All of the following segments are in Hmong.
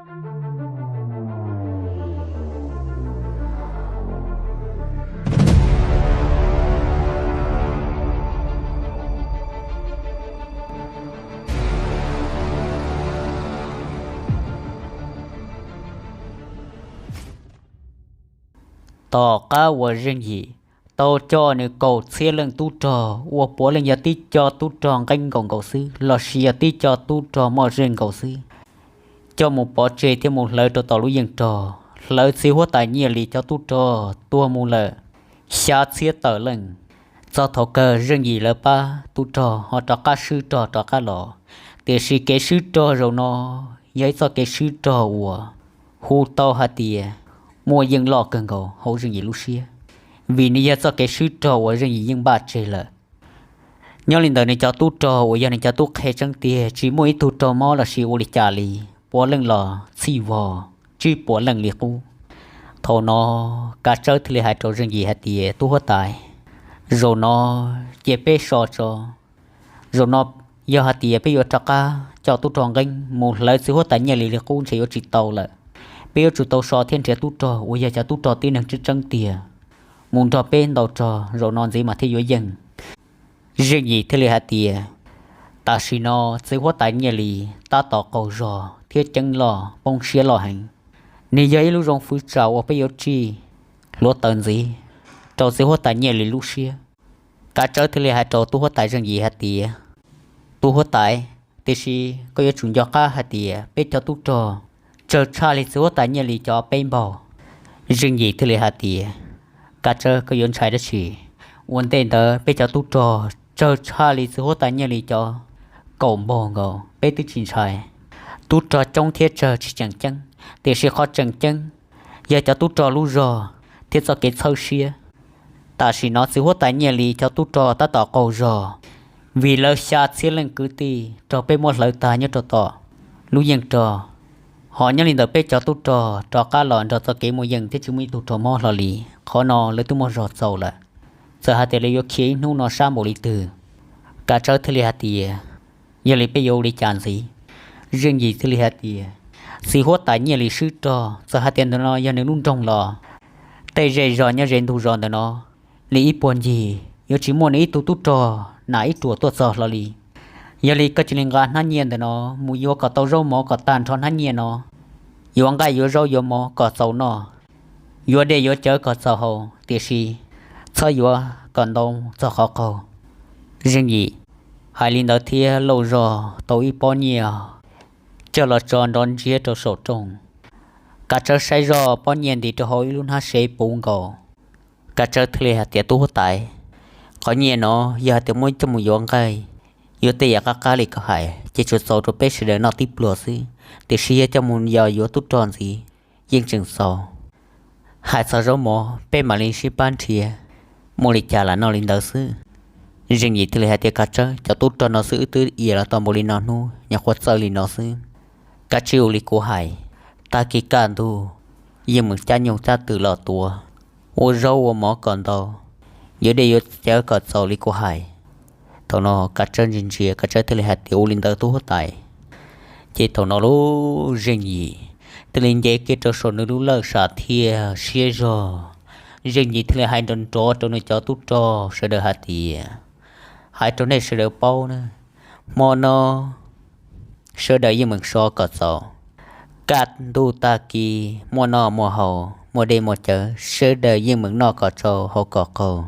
Tom qab uas Zeej Yim tau coj nws kaum txhiab leej tub rog uas puav leej yog tib co tub rog nqeeb nkaus nkaus xwb lossis yog tib co tub rog muaj zej nkaus xwb, coj mus pov tseg thiab mus hlawv rau tom lub yeej rog, hlawv txiv huab tais Nyiaj Lis cov tub rog tuag mus lawm xya txhiab tawm leej. Txog thaum kawg Zeej Yim lawv pab tub rog ho rov qab swb rog rov qab los, tiam sis kev swb rog zaum no yog ib txoj kev swb rog uas hu tau hais tias muaj yeej loj kawg nkaus hauv Zeej Yim lub siab, vim nws yog txoj kev swb rog uas Zeej Yim yeej npaj tseg lawm. Nyob li ntawd nws cov tub rog uas yog nws cov tub qhe tseeb tiag tsis muaj ib tug raug mob lossis ua li cas li, puav leej los txhij vog, tsis puav leej li qub. Thaum no Kav Tsawb thiaj li hais rau Zeej Yim hais tias, tub huab tais, zaum no cia peb so tso. Zaum no yog hais tias peb yuav rov qab coj tub rog nqeeb mus hlawv txiv huab tais Nyiaj Lis li qub ntshe yuav tsis tau lawm. Peb yuav tsum tau so thiab nrhiav tub rog uas yog cov tub rog tib neeg tseeb tseeb tiag mus nrog peb ntaus rog, zaum no ntxiv mas thiaj yuav yeej. Zeej Yim thiaj li hais tias, tam sim no txiv huab tais Nyiaj Lis tab tom qaug zog thiab ceeb loj poob siab loj heev. Nws yog ib lub zoo fwv tsam uas peb yuav tsij hluav taws ntxiv rau txiv huab tais Nyiaj Lis lub siab. Kav Tsawb thiaj li hais rau tub huab tais Zeej Yim hais tias, tub huab tais, tiam sis koj yuav tsum nco qab hais tias peb cov tub rog tsawg tshaj li txiv huab tais Nyiaj Lis cov peb npaug. Zeej Yim thiaj li hais tias, Kav Tsawb, koj yuav ntshai dab tsi? Ua ntej ntawd peb cov tub rog tsawg tshaj li txiv huab tais Nyiaj Lis cov kaum npaug nkaus, peb twb tsis ntshai. Tub rog coob thiab tsawg tsis tseem ceeb, tiam sis qhov tseem ceeb yog cov tub rog lub zog thiab txoj kev txhawb siab. Tam sim no txiv huab tais Nyiaj Lis cov tub rog tab tom qaug zog, vim lawv xya txhiab leej kwv tij raug peb muab hlawv tag nyob rau tom lub yeej rog. Ho nyob li ntawd peb cov tub rog rov qab los nrog txoj kev muaj yeej thiab tsis muaj ib tug raug mob hlo li. Qhov no lawv twb muaj zog txaus lawm. Txawm hais tias lawv yuav khiav ib hnub no sab npaum li twg, Kav Tsawb thiaj li hais tias, yog li peb yuav ua li cas ntxiv? Zeej Yim thiaj li hais tias, txiv huab tais Nyiaj Lis swb rog, txawm hais tias ntawm no yog nws lub nroog los tej zej zog nyob ze ntug zos ntawm no li ib puag ncig yuav tsis muaj nws ib tug tub rog nam ib ruam tuaj txog hlo li. Yog li koj cia li nqa hnab nyiaj ntawm no mus yuav kom tau zaub mov kom tag nrho hnab nyiaj no, yuav nqaij yuav zaub yuav mov kom txaus noj, yuav dej yuav cawv kom txaus haus, tiam sis txhob yuav kom ntau txog qhov qaug. Zeej Yim hais li ntawd thiab lauj zog tau ib pob nyiaj coj los tso nrov ntsiag rau saum rooj. Kav Tsawb saib zoj pob nyiaj ntim rau hauv ib lub hnab sev puv nkaus. Kav Tsawb thiaj li hais tias, tub huab tais, qhov nyiaj no yog hais tias muab coj mus yuav nqaij, yuav tej yam qab qab li koj hais ces tsuas txaus rau peb sawv daws noj tib pluag xwb, tiam sis yog coj mus yos yuav tub rog ntxiv yeej tseem txaus. Hais txog zaub mov peb mam li sib pab nrhiav, muaj li cas lam noj li ntawd xwb. Zeej Yim thiaj li hais tias, Kav Tsawb, cov tub rog no xwb wb twb iav los tau npaum li no hnub, nyuam qhuav txawj li no xwb. Kav tsij ua li kuv hais, tag kis kaj ntug yeej meem cab nyuj cab twm los tuav, ua zaub ua mov kom ntau, yuav dej yuav cawv kom txaus li kuv hais. Thaum no Kav Tsawb ntsia ntsia, Kav Tsawb thiaj li hais tias, ua li ntawd tub huab tais. Ces thaum no lub Zeej Yim thiaj li nce kiag rau saum nws lub lawj sam thiaj siab zog. Zeej Yim thiaj li hais nrov nrov rau nws cov tub rog sawv daws hais tias, hais rau nej sawv daws paub na, hmo no sawv daws yeej meem so kom txaus. Kaj ntug tag kis muaj noj muaj haus, muaj dej muaj cawv, sawv daws yeej meem noj kom tsau haus kom qaug.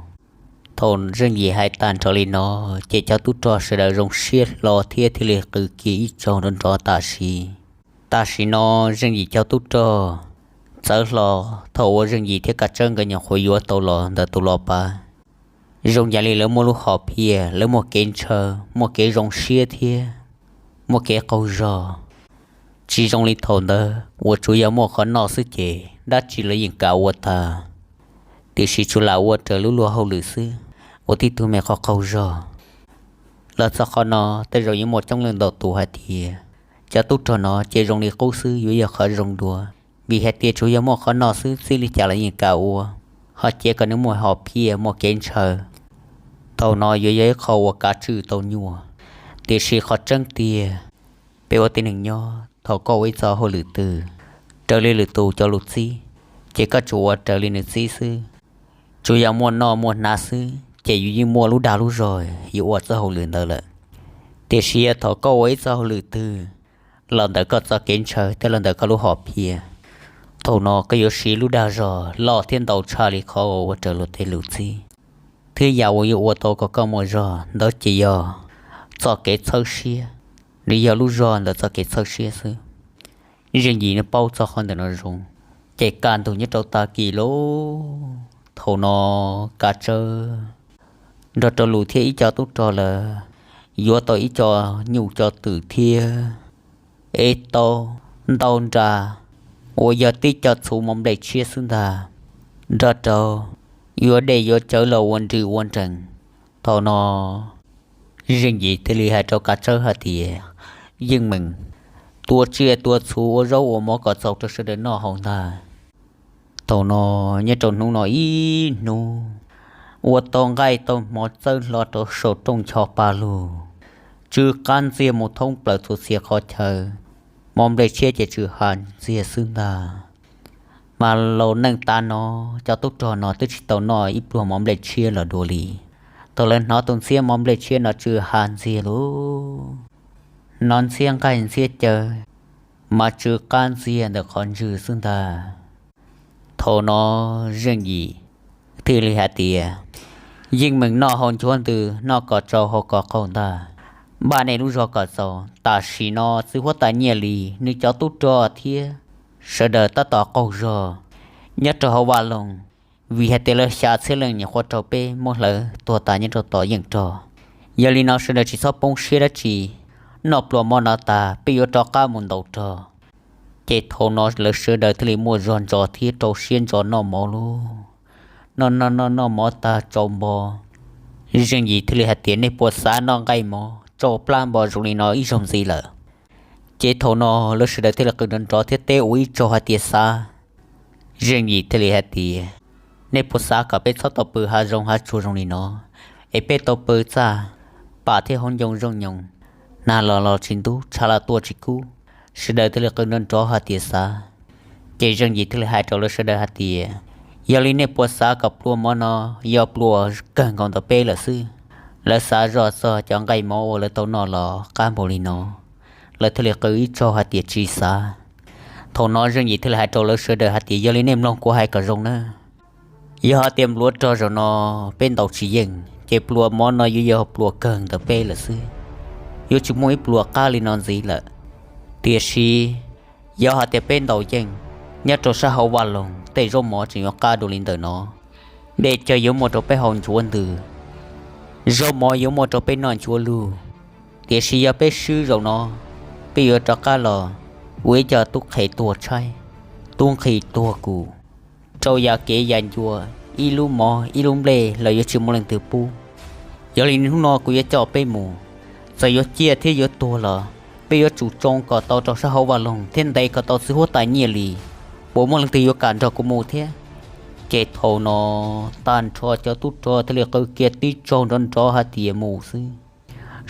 Thaum Zeej Yim hais tag nrho li no, ces cov tub rog sawv daws zoo siab hlo thiab thiaj li qw kiag ib tsaug nrov nrov tam sim. Tam sim no Zeej Yim cov tub rog txawv hlo, thaum uas Zeej Yim thiab Kav Tsawb nkawd nyuam qhuav yuav tau los ntawm tus los pav, zoo yam li lawv muaj lub hom phiaj, lawv muaj kev ntshaw, muaj kev zoo siab thiab muaj kev qaug zog. Tsis zoo li thaum ntawd uas tsuas yog muaj qhov noj xwb ces dab tsi lawv yeej kam ua tag, tiam sis tsuas lam ua raws lub luag hauj lwm xwb, ua tib tug me qhov qaug zog. Los txog qhov no tej zaum yuav muaj coob leej ntau tus hais tias, cov tub rog no ces zoo li qub xwb yuav yog qhov zoo dua, vim hais tias tsuas yog muaj qhov noj xwb txij li cas los yeej kam ua, ho cia kom nws muaj hom phiaj muaj kev ntshaw. Thaum no yuav yog ib qho uas kav tswj tau nyuaj, tiam sis qhov tseeb tiag, peb ua tib neeg nyob Thaum koj ua ib txoj hauj lwm twg raws li lwm tus cov lus txib, ces koj tsuas ua raws li nws txib xwb. Tsuas yog muaj noj muaj hnav xwb ces yus yeej muaj lub dag lub zog yuav ua txoj hauj lwm ntawd lawm. Tiam sis yog thaum koj ua ib txoj hauj lwm twg los ntawm koj txoj kev ntshaw thiab los ntawm koj lub hom phiaj, thaum no koj yuav siv lub dag zog loj thiab ntau tshaj li qhov uas ua raws luag tej lus txib. Thiab yam uas yuav ua tau kom koj muaj zog ntawd ces yog txoj kev txhawb siab, nws yog lub zog ntawm txoj kev txhawb siab xwb. Zeej Yim nws paub txog qhov ntawm no zoo, ces kaj ntug nyob rau tag kis lauj, thaum no Kav Tsawb nrog rau Lus thiab ib co tub rog lawv yuav tau ib co nyuj co twm thiab ib tau ntau nra uas yog tib co txhuv mov nplej tshiab xwb ntag, nrog rau yuav dej yuav cawv los ua nrws ua nrees. Thaum no Zeej Yim thiaj li hais rau Kav Tsawb hais tias, Yeej meem, tua tsiaj tua txhuv ua zaub ua mov kom txaus rau sawv daws noj haus ntag. Thaum no nyob rau hnub no ib hnub ua tau nqaij tau hmo txawb hlo rau saum rooj ncho pa lug, tsw qab ntxiag mus thoob plaws txhua txhia qhov chaw, mov nplej tshiab ces tsw ha ntxiag xwb ntag. Mas laus neej tav no cov tub rog no twb tsis tau noj ib pluag mov nplej tshiab los dua li. Thaum lawv hnov tus ntxhiab mov nplej tshiab no tsw ha ntxiag lug, hnov ntxhiab nqaij ntxhiab caw mas tsw qab ntxiag ntawm qhov ntswg xwb ntag. Thaum no Zeej Yim thiaj li hais tias, Yeej meem noj haus nchuav ntws, noj kom tsau haus kom qaug ntag. Npaj nej lub zog kom txaus, tam sim no txiv huab tais Nyiaj Lis nws cov tub rog thiab sawv daws tab tom qaug zog nyob rau hauv vaj loog, vim hais tias lawv xya txhiab leej nyuam qhuav raug peb muab hlawv tuag tas nyob rau tom yeej rog. Yog li no sawv daws tsis txhob poob siab dab tsi, noj pluas mov no tas peb yuav rov qab mus ntaus rog. Ces thaum no lawv sawv daws thiaj li muaj zog ntsos thiab rau siab ntso noj mov lauj. Noj noj noj noj mov tag tsau npo, Zeej Yim thiaj li hais tias, Nej puas xav noj nqaij mov tsau plab npo zoo li no ib zaug ntxiv lawm? Ces thaum no lawv sawv daws thiaj li qw nrov nrov thiab teb ua ib tsaug hais tias, Xav. Zeej Yim thiaj li hais tias, Nej puas xav kom peb txhob tau pw hav zoov hav tsuag zoo li no, es peb tau pw txaj pam thiab hauv ncoo zooj nyoos, nag los los tsis ntub, tshav los tuaj tsis kub? Sawv daws thiaj li qw nrov nrov hais tias, Xav. Ces Zeej Yim thiaj li hais rau lawv sawv daws hais tias, Yog li nej puas xav kom pluas mov no yog pluas kawg nkaus ntawm peb lawm xwb? Lawv xav zoj txog cov nqaij mov uas lawv tau noj los qab npaum li no, lawv thiaj li qw ib tsaug hais tias, Tsis xav. Thaum no Zeej Yim thiaj li hais rau lawv sawv daws hais tias, Yog li nej mloog kuv hais kom zoo na. Yog hais tias npluav rog zaum no peb ntaus tsis yeej, ces pluas mov no yuav yog pluas kawg ntawm peb lawm xwb, yuav tsis muaj ib pluas qab li no ntxiv lawm. Tiam sis yog hais tias peb ntaus yeej, nyob rau sab hauv vaj loog tej zaub mov tseem yuav qab dua li ntawm no. Dej cawv yuav muaj rau peb haus nchuav ntws, zaub mov yuav muaj rau peb noj nchuav lug. Tiam sis yog peb swb zaum no, peb yuav rov qab los ua ib co tub qhe tuag tshaib, tub nqhis tuag kus, rau yav kev yav ncua, ib lub mov ib lub nplej los yuav tsis muaj leej twg pub. Yog li hnub no kuv yuav coj peb mus, txawm yuav ciaj thiab yuav tuag los peb yuav tsum tsoo kom tau rau sab hauv vaj loog thiab ntes kom tau txiv huab tais Nyiaj Lis, puas muaj leej twg yuav kam nrog kuv mus thiab? Ces thaum no tag nrho cov tub rog thiaj li qw kiag tib tsaug nrov nrov hais tias, Mus xwb.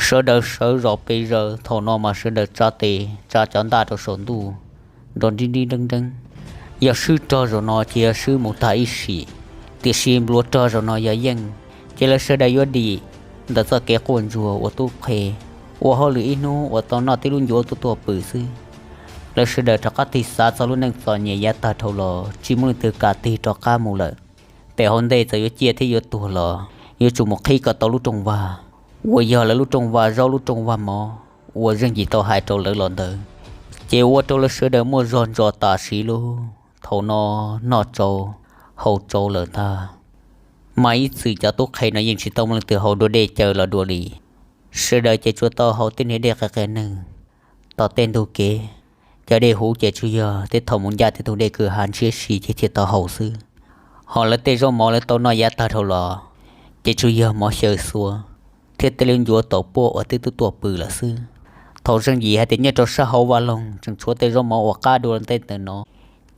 Sawv daws sawv zom pes zaws, thaum no mas sawv daws tsa tes tsa cov ntaj rau saum ntuj nrov nrib nrib nreeb nreeb. Yog swb rog zaum no ces yog swb mus tag ib sim, tiam sis npluav rog zaum no yog yeej, ces lawv sawv daws yuav dim ntawm txoj kev quaj ntsuag ua tub qhe, ua hauj lwm ib hnub uas tau noj tib lub ncuav tuaj tuaj pw xwb. Lawv sawv daws rov qab tig xav txog lub neej txom nyem yav tag dhau los tsis muaj leej twg kam tig rov qab mus lawm. Pem hauv ntej txawm yuav ciaj thiab yuav tuag los yuav tsum mus qhib kom tau lub rooj vag uas yog lawv lub rooj vag zaub lub rooj vag mov uas Zeej Yim tau hais rau lawv los ntawd, ces ua rau lawv sawv daws muaj zog ntsos tam sim lub. Thaum no noj tsau haus tsau lawm ntag, mas ib txwm cov tub qhe no yeej tsis tau muaj leej twg haus dua dej cawv los dua li. Sawv daws ces tsuas tau haus tej niag dej qias qias neeg tom tej ntug kev. Cov dej huv ces tsuas yog tej thaum mus ncaj tej ntug dej kwj ha ntshiab si ces thiaj tau haus xwb. Ho lawv tej zaub mov lawv tau noj yav tag dhau los ces tsuas yog mov xyaw xuav thiab tej lub ncuav taus puaj uas twb tuaj tuaj pw lawm xwb. Thaum Zeej Yim hais tias nyob rau sab hauv vaj loog tseem tshuav tej zaub mov uas qab dua ntej ntawm no,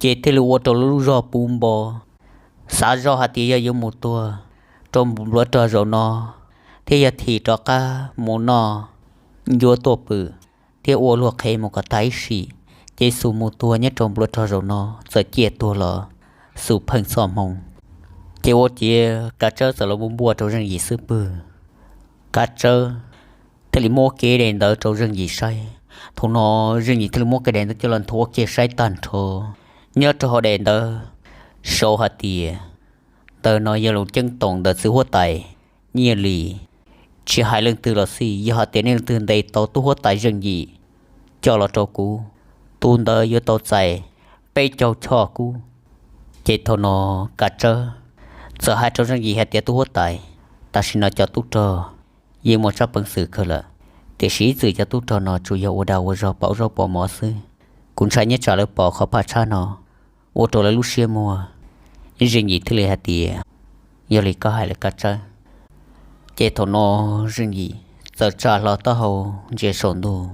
ces thiaj li ua rau lawv lub zog puv npo, xav zoj hais tias yog yuav mus tuag rau npluav rog zaum no, thiab yog thim rov qab mus noj ncuav tuaj pw thiab ua luag qhev mus kom tag ib sim, ces xus mus tuag nyob rau npluav rog zaum no txawm ciaj tuag los xus pheej txoj hmoo. Ces ua ciav Kav Tsawb txawm los npuaj npuaj rau Zeej Yim xwb pwg. Kav Tsawb thiaj li muab kev daim ntawv rau Zeej Yim saib. Thaum no Zeej Yim thiaj li muab kev daim ntawv coj los nthuav kiag saib tag nrho. Nyob rau hauv daim ntawv sau hais tias, ntawm no yog lus ceeb toom ntawm txiv huab tais Nyiaj Lis. Tsis hais leej twg los xij, yog hais tias nej leej twg ntes tau tub huab tais Zeej Yim coj los rau kuv, tus ntawd yuav tau txais peb caug choj kub. Ces thaum no Kav Tsawb txawm hais rau Zeej Yim hais tias, tub huab tais, tam sim no cov tub rog yeej muaj tsab peev xwm kawg lawm, tiam sis ib txwm cov tub rog no tsuas yog ua dag ua zog pauv zaub pauv mov xwb. Kuv ntshai nyob tsam lawv pom qhov phaj tshab no ua rau lawv lub siab muag. Zeej Yim thiaj li hais tias, yog li koj hais lawm Kav Tsawb. Ces thaum no Zeej Yim txawm tsa hlo taub hau ntsia saum ntuj,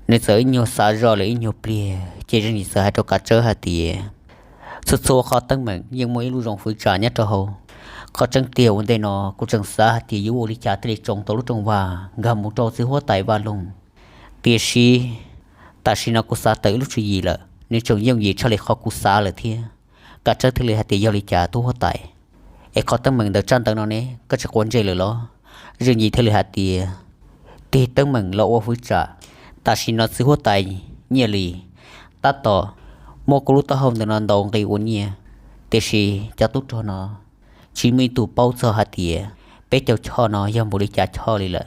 nws txawm ib nyuag xav zoj lawm ib nyuag pliag, ces Zeej Yim txawm hais rau Kav Tsawb hais tias, txhua txhua qhov teeb meem yeej muaj ib lub zoo fwv tsam nyob rau hauv. Qhov tseeb tiag ua ntej no kuv tseem xav hais tias yuav ua li cas thiaj li tsoo tau lub rooj vag nkag mus rau txiv huab tais Vaj Loog, tiam sis tam sim no kuv xav tawm ib lub tswv yim lawm, nws tseem yooj yim tshaj li qhov kuv xav lawm thiab. Kav Tsawb thiaj li hais tias, yog li cas tub huab tais, es qhov teeb meem ntawm tsab ntawv no ne koj tsis quav ntsej lawm los? Zeej Yim thiaj li hais tias, tig teeb meem los ua fwv tsam, tam sim no txiv huab tais Nyiaj Lis tab tom muab kuv lub taub hau ntawm no ntaus nqi ua nyiaj, tiam sis cov tub rog no tsis muaj ib tug paub txog hais tias peb caug choj no yog npaum li cas choj li lawm.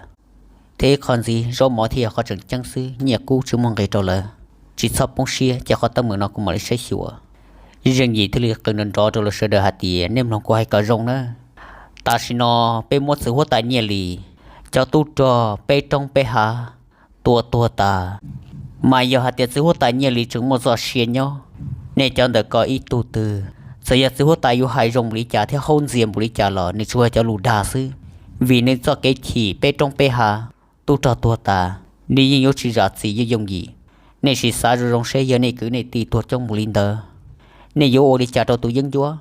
Thiab ib qho ntxiv, zaub mov thiaj yog qhov tseem ceeb xwb, nyiaj kub tsis muaj nqis rau lawv. Tsis txhob poob siab, ces qhov teeb meem no kuv mam li saib xyuas. Zeej Yim thiaj li qw nrov nrov rau lawv sawv daws hais tias, nej mloog kuv hais kom zoo nawb. Tam sim no peb muab txiv huab tais Nyiaj Lis cov tub rog peb roob peb hav tua tuag tas, mas yog hais tias txiv huab tais Nyiaj Lis tseem muaj txoj sia nyob, nej cov ntawm ko ib tug twg, txawm yog txiv huab tais yuav hais zoo npaum li cas thiab haub ntxias npaum li cas los nws tsuas yog cov lus dag xwb, vim nws txoj kev chim peb roob peb hav tub rog tuag tas, nws yeej yuav tsis zam txim yooj yooj yim. Nej sim xav zoo zoo seb yog nej kwv nej tij tuag coob npaum li ntawd, nej yuav ua li cas rau tus yeeb ncuab?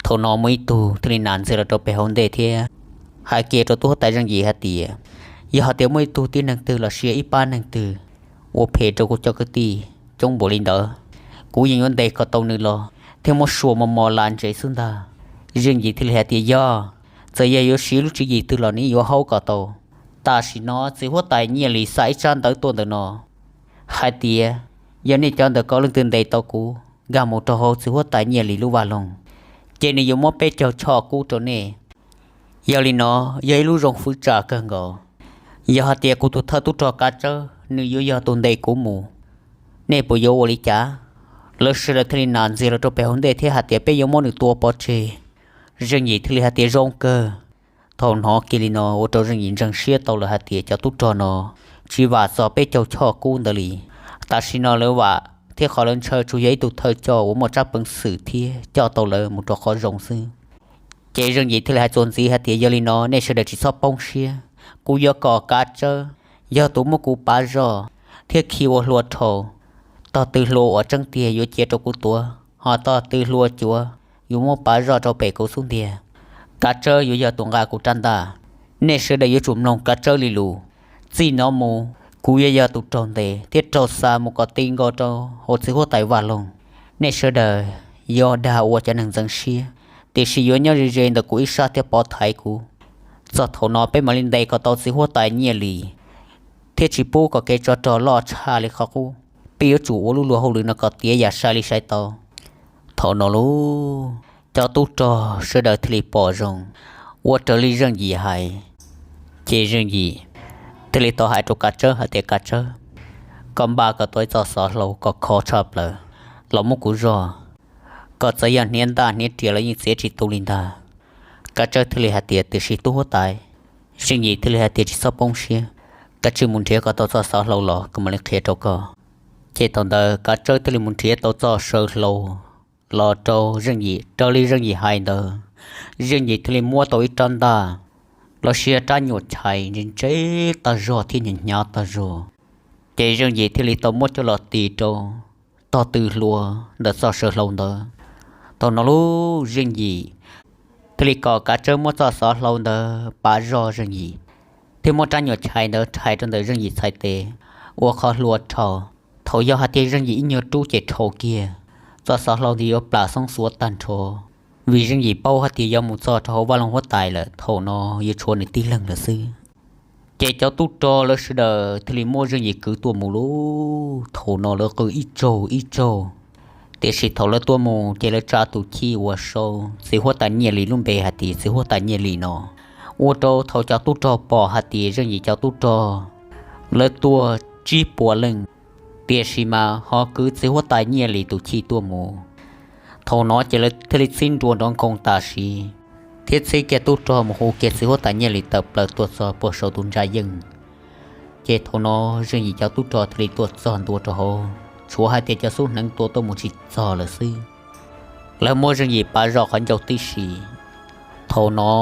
Thaum no muaj ib tug thiaj li nam ntxiag los rau pem hauv ntej thiab hais kiag rau tub huab tais Zeej Yim hais tias, yog hais tias muaj ib tug tib neeg twg los sis ib pab neeg twg ua phem rau kuv cov kwv tij coob npaum li ntawd, kuv yeej yuav ntes kom tau nws los thiab muab sua mos mos las ntsev xwb ntag. Zeej Yim thiaj li hais tias, yog, txawm yog yuav siv lub tswv yim twg los nws yuav haub kom tau. Tam sim no txiv huab tais Nyiaj Lis xa ib tsab ntawv tuaj ntawm no hais tias, yog nej cov ntawm ko leej twg ntes tau kuv nkag mus rau hauv txiv huab tais Nyiaj Lis lub vaj loog, ces nws yuav muab peb caug choj kub rau nej. Yog li no, yog ib lub zoo fwv tsam kawg nkaus. Yog hais tias kuv tus thawj tub rog Kav Tsawb nws yuav yog tus ntes kuv mus, nej puas yuav ua li cas? Lawv sawv daws thiaj li nam ntxiag los rau pem hauv ntej thiab hais tias, peb yuav muab nws tua pov tseg. Zeej Yim thiaj li hais tias, zoo kawg. Thaum hnov kiag li no ua rau Zeej Yim ntseeg siab tau lawm hais tias cov tub rog no tsis vam txog peb caug choj kub ntawd li. Tam sim no lawv vam thiab qhov lawv ntshaw tsuas yog ib tug thawj coj uas muaj tsab peev xwm thiab coj tau lawv mus rau qhov zoo xwb. Ces Zeej Yim thiaj li hais txuas ntxiv hais tias, yog li no nej sawv daws tsis txhob poob siab, kuv yuav kom Kav Tsawb yog tus muab kuv pav zoj thiab khi ua hlua rhau. Tog tw hlua uas tseeb tiag yuav cia rau kuv tuav, ho tog tw hlua cuav yuav muab pav zoj rau pem kuv xub ntiag. Kav Tsawb yuav yog tus nqa kuv rab ntaj. Nej sawv daws yuav tsum mloog Kav Tsawb li lus. Txij no mus kuv yuav yog tus raug ntes thiab raug xa mus kom ti nkaus rau hauv txiv huab tais Vaj Loog. Nej sawv daws yog dag ua cov neeg ntxeev siab, tiam sis yuav nyob ze ze ntawm kuv ib sab thiab pov thaiv kuv. Txog thaum no peb mam li ntes kom tau txiv huab tais Nyiaj Lis, thiab tsis pub kom kev tsov rog loj tshaj li qhov qub. Peb yuav tsum ua lub luag hauj lwm no kom tiav yam sai li sai tau. Thaum no lauj, cov tub rog sawv daws thiaj li pom zoo ua raws li Zeej Yim hais. Ces Zeej Yim thiaj li tau hais rau Kav Tsawb hais tias, Kav Tsawb, koj npaj kom tau ib txoj xov hlau kom khov tshaj plaws los muab kuv zoj, kom txawm yog hniav ntaj hniav riam los yeej txiav tsis tu li ntag. Kav Tsawb thiaj li hais tias, tiam sis tub huab tais. Zeej Yim thiaj li hais tias, tsis txhob poob siab, kav tsij mus nrhiav kom tau txoj xov hlau los kuv mam li qhia rau koj. Ces thaum ntawd Kav Tsawb thiaj li mus nrhiav tau txoj saw hlau los rau Zeej Yim raws li Zeej Yim hais ntawd. Zeej Yim thiaj li muab tau ib rab ntaj los sis rab nyuam chais ntse ntse tag zog thiab hnyav hnyav tag zog. Ces Zeej Yim thiaj li tau muab coj los tis rau tog tw hlua ntawm txoj saw hlau ntawd. Thaum no lauj, Zeej Yim thiaj li kom Kav Tsawb muab txoj xov hlau ntawd pav zog Zeej Yim, thiab muab rab nyuam chais ntawd rhais rau ntawm Zeej Yim txhais tes ua qhov hlua rhau. Thaum yog hais tias Zeej Yim ib nyuag rub ces dhau kiag, txoj xov hlau ntawd yuav plam xoob xuav tag nrho, vim Zeej Yim paub hais tias yog mus txog rau hauv vaj loog huab tais lawm thaum no yuav tshuav nws tib leeg lawm xwb. Ces cov tub rog lawv sawv daws thiaj li muab Zeej Yim kwv tuaj mus lauj. Thaum no lawv qw ib tsaug ib tsaug, tiam sis thaum lawv tuaj mus ces lawv tsa tus chij uas sau txiv huab tais Nyiaj Lis lub npe hais tias txiv huab tais Nyiaj Lis no, ua rau thaum cov tub rog pom hais tias Zeej Yim cov tub rog lawv tuaj tsib puas leej, tiam sis mas ho kwv txiv huab tais Nyiaj Lis tus chij tuaj mus. Thaum no ces lawv thiaj li txib nruas nrov nkoos tam sim, thiab txib kiag tub rog mus hu kiag txiv huab tais Nyiaj Lis tawm plaws tuaj txog puag saum tus ntsa yeej. Ces thaum no Zeej Yim cov tub rog thiaj li tuaj txog ntua rau hauv, tshuav hais tias cov xub hneev tua tuaj mus tsis txog lawm xwb. Lawv muab Zeej Yim pav zoj qhov ncauj tib si. Thaum no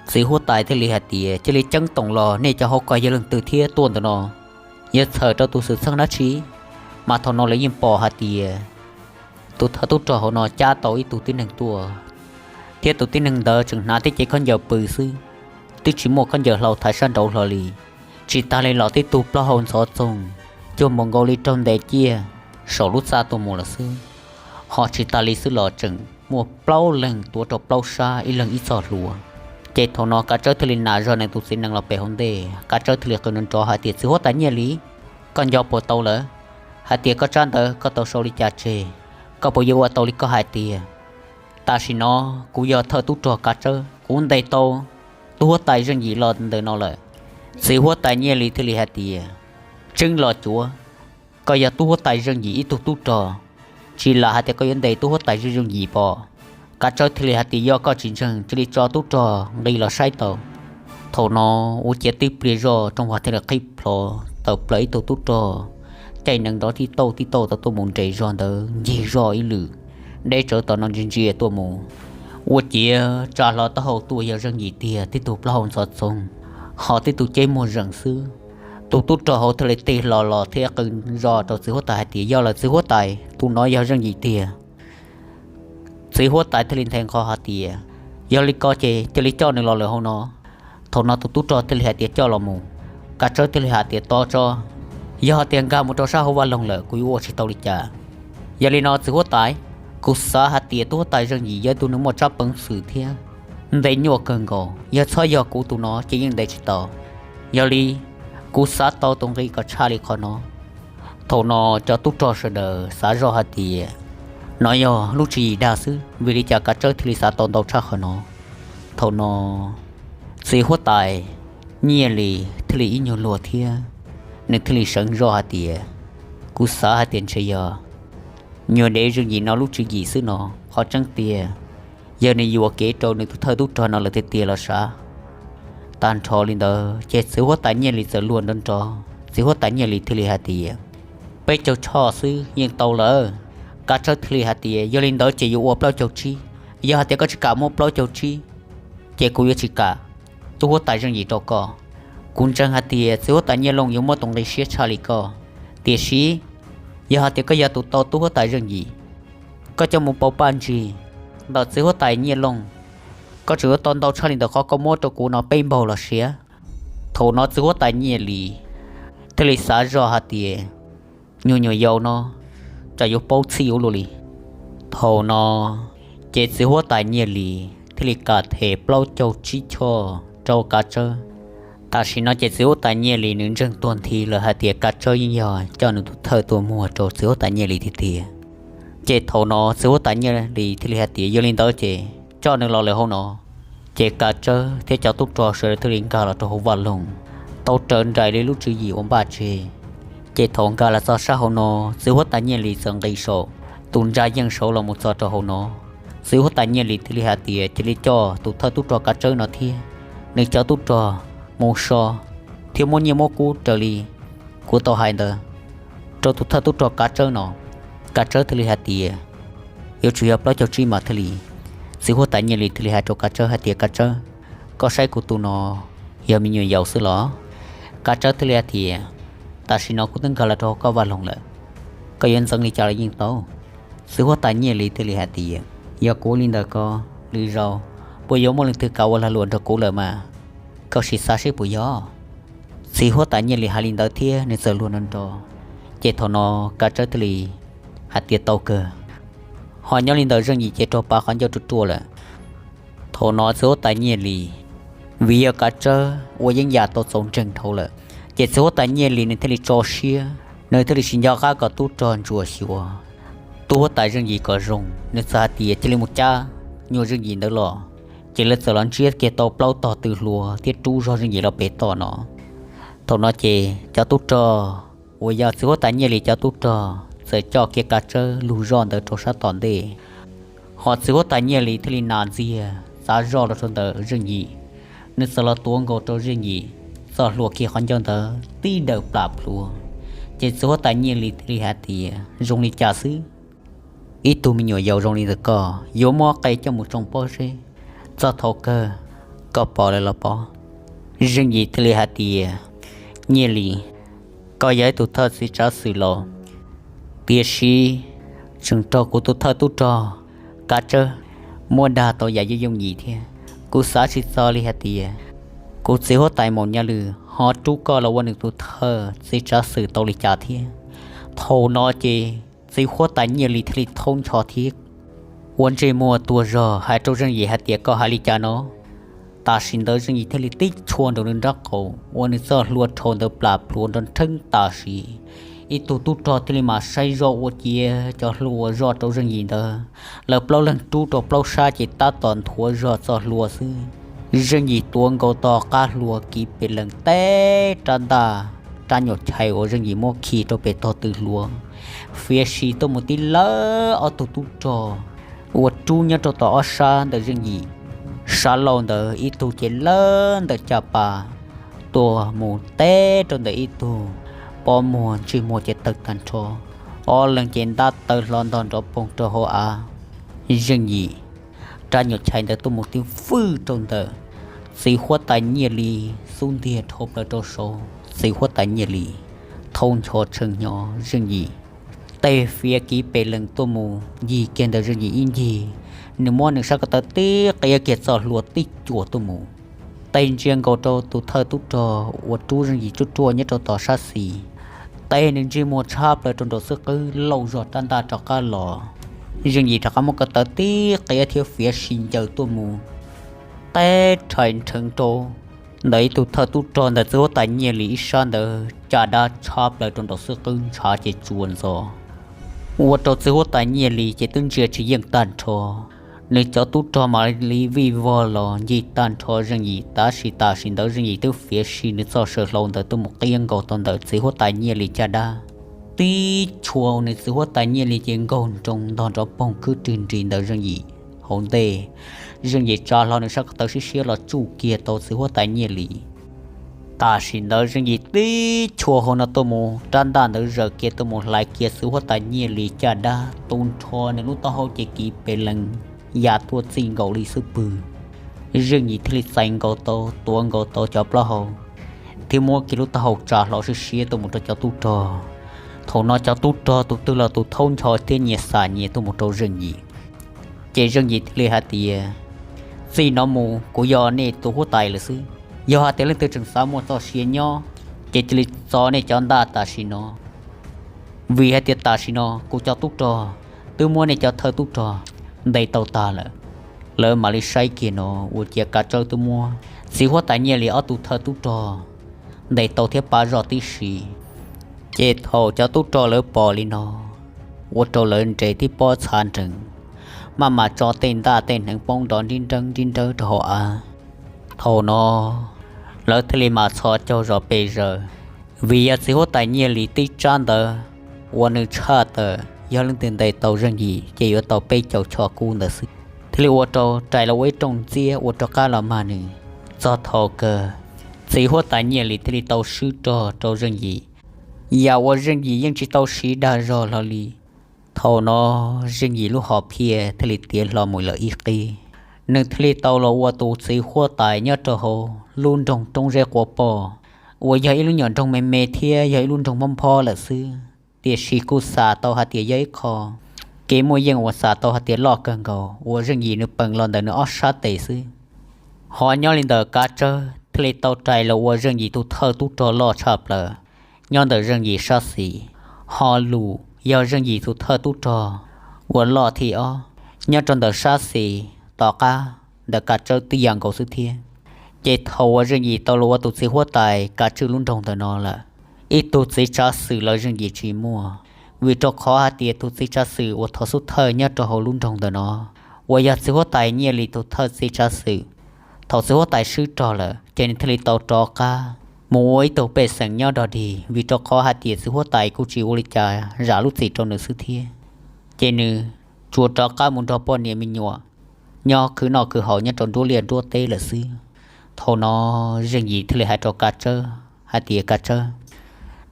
txiv huab tais thiaj li hais tias, cia li ceeb toom los, nej cov hauv ko yog leej twg thiab tuaj ntawm no, yog txhawm rau tus xwm txheej dab tsi? Mas thaum no lawv yeej pom hais tias tus thawj tub rog hauv no cab tau ib tug tib neeg tuaj, thiab tus tib neeg ntawd tseem hnav tib cev khaub ncaws pw xwb, twb tsis muaj khaub ncaws hlau thaiv sab nraud hlo li. Tsis tas li los tib tug plaub hau ntxhov txoog, cuag npaum nkaus li raug ntes ciaj saum lub txaj tuaj mus lawm xwb. Ho tsis tas li xwb los tseem muaj plaub leeg tuav rau plaub sab, ib leeg ib txoj hlua. Ces thaum no Kav Tsawb thiaj li nam zog nws tus txiv nees los pem hauv ntej, Kav Tsawb thiaj li qw nrov nrov hais tias, txiv huab tais Nyiaj Lis, koj nco puas tau lawm? Hais tias koj tsab ntawv koj tau sau li cas tseg? Koj puas yuav ua tau li koj hais tiag? Tam sim no kuv yog thawj tub rog Kav Tsawb, kuv ntes tau tub huab tais Zeej Yim los ntawm no lawm. Txiv huab tais Nyiaj Lis thiaj li hais tias, tseeb los cuav, koj yog tub huab tais Zeej Yim ib tug tub rog, tsis lam hais tias koj yuav ntes tub huab tais Zeej Yim pom. Kav Tsawb thiaj li hais tias, yog koj tsis ntseeg cia li tso tub rog nqis los saib tau. Thaum no ua ciav tib pliag zoj rooj vag thiaj li qhib plho, tawm plaws ib tug tub rog caij nees nrov tib tauj tib tauj tau tuaj mus nres zog ntawd ncig zoj ib lwm, deb tsawv tom no ntsia ntsia tuaj mus. Ua ciav tsa hlo taub hau tuaj yog Zeej Yim tiag, tib tug plaub hau ntxhov txoog, ho tib tug ceb muag zees xwb. Tus tub rog hauv thiaj li tig hlo los thiab qw zoj rau txiv huab tais hais tias, yog lawm txiv huab tais, tus no yog Zeej Yim tiag. Txiv huab tais thiaj li nthe nqho hais tias, yog li ko ces cia li coj nws los lawm hauv no. Thaum no tus tub rog thiaj li hais tias, coj los mus. Kav Tsawb thiaj li hais tias, tos tso, yog hais tias nkag mus rau sab hauv vaj loog lawm kuv yuav ua tsis tau li cas. Yog li no txiv huab tais, kuv xav hais tias tub huab tais Zeej Yim yog ib tug neeg muaj tsab peev xwm thiab ntev nyuaj kawg nkaus, yog txhob yog kuv tus no ces yeej ntes tsis tau. Yog li, kuv xav tau tus nqi kom tshaj li qhov no. Thaum no cov tub rog sawv daws xav zoj hais tias, no yog lub tswv yim dag xwb, vim li cas Kav Tsawb thiaj li xav tau ntau tshaj qhov no. Thaum no txiv huab tais Nyiaj Lis thiaj li ib nyuag luag thiab, nws thiaj li seev zoj hais tias, kuv xav hais tias ntshe yog nyuag dev Zeej Yim no lub tswv yim xwb no. Qhov tseeb tiag, yog nws yuam kev rau nws tus thawj tub rog no lawm tiag tiag los sav. Tag nrho li ntawd ces txiv huab tais Nyiaj Lis txawm luag nrov nrov, txiv huab tais Nyiaj Lis thiaj li hais tias, peb caug choj xwb yeej tau lawm. Kav Tsawb thiaj li hais tias, yog li ntawd ces yuav ua plaub caug tsib. Yog hais tias koj tsis kam muab plaub caug tsib, ces kuv yuav tsis kam tub huab tais Zeej Yim rau koj. Kuv ntseeg hais tias txiv huab tais Nyiaj Looj yuav muab tus nqi siab tshaj li koj, tiam sis yog hais tias koj yog tus tau tub huab tais Zeej Yim, koj coj mus pauv paj ntsig ntawm txiv huab tais Nyiaj Looj, koj tseem yuav tau ntau tshaj li ntawm qhov koj muab rau kuv no peb npaug los siav. Thaum no txiv huab tais Nyiaj Lis thiaj li xav zoj hais tias, nyuag nyuam yaus no tsam yuav paub txhij ua luaj li. Thaum no ces txiv huab tais Nyiaj Lis thiaj li kam them plaub caug tsib choj rau Kav Tsawb. Tam sim no ces txiv huab tais Nyiaj Lis nws ntseeg tuag nthi lawm hais tias Kav Tsawb yeej yog coj nws tus thawj tuaj muag rau txiv huab tais Nyiaj Lis tiag tiag. Ces thaum no txiv huab tais Nyiaj Lis thiaj li hais tias, yog li ntawd ces coj nws los lawm hauv no. Ces Kav Tsawb thiab cov tub rog sawv daws thiaj li nkag los rau hauv vaj loog, tau raws nraim li lub tswv yim uas npaj tseg. Ces thaum nkag los txog sab hauv no, txiv huab tais Nyiaj Lis txawm nqis saum tus ntsa yeej saud los mus txog rau hauv no. Txiv huab tais Nyiaj Lis thiaj li hais tias, cia li coj tus thawj tub rog Kav Tsawb no thiab nws cov tub rog mus so thiab muab nyiaj muab kub raws li kuv tau hais ntawd rau tus thawj tub rog Kav Tsawb no. Kav Tsawb thiaj li hais tias, yuav tsum yog plaub caug tsib mas thiaj li. Txiv huab tais Nyiaj Lis thiaj li hais rau Kav Tsawb hais tias, Kav Tsawb, koj saib kuv tus no yog me nyuam yaus xwb los? Kav Tsawb thiaj li hais tias, tam sim no kuv twb nkag los rau hauv koj vaj loog lawm, koj yuav ntxeev li cas los yeej tau. Txiv huab tais Nyiaj Lis thiaj li hais tias, yog kuv li ntawd ko, lwm zaus puas yuav muaj leej twg kam ua lag luam nrog kuv lawm mas, koj sim xav seb puas yog. Txiv huab tais Nyiaj Lis hais li ntawd thiab nws txawm luag nrov nrov, Ces thaum no Kav Tsawb thiaj li hais tias tau kawg. Ho nyob li ntawd Zeej Yim ces raug pav qhov ncauj ruaj ruaj lawm. Thaum no txiv huab tais Nyiaj Lis, vim yog Kav Tsawb ua yeeb yam tau txaus ntseeg dhau lawm, ces txiv huab tais Nyiaj Lis nws thiaj li tso siab, nws thiaj li tsis nco qab kom tub rog ntsuas xyuas tub huab tais Zeej Yim kom zoo. Nws txawm hais tias cia li mus cab nyuag Zeej Yim ntawd los. Ces lawv txawm los ntsiab kiag tau plaub tog tw hluas thiab rub zog Zeej Yim los pem toj no. Thaum no ces cov tub rog uas yog txiv huab tais Nyiaj Lis cov tub rog txawm coj kiag Kav Tsawb lug zoj ntawd rau sab tom ntej. Ho txiv huab tais Nyiaj Lis thiaj li nas ntxiag txav zoj los rau ntawm Zeej Yim. Nws txawm los tuav nkaus rau Zeej Yim txoj hlua kiag qhov ncauj ntawd tib daws plam plhuav. Ces txiv huab tais Nyiaj Lis thiaj li hais tias zoo li cas xwb, ib tug me nyuam yaus zoo li ntawm koj yuav muab qe coj mus tsoo pob zeb, txog thaum kawg koj pom lawm los pov? Zeej Yim thiaj li hais tias Nyiaj Lis, koj yog ib tug thawj txiv tsav xwm laus, tiam sis tseem raug kuv tus thawj tub rog Kav Tsawb muab dag tau yam yooj yooj yim thiab. Kuv xav tsis txog li hais tias kuv txiv huab tais Maum Nyaj Lwm ho rub koj los ua nws tus thawj txiv tsav xwm tau li cas thiab. Thaum no ces txiv huab tais Nyiaj Lis thiaj li thaub ncho thiab ua ntsej muag tuag zog hais rau Zeej Yim hais tias koj hais li cas no? Tam sim ntawd Zeej Yim thiaj li tib chua nraum nws nraub qaum ua nws txoj hlua rhau ntawd plam plhuav nrov nrheeb tam sim. Ib tug tub rog thiaj li mam saib zoj ua ciav cov hlua zoj rau Zeej Yim ntawd. Lawv plaub leeg rub rau plaub sab ces tab tom nthuav zog txoj hlua xwb. Zeej Yim tuav nkaus tog qab hlua kiv pes lees teb rab ntaj, rab nyuam chais uas Zeej Yim muab khi rau pem tog tw hlua, fiav si tuaj mus tib lawb ob tug tub rog uas rub nyob rau tom ob sab ntawm Zeej Yim. Sab laug ntawd ib tug ces lawb ntawm caj pas tuaj mus teb rau ntawm ib tug, pob muag ntsej muag ces tawg tag nrho, ob leeg ces ntab taw hlo ntog nrov poog rau hauv av. Zeej Yim rab nyuam chais ntawd tuaj mus twb fwj rau ntawm txiv huab tais Nyiaj Lis xub ntiag dhau plaws rau saud. Txiv huab tais Nyiaj Lis thaub ncho tshee hnyo Zeej Yim, tej fiav kiv pes lees tuaj mus ncig kiag ntawm Zeej Yim ib ncig. Nws muab nws sab ko taw tib qiab kiag txoj hlua tib cuam tuaj mus, tej ntsia nkaus rau tus thawj tub rog uas rub Zeej Yim ruaj ruaj nyob rau tom sab xis, tej nws ntsej muag tshab plaws rau nraum xwb qwb lauj zog rab ntaj rov qab los. Zeej Yim rov qab muab ko taw tib qiab thiab fiav si ncaws tuaj mus, teb rhais nrheev rau ntawm ib tug thawj tub rog ntawm txiv huab tais Nyiaj Lis ib sab ntawd caj dab tshab plaws rau nraum xwb qwb ntshav ces tsuas ntxov, ua rau txiv huab tais Nyiaj Lis ces twb ntsia tsis yeej tag nrho. Nws cov tub rog mam li vij vog los ncig tag nrho Zeej Yim, tab sis tam sim ntawd Zeej Yim twb fiav si nws txoj saw hlau ntawd tuaj mus qiab nkaus tau ntawm txiv huab tais Nyiaj Lis caj dab, tib chua nws txiv huab tais Nyiaj Lis ces nkaug nroo ntog nrov poog khwb rig nris ntawm Zeej Yim hauv ntej. Zeej Yim tsa hlo nws sab ko taw siab siab los tsuj kiag tau txiv huab tais Nyiaj Lis. Tam sim ntawd Zeej Yim tib chua hauv no tuaj mus, rab ntaj ntawd zaws kiag tuaj mus hlais kiag txiv huab tais Nyiaj Lis caj dab, tu nrho nws lub taub hau ces kiv pes lees ya tuaj txij nkaus li xub pwg. Zeej Yim thiaj li txais nkaus tau, tuav nkaus tau cov plaub hau, thiab muab kiag lub taub hau tsa hlo siab siab tuaj mus rau cov tub rog. Thaum no cov tub rog tus twg los tus thaub ncho thiab nyias xam nyias tuaj mus rau Zeej Yim. Ces Zeej Yim thiaj li hais tias, txij no mus kuv yog nej tus huab tais lawm xwb. Yog hais tias leej twg tseem xav muaj txoj sia nyob, ces cia li txo nej cov ntaj tam sim no, vim hais tias tam sim no kuv cov tub rog twb muab nej cov thawj tub rog ntes tau tag lawm. Lawv mam li saib kiag no ua ciav Kav Tsawb twb muab txiv huab tais Nyiaj Lis ob tug thawj tub rog ntes tau thiab pab zoj tib si. Ces thaum cov tub rog lawv pom li no, ua rau lawv nres tib pob txha nrees, maj mam tso tej ntaj tej hneev poob nrov nrib nreeb nrib nreeb rau hauv av. Thaum no lawv thiaj li mam txhos caug zos pes zaws, vim yog txiv huab tais Nyiaj Lis tib tsab ntawd uas nws tshaj tawm yog leej twg ntes tau Zeej Yim ces yuav tau peb caug choj kub ntawd xwb, thiaj li ua rau rais los ua ib rooj ntxiab ua rov qab los mag nws. Txog thaum kawg, txiv huab tais Nyiaj Lis thiaj li tau swb rog rau Zeej Yim. Yam uas Zeej Yim yeej tsis tau siv dag zog hlo li. Thaum no Zeej Yim lub hom phiaj thiaj li tiav hlo mus lawm ib qib, nws thiaj li tau los ua tus txiv huab tais nyob rau hauv lub nroog Roob Zeb Quav Poj, uas yog ib lub nyuam nroog me me thiab yog ib lub nroog phob phob lawm xwb, tiam sis kuj xam tau hais tias yog ib qho kev muaj yeej uas xam tau hais tias loj kawg nkaus uas Zeej Yim nws peem los ntawm nws ob sab tes xwb. Ho nyob li ntawm Kav Tsawb thiaj li tau rais los ua Zeej Yim tus thawj tub rog loj tshaj plaws nyob ntawm Zeej Yim sab xis. Ho Lus yog Zeej Yim tus thawj tub rog uas loj thib ob nyob rau ntawm sab xis tom qab ntawm Kav Tsawb twb ya nkaus xwb thiab. Ces thaum uas Zeej Yim tau los ua tus txiv huab tais kav tswj lub nroog ntawm no lawm, ib tug txiv tsav xwm los Zeej Yim tsis muaj, vim rau qhov hais tias tus txiv tsav xwm uas thov xub thawj nyob rau hauv lub nroog ntawm no uas yog txiv huab tais Nyiaj Lis tus thawj txiv tsav xwm. Thaum txiv huab tais swb rog lawm ces nws thiaj li tau rov qab mus ua ib tug pej xeem nyob dog dig, vim rau qhov hais tias txiv huab tais kuj tsis ua li cas zam lub txim rau nws xwb thiab. Ces nws tsuas rov qab mus nrog poj niam me nyuam nyob khwv noj khwv haus nyob rau nruab liaj nruab teb lawm xwb. Thaum no Zeej Yim thiaj li hais rau Kav Tsawb hais tias, Kav Tsawb,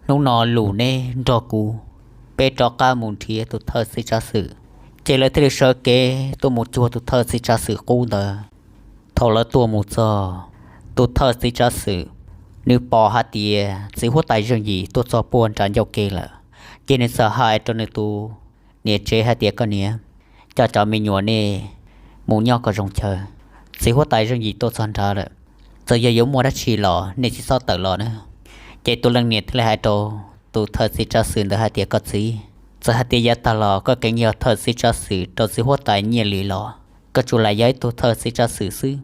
hnub no Lus neb nrog kuv, peb rov qab mus nrhiav tus thawj txiv tsav xwm. Ces lawv thiaj li sawv kev tuaj mus cuag tus thawj txiv tsav xwm qub ntawd. Thaum lawv tuaj mus txog, tus thawj txiv tsav xwm nws pom hais tias txiv huab tais Zeej Yim tuaj txog puag nram ncauj ke lawm, ces nws txawm hais rau nws tus niam tsev hais tias, Koj niam, coj cov me nyuam nej mus nyob kom zoo chaw, txiv huab tais Zeej Yim tuaj txog nrad lawm. Txawm yog yuav muaj dab tsi los nej tsis txhob tawm los na. Ces tus leej niam thiaj li hais rau tus thawj txiv tsav xwm ntawd hais tias, Koj txiv, txawm hais tias yav tag los koj kheev yog thawj txiv tsav xwm rau txiv huab tais Nyiaj Lis los koj tsuas lam yog ib tug thawj txiv tsav xwm xwb.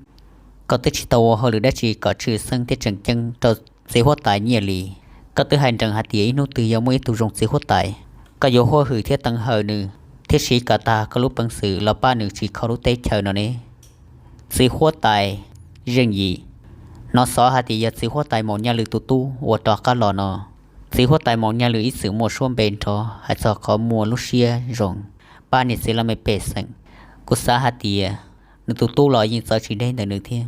Koj twb tsis tau ua hauj lwm dab tsi kom tshwj xeeb thiab tseem ceeb rau txiv huab tais Nyiaj Lis. Koj twb hais nrees hais tias ib hnub twg yuav muaj ib tug zoo txiv huab tais, koj yuav huab hwm thiab teev hawm nws thiab siv kom tag koj lub peev xwm los pab nws tsim kho lub teb chaws no ne. Txiv huab tais Zeej Yim, hnov xov hais tias yog txiv huab tais Maum Nyaj Lwm tus tub uas rov qab los no. Txiv huab tais Maum Nyaj Lwm ib txwm muaj suab npe nrov hais txog qhov muaj lub siab zoo pab niam txiv laj mej pej xeem. Kuv xav hais tias nws tus tub los yeej txawv tsis deb ntawm nws thiab.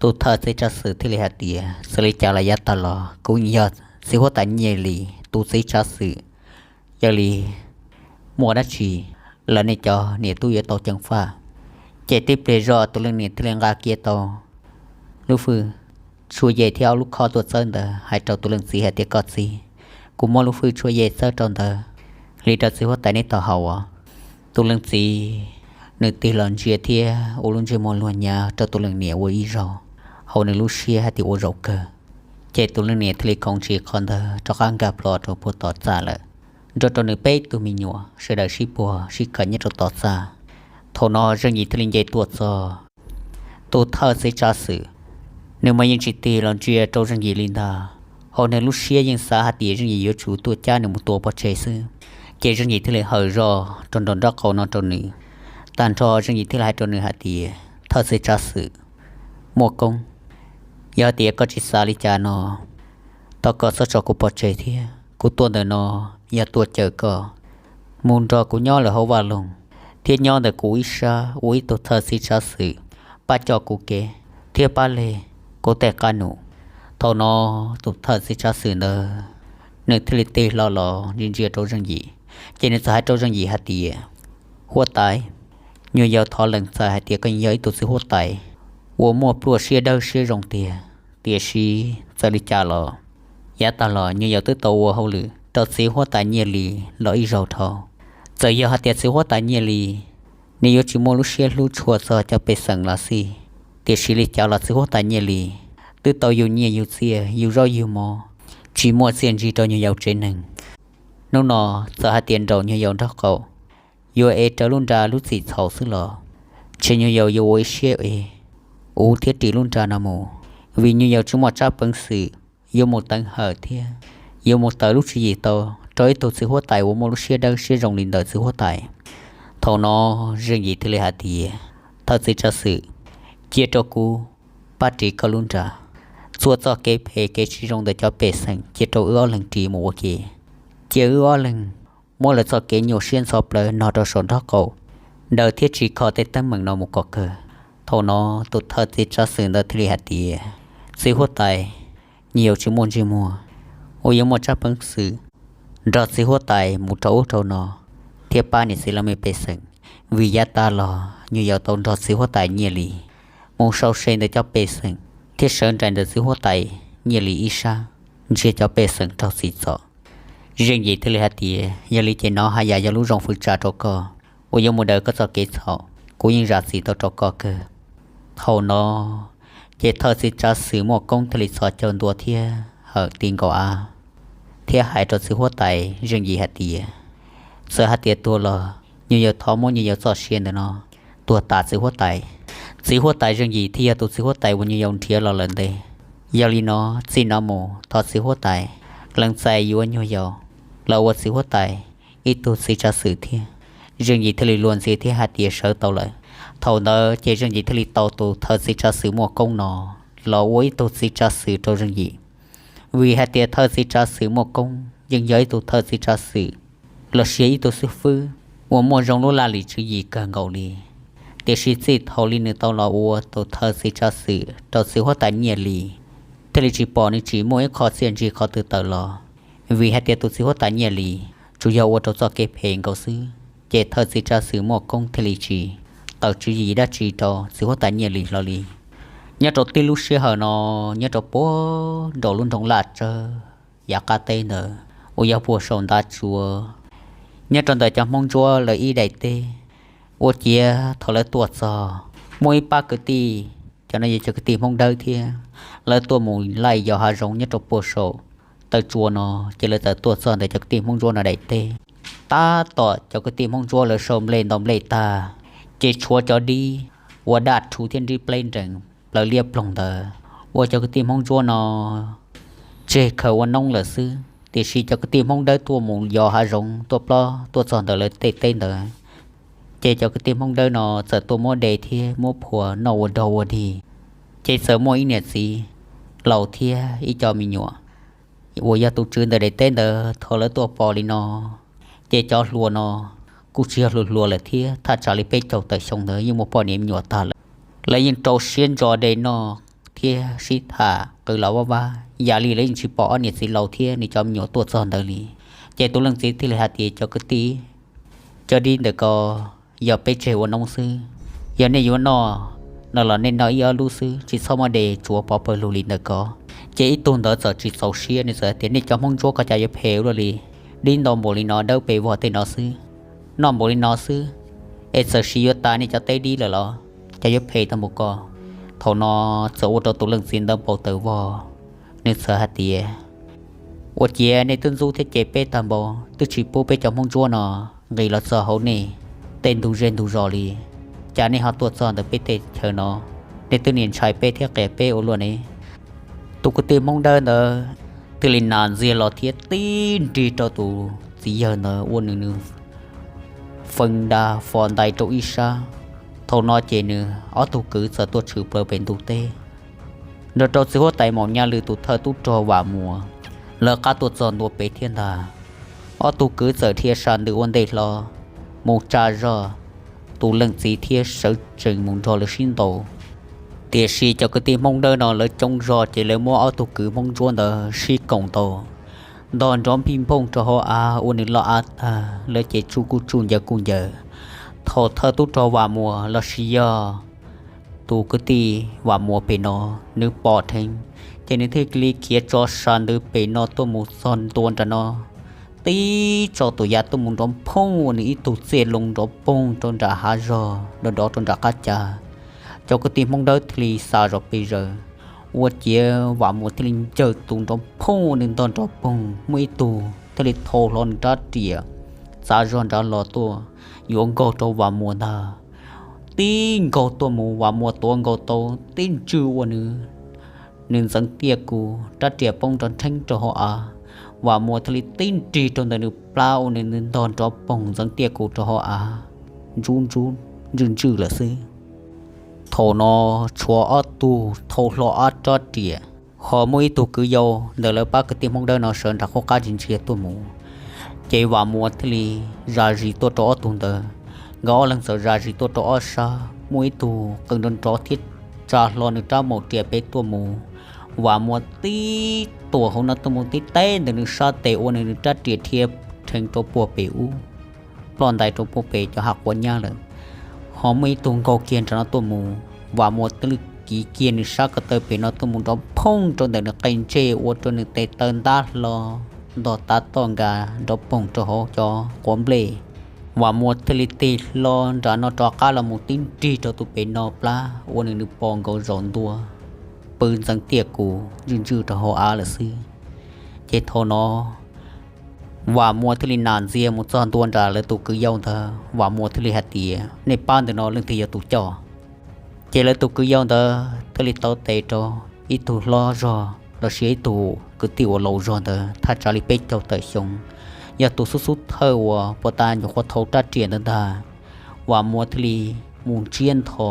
Tus thawj txiv tsav xwm thiaj li hais tias, Txawm li cas los yav tag los kuv yog txiv huab tais Nyiaj Lis tus txiv tsav xwm. Yog li muaj dab tsi los nej cov niam tub yuav tau ceev faj. Ces tib pliag zog tus leej niam thiaj li nqa kiag tau lub fwj tshuaj yej thiab ob lub khob tuaj txawb ntawd hais rau tus leej txiv hais tias, Koj txiv, kuv muab lub fwj tshuaj yej txawb rau ntawd li rau txiv huab tais neb tau haus os. Tus leej txiv nws tig los ntsia thiab ua lub ntsej muag luag nyav rau tus leej niam ua ib zaug, hauv nws lub siab hais tias ua zaum kawg. Ces tus leej niam thiaj li khoov ntsis qhov ntawd rov qab nkag plho rau puag tom txaj lawm, nrog rau nws peb tug me nyuam sawv daws sib puag sib khawm nyob rau tom txaj. Thaum no Zeej Yim thiaj li nce tuaj txog. Tus thawj txiv tsav xwm, nws mas yeej tsis tig los ntsia rau Zeej Yim li ntag, hos nws lub siab yeej xav hais tias Zeej Yim yuav tsum tuaj cab nws mus tua pov tseg xwb. Ces Zeej Yim thiaj li hawm zog rau nraum nraub qaum no rau nws. Tag nrho Zeej Yim thiaj li hais rau nws hais tias, Thawj txiv tsav xwm, Muaj Koob, yog hais tias koj tsis xav li cas no, thov koj txhob tso kuv pov tseg thiab. Kuv tuaj ntawm no yog tuaj caw koj mus nrog kuv nyob lawm hauv vaj loog, thiab nyob ntawm kuv ib sab ua ib tug thawj txiv tsav xwm, pab coj kuv kev thiab pab leg kuv tej qab num. Thaum no tus thawj txiv tsav xwm ntawd nws thiaj li tig hlo los ntsia ntsia rau Zeej Yim, ces nws txawm hais rau Zeej Yim hais tias, Huab tais, nyuam yaus thov lees txais hais tias koj yog ib tug txiv huab tais uas muaj pluaj siab dawb siab zoo tiag, tiam sis txawm li cas los yav tag los nyuam yaus twb tau ua hauj lwm rau txiv huab tais Nyiaj Lis los ib zaug dhau. Txawm yog hais tias txiv huab tais Nyiaj Lis nws yuav tsis muaj lub siab hlub tshua txog cov pej xeem los xij, tiam sis li cas los txiv huab tais Nyiaj Lis twb tau yug nyiaj yug txiaj yug zaub yug mov, tsis muaj txiaj ntsig rau nyuam yaus tsev neeg. Hnub no txawm hais tias nraum nyuam yaus nraub qaum yuav ev rawv lub nra lub txim txhaum xwb los, ntshe nyuam yaus yuav ua ib siab ev, uv thiab ris lub nra no mus, vim nyuam yaus tsis muaj tsab peev xwm yuav mus teev hawm thiab yuav mus tawm lub tswv yim tau rau ib tug txiv huab tais uas muaj lub siab dawb siab zoo li ntawm txiv huab tais. Thaum no Zeej Yim thiaj li hais tias, Thawj txiv tsav xwm, cia rau kuv pab ris koj lub nra. Txhua txoj kev phem kev tsis zoo ntawm cov pej xeem cia rau wb ob leeg ris mus ua ke. Cia wb ob leeg muab lawv txoj kev nyuaj siab ntxhov plawv no rau saum nraub qaum ntawd thiab tsis kho tej teeb meem no mus kom kawg. Thaum no tus thawj txiv tsav xwm ntawd thiaj li hais tias, Txiv huab tais, nyuam yaus tsis muaj ntsej muag uas yuav muaj tsab peev xwm nrog txiv huab tais mus rau ub rau no thiab pab niam txiv laj mej pej xeem, vim yav tas los nyuam yaus tau nrog txiv huab tais Nyiaj Lis mus sau se ntawm cov pej xeem thiab sawv nraim ntawm txiv huab tais Nyiaj Lis ib sab, nrhiav cov pej xeem raug txim txom. Zeej Yim thiaj li hais tias, Yog li ces no haj yam yog lub zoo fwv tsa rau koj uas yuav mus daws koj txoj kev txhaum, kuv yeej zam txim tau rau koj kawg. Thaum no ces thawj txiv tsav xwm Muaj Koob thiaj li txhos caug ntua thiab hawm ti nkaus av, thiab hais rau txiv huab tais Zeej Yim hais tias, txawm hais tias tuag los nyuag yaus thov muab nyuag yaus txoj sia ntawm no tuag tas txiv huab tais. Txiv huab tais Zeej Yim thiaj yog tus txiv huab tais uas nyuag yaus nrhiav los lawm ntej. Yog li no, txij no mus thov txiv huab tais lees txais yuav nyuag yaus los ua txiv huab tais ib tug txiv tsav xwm thiab. Zeej Yim thiaj li luag ntxhi thiab hais tias sawv tau lawm. Thaum ntawd ces Zeej Yim thiaj li tau tus thawj txiv tsav xwm muaj koob no los ua ib tug txiv tsav xwm rau Zeej Yim. Vim hais tias thawj txiv tsav xwm muaj koob yeej yog ib tug thawj txiv tsav xwm los sis ib tug xib fwb uas muaj zoo lub laj lim tswv yim kawg nkaus li. Tiam sis txij thaum li nws tau los ua tus thawj txiv tsav xwm rau txiv huab tais Nyiaj Lis, thiaj li tsis pom nws tsim muaj ib qho txiaj ntsig qhov twg tawm los. Vim hais tias tus txiv huab tais Nyiaj Lis tsuas yog ua rau txoj kev phem nkaus xwb, ces thawj txiv tsav xwm muaj koob thiaj li tsis tawm tswv yim dab tsi rau txiv huab tais Nyiaj Lis hlo li. Nyob rau tib lub sij hawm no, nyob rau puag nraum lub nroog Laj Tsawb yav qab teb ntawd uas yog puag saum Ntav Tsuas, nyob rau ntawm cov Hmoob Ntsuab lawv ib daim teb, ua ciav thaum lawv tuaj txog, muaj ib pab kwv tij, cov no yog cov kwv tij Hmoob Dawb thiab, lawv tuaj mus laij yos hav zoov nyob rau puag saum Taw Tsua no, ces lawv txawm tuaj txog ntawm cov kwv tij Hmoob Ntsuab no daim teb. Tab tom cov kwv tij Hmoob Ntsuab lawv sau nplej ntau nplej tag, ces tshuav cov dib ua daj rhu thiab nrib pleb nrees plaws liab ploog ntawd, ua cov kwv tij Hmoob Ntsuab no tseg khaws ua noob lawm xwb. Tiam sis cov kwv tij Hmoob Dawb tuaj mus yos hav zoov tuaj plob tuaj txog ntawm lawv tej teb ntawd, ces cov kwv tij Hmoob Dawb no txawm tuaj muab de thiab muab phua noj ua dog ua dig, ces txawm muaj ib niam txiv laus thiab ib co me nyuam uas yog tus tswv ntawm daim teb ntawd, thaum lawv tuaj pom li no, ces cov hluas no kuj tsis yog hluas hluas lawm thiab, thaj tsam li peb caug tawm xyoo ntawd yeej muaj poj niam me nyuam tag lawm. Lawv yeej rau siab ntso de noj thiab sib tham qw los vaj vab, yam li lawv yeej tsis pom ob niam txiv laus thiab nws cov me nyuam tuaj txog ntawd li. Ces tus leej txiv thiaj li hais tias, cov kwv tij, cov dib ntawm ko yog peb tseg ua noob xwb, yog nej yuav noj no los nej noj ib ob lub xwb, tsis txhob muab de tsuav pov pawg lug li ntawm ko. Ces ib tug ntawd txawm tsis txaus siab, nws txawm tias, nej cov Hmoob Ntsuab koj cas yuav phem ua luaj li, dib ntau npaum li no dawb pes vog tej no xwb, noj npaum li no xwb, es txawm sis yuav tas nej cov teb dib lawm los cas yuav phem tau npaum ko. Thaum no txawm ua rau tus leej txiv ntawd npau taws vog, nws txawm hais tias, ua ciav nej twb ntxub thiab cem peb tag npaum, twb tsis pub peb cov Hmoob Ntsuab no nqis los txog hauv nej tej ntug zej ntug zos li, cas nej ho tuaj txog ntawm peb tej chaw no, nej twb niaj ntshai peb thiab qias peb ua luaj ne. Tus kwv tij Hmoob Dawb ntawd thiaj li nas ntxiag los thiab tib nrig rau tus txiv yawg ntawd ua nws nws fee da fo ntais rau ib sab. Thaum no ces nws ob tug kwv txawm tuaj tshwm plaws pem ntug teb, nrog rau txiv huab tais Maum Nyaj Lwm tus thawj tub rog Vam Muas lawv qab tuaj txog ntua pem thiab ntag. Ob tug kwv txawm dhia sa ntws ua ntej hlo mus tsa zog tus leej txiv thiab sawv tsees mus nrog lawv sib ntaus. Tiam sis cov kwv tij Hmoob Dawb no lawv coob zog ces lawv muab ob tug kwv Hmoob Ntsuab ntawd sib koom ntaus, ntog nrov npij nphooj rau hauv av ua nws loj av tag, lawv ces tsuj kuj tsuj ncaws kuj ncaws. Thaum thawj tub rog Vam Muas los sis yog tus kwv tij Vam Muas pem no nws pom dheev, ces nws thiaj li khiav tso sa ntws pem no tuaj mus txog ntua nram no, tib tso tus yav tuaj mus nrov nphooj ua nws ib tug txiaj loo nrov poog rau nram hav zog nrov nrov rau nram qab cas. Cov kwv tij Hmoob Dawb thiaj li xa zog pes zaws, ua ciav Vam Muas thiaj li ncaws tus nrov nphooj ua nws ntog nrov poog, muaj ib tug thiaj li thau hlo nws rab riam txav zog nrad los tuaj yuav nkaug rau Vam Muas ntag. Tib nkaug tuaj mus Vam Muas tuav nkaus tau tib ntswj ua nws, nws ntxeev tiaj kus rab riam poob nrov nrheeb rau hauv av. Vam Muas thiaj li tib nrig rau ntawm nws plab ua nws ntog nrov poog ntxeev tiaj kus rau hauv av, ntsub ntsub ntswj ntswj lawm xwb. Thaum no tshuav ob tug thau hlo ob rab riam, ho muaj ib tug kwv yau ntawm lawv pab kwv tij Hmoob Dawb no sawv nram qhuab qab ntsia ntsia tuaj mus. Ces Vam Muas thiaj li zam zis tuaj rau ob tug ntawd, nkawd ob leeg txawm zam zis tuaj rau ob sab, muaj ib tug qw nrov nrov thiab tsa hlo nws rab maum riam pem tuaj mus. Vam Muas tib tuam hauv no tuaj mus tib teb ntawm nws sab tes ua nws nws rab riam dhia rheev rau puag pem ub, ploj ntais rau puag pem cov hav quav nyab lawm. Ho muaj ib tug nkaug kiag nram no tuaj mus, Vam Muas twb kiv kiag nws sab ko taw pem no tuaj mus nrov phooj rau ntawm nws qe ntsej ua rau nws tes taw ntab hlo ntog tav toj nkas nrov poog rau hauv cov quav nplej. Vam Muas thiaj li tig hlo nram no rov qab los mus tib nrig rau tus pem no plab ua nws nws pos nkaus zaum ntua, pw ntxeev tiaj kus ntswj ntswj rau hauv av lawm xwb. Ces thaum no Vam Muas thiaj li nam ntxias mus txog ntua nram lawv tus kwv yau ntawd, Vam Muas thiaj li hais tias, nej pab ntawm no leej twg yog tus coj? Ces lawv tus kwv yau ntawd thiaj li taw tes rau ib tug hlob zog los sis ib tug kwv tij uas laus zog ntawd thaj tsam li peb caug tawm xyoo, yog tus xub xub thawj uas puag ta nyuam qhuav thau rab riam ntawd ntag. Vam Muas thiaj li mus ntsiab ntho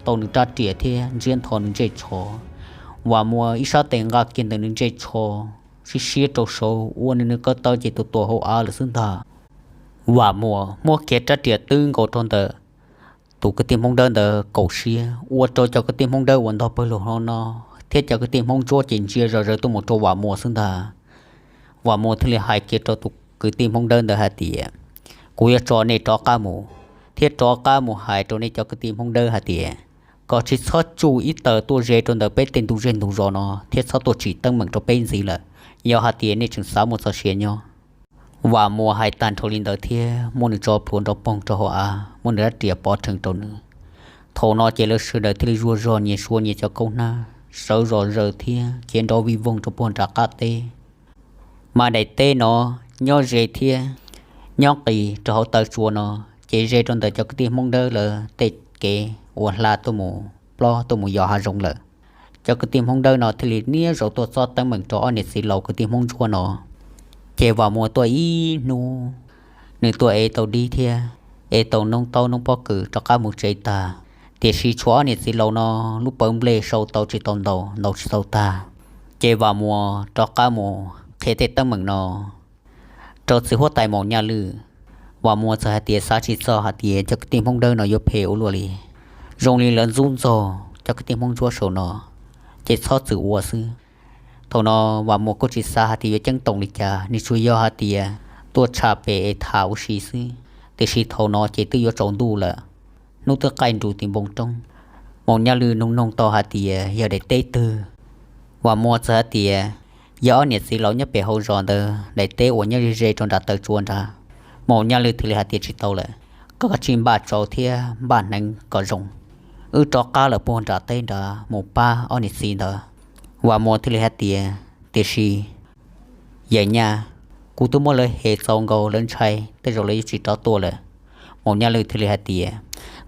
tau nws rab riam thiab ntsiab ntho nws ntsej tsho. Vam Muas ib sab tes nqa kiag ntawm nws ntsej tsho siab siab rau saud ua nws nws ko taw ces tus tuam hauv av lawm xwb ntag. Vam Muas muab kiag rab riam twb nkaus rau ntawm tus kwv tij Hmoob Dawb ntawd kaum siab, ua rau cov kwv tij Hmoob Dawb uas ntog pawg lug hlo no thiab cov kwv tij Hmoob Ntsuab ces ntsia zom zaws tuaj mus rau Vam Muas xwb ntag. Vam Muas thiaj li hais kiag rau tus kwv tij Hmoob Dawb ntawd hais tias, kuv yuav tso nej rov qab mus, thiab rov qab mus hais rau nej cov kwv tij Hmoob Dawb hais tias, kom tsis txhob tsuj ib taws tuaj ze rau ntawm peb tej ntug zej ntug zos no thiab txhob tuaj tsim teeb meem rau peb ntxiv lawm, yog hais tias nej tseem xav muaj txoj sia nyob. Vam Muas hais tag nrho li ntawd thiab muab nws tso plhuav nrov poog rau hauv av, muab nws rab riam pov rhees rau nws. Thaum no ces lawv sawv daws thiaj li zuag zog nyias suav nyias cov kaub hnab, sawv zom zaws thiab khiav nrov vij voog rau puag nram qab teb. Mas daim teb no nyob ze thiab nyob qis rau hauv taw tsua no, ces ze rau ntawm cov kwv tij Hmoob Dawb lawv tej kev uas hla tuaj mus plob tuaj mus yos hav zoov lawm. Cov kwv tij Hmoob Dawb no thiaj li niaj zaus tuaj txob teeb meem rau ob niam txiv laus kwv tij Hmoob Ntsuab no. Ces Vam Muas tuaj ib hnub, nws tuaj ev tau dib thiab ev tau noob taub noob pob kws rov qab mus tsev tag, tiam sis tshuav ob niam txiv laus no lub pawv nplej sau tau tsis tau ntau, ntau tsis tau tag. Ces Vam Muas rov qab mus qhia tej teeb meem no rau txiv huab tais Maum Nyaj Lwj. Vam Muas txawm hais tias xav tsis txog hais tias cov kwv tij Hmoob Dawb no yuav phem ua luaj li, zoo li lawv ntxub ntxaug cov kwv tij Hmoob Ntsuab saum no, ces txhob txwm ua xwb. Thaum no Vam Muas kuj tsis xav hais tias yuav ceeb toom li cas, nws tsuas yog hais tias tuaj tsham pem es tham ua si xwb. Tiam sis thaum no ces twb yuav tsaus ntuj lawm, hnub twb qaij nrus tim npoo roob. Maum Nyaj Lwj nug noog tau hais tias yog daim teb twg, Vam Muas txawm hais tias yog ob niam txiv laus nyob pem hauv zos ntawd daim teb uas nyob ze ze rau nram taw tsua nrad. Maum Nyaj Lwj thiaj li hais tias tsis tau lawm, koj kav tsij npaj tsau thiab npaj hneev kom zoo, wb rov qab lawm puag nram teb nrad mus pab ob niam txiv ntawd. Vam Muas thiaj li hais tias, tiam sis yawm Nyaj, kuv twb muab lawv hem txaus nkaus, lawv ntshai, tej zaum lawv yuav tsis rov tuaj lawm. Maum Nyaj Lwj thiaj li hais tias,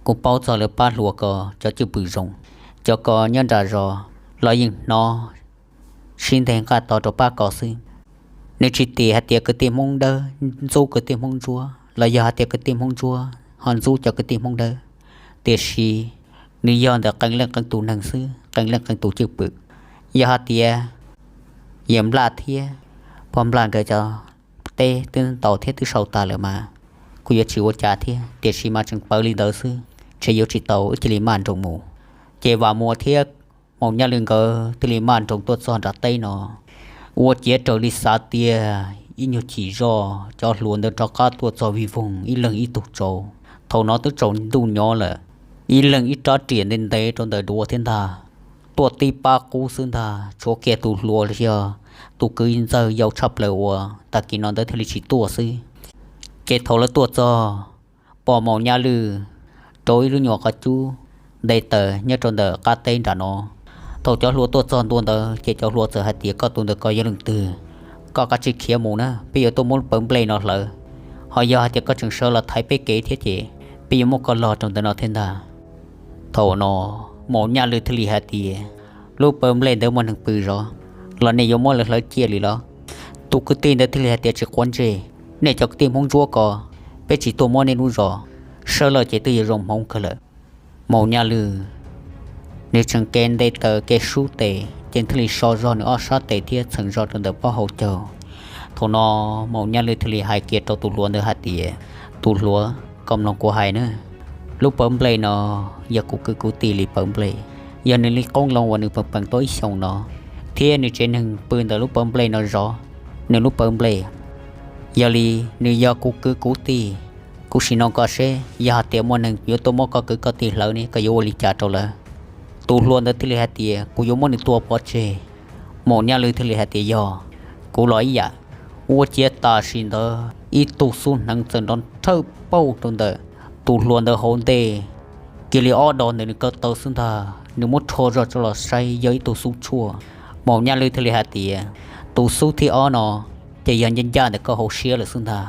kuv paub txog lawv pab hluas ko cov cwj pwm zoo, cov ko nyob nram zos los yeej hnov sib nteg nqaj tog rau pab ko xwb. Nws tsis tim hais tias kwv tij Hmoob Dawb ntxub kwv tij Hmoob Ntsuab los yog hais tias kwv tij Hmoob Ntsuab ho ntxub cov kwv tij Hmoob Dawb, tiam sis nws yog ntawm qee leej qee tus neeg xwb, qee leej qee tus cwj pwm. Yog hais tias yawm Nplaj thiab pog Nplaj nkawd cov teb twb ntaus thiab twb sau tas lawm mas kuv yuav tsis ua cas thiab, tiam sis mas tseem pawv li ntawd xwb, ntshe yuav tsis tau, wb cia li maj nroos mus. Ces Vam Muas thiab Maum Nyaj Lwj nkawd thiaj li maj nroos tuaj txog nram teb no. Ua ciav raws li xav tiag, ib nyuag chim zoj cov hluas ntawd rov qab tuaj txog vij voog ib leeg ib tug tsau. Thaum no twb tsaus ntuj nyob lawm, ib leeg ib rab riam ntev ntev rau ntawm duav thiab ntag, tuaj tib pab qub xwb ntag, tshuav kiag tus hluas los yog tus kwv ntxawg yau tshaj plaws uas tag kis no ntawd thiaj li tsis tuaj xwb. Ces thaum lawv tuaj txog, pom Maum Nyaj Lwj rau ib lub nyuam qhov cub nte taws nyob rau ntawm qab teb nram no. Thaum cov hluas tuaj txog ntua ntawd ces cov hluas txawm hais tias, koj tus ntawm ko yog leej twg? Koj kav tsij khiav mus na, peb yuav tuaj muab lub pawv nplej no hlawv. Ho yog hais tias koj tseem sawv los thaiv peb kev thiab ces peb yuav muab koj log rau ntawm no thiab ntag. Thaum no Maum Nyaj Lwj thiaj li hais tias, lub pawv nplej ntawd muaj neeg pw zov los nej yuav muab lawv hlawv ciaj li los? Tus kwv tij ntawd thiaj li hais tias, tsis quav ntsej, nej cov kwv tij Hmoob Ntsuab ko, peb tsis tuaj muab nej lub zos, sawv lawm ces twb yuav zoo hmoov kawg lawm. Maum Nyaj Lwj nws tseem ke nte taws ke sub tes ces thiaj li so zog nws ob sab tes thiab txheem zog rau ntawm pob hauv caug. Thaum no Maum Nyaj Lwj thiaj li hais kiag rau tus hluas ntawd hais tias, tus hluas, koj mloog kuv hais na, lub pawv nplej no yog kuv kwv kuv tij li pawv nplej, yog nws li qoob loo uas nws peem peem tau ib xyoos no, thiab nws tsev neeg pw ntawm lub pawv nplej no zov nws lub pawv nplej. Yog li nws yog kuv kwv kuv tij, kuv sim nug koj seb yog hais tias muaj neeg yuav tuaj muab koj kwv koj tij hlawv ne, koj yuav ua li cas rau lawv? Tus hluas ntawd thiaj li hais tias, kuv yuav muab nws tua pov tseg. Maum Nyaj Lwj thiaj li hais tias, yog, kuv los ib yam. Ua ciav tam sim ntawd ib tug xub hneev txawm nrov nrhawj pauj rau ntawm tus hluas ntawd hauv ntej, kiag li ob do ntawm nws ko taw xwb ntag. Nws muab rho zog tso los saib yog ib tug xub tshuaj. Maum Nyaj Lwj thiaj li hais tias, tus xub thib ob no ces yog ncaj ncaj ntawm koj hauv siab lawm xwb ntag.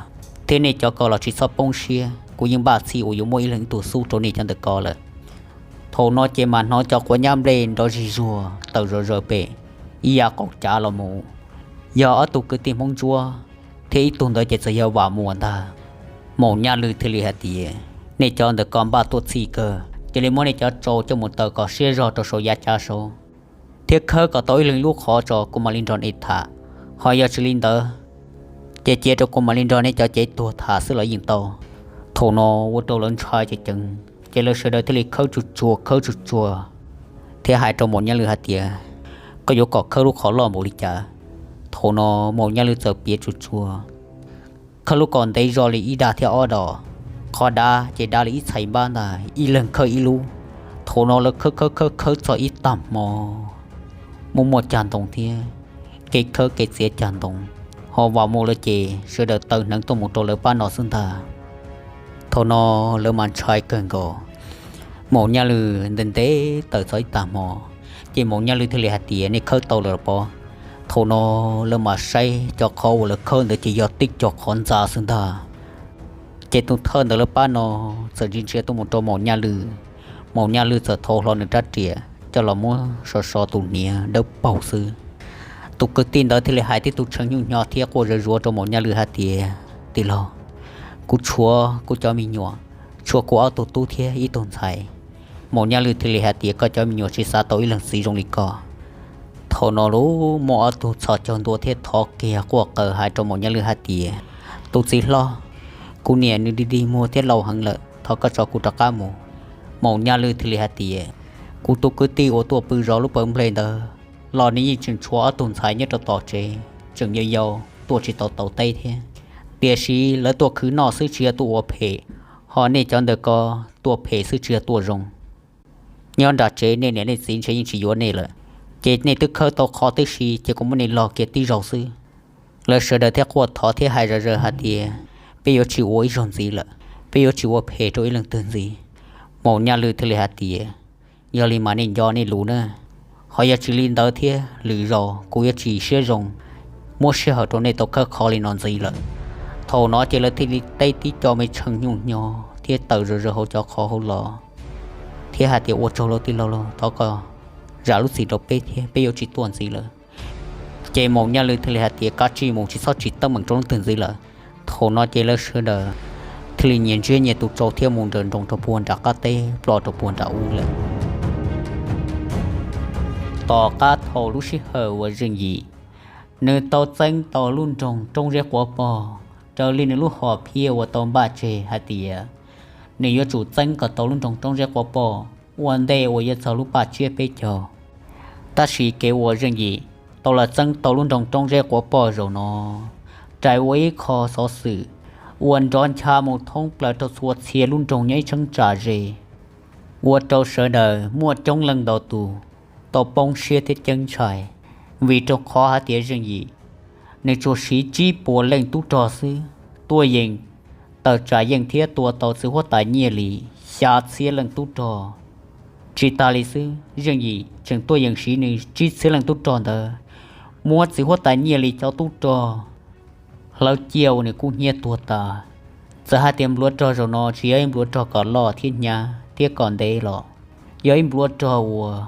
Thiab nej cov ko los tsis txhob poob siab, kuv yeej npaj txhij uas yuav muab ib leeg ib tug xub rau nej cov ntawm ko lawm. Thaum no ces mas hnov cov quav nyab nplej nrov zig zuag tawm zom zaws pem ib yav qaum cav los mus. Yog ob tug kwv tij Hmoob Ntsuab, thiab ib tug ntawd ces txawm yog Vam Muas ntag. Maum Nyaj Lwj thiaj li hais tias, nej cov ntawm ko npaj tuaj txhij kawg, cia li muab nej cov tsau coj mus taws kom siab zog rau saum yav cav saud, thiab khawb kom tau ib leeg lub qhov tso kuv mam li nrog nej tham. Ho yog tsis li ntawd, ces cia rau kuv mam li nrog nej cov cev tuag tham xwb los yeej tau. Thaum no ua rau lawv ntshai ceev ceev, ces lawv sawv daws thiaj li khawb tsuag tsuag khawb tsuag tsuag, thiab hais rau Maum Nyaj Lwj hais tias, koj yuav kom khawb lub qhov loj npaum li cas? Thaum no Maum Nyaj Lwj txawm piav tsuag tsuag, khawb lub kom ntev zog li ib dag thiab ob dos, qhov dav ces dav li ib txhais npab ntag, ib leeg khawb ib lub. Thaum no lawv khawb khawb khawb khawb txog ib tag hmo, muaj muaj cag ntoo thiab, kev khawb kev txiav cag ntoo, ho Vam Muas lawv ces sawv daws taw hneev tuaj mus rau lawv pab no xwb ntag. Thaum no lawv mas ntshai kawg nkaus. Maum Nyaj Lwj ntev ntev tawm txog ib tag hmo, ces Maum Nyaj Lwj thiaj li hais tias, nej khawb tau lawm los pob? Thaum no lawv mas saib cov qhov uas lawv khawb ntawd ces yog tib co qhov ntxa xwb ntag. Ces tus thawj ntawm lawv pab no txawm ntsia ntsia tuaj mus rau Maum Nyaj Lwj. Maum Nyaj Lwj txawm thau hlo nws rab riam coj los muab so so tus hniav dawb paug xwb. Tus kwv tij ntawd thiaj li hais tib tug tshee nyuj hnyo thiab quaj zuav zuav rau Maum Nyaj Lwj hais tias, tij laug, kuv tshuav kuv cov me nyuam, tshuav kuv ob tug tub thiab ib tug ntxhais. Maum Nyaj Lwj thiaj li hais tias, koj cov me nyuam tsis xav tau ib leeg txiv zoo li koj. Thaum no los muaj ob tug txhos caug ntua thiab thov kiag quaj qw hais rau Maum Nyaj Lwj hais tias, tus txiv hlob, kuv niam nws dig dig muag thiab laus heev lawm, thov koj tso kuv rov qab mus. Maum Nyaj Lwj thiaj li hais tias, kuv tus kwv tij uas tuaj pw zov lub pawg nplej ntawd los nws yeej tseem tshuav ob tug ntxhais nyob rau tom tsev tseem yau yau tuaj tsis tau tau teb thiab. Tiam sis lawv tuaj khwv noj xwb tsis yog tuaj ua phem, ho nej cov ntawm ko tuaj phem xwb tsis yog tuaj zoo. Nyob nram tsev nej niam nej txiv ntshe yeej tsis yuav nej lawm, ces nej twb khawb tau qhov tib si ces kuv muab nej log kiag tib zaug xwb. Lawv sawv daws thiaj quaj thov thiab hais zom zaws hais tias, peb yuav tsis ua ib zaug ntxiv lawm, peb yuav tsis ua phem rau ib leej twg ntxiv. Maum Nyaj Lwj thiaj li hais tias, yog li mas nej nco nej lus na, ho yog tsis li ntawd thiab lwm zaus kuv yuav tsis siab zoo muab sij hawm rau nej tau khawb qhov li no ntxiv lawm. Thaum no ces lawv thiaj li teb tib co me tshee nyuj hnyo thiab tawm zom zaws hauv cov qhov hauv los, thiab hais tias, ua tsaug lauj tij laug lauj, thov koj zam lub txim rau peb thiab, peb yuav tsis tuaj ntxiv lawm. Ces Maum Nyaj Lwj thiaj li hais tias, kav tsij mus, tsis txhob tsim teeb meem rau leej twg ntxiv lawm. Thaum no ces lawv sawv daws thiaj li nyias ntsiab nyias tus tsau thiab mus nrawm nroos rau puag nram qab teb ploj rau puag nram ub lawm. Tom qab thaum lub sij hawm uas Zeej Yim nws tau txeeb tau lub nroog Roob Zeb Quav Poj, raws li nws lub hom phiaj uas tau npaj tseg hais tias nws yuav tsum txeeb kom tau lub nroog Roob Zeb Quav Poj ua ntej uas yuav txog lub paj tsiab peb caug. Tab sis kev uas Zeej Yim tau los txeeb tau lub nroog Roob Zeb Quav Poj zaum no, rais ua ib qho xov xwm uas nrov ncha mus thoob plaws rau txhua txhia lub nroog nyob ib cheeb tsam ze, ua rau sawv daws muaj coob leej ntau tus tau poob siab thiab ceeb ntshai, vim rau qhov hais tias Zeej Yim nws tsuas siv tsib puas leej tub rog xwb, tuaj yeem tawm tsam yeej thiab tua tau txiv huab tais Nyiaj Lis xya txhiab leej tub rog. Tsis tas li xwb, Zeej Yim tseem tuaj yeem siv nws tsib txhiab leej tub rog ntawd muab txiv huab tais Nyiaj Lis cov tub rog hlawv ciaj ua nws kub hnyiab tuag tas. Txawm hais tias npluav rog zaum no tsis yog ib npluav rog kom loj thiab hnyav thiab kom ntev los, yog ib npluav rog uas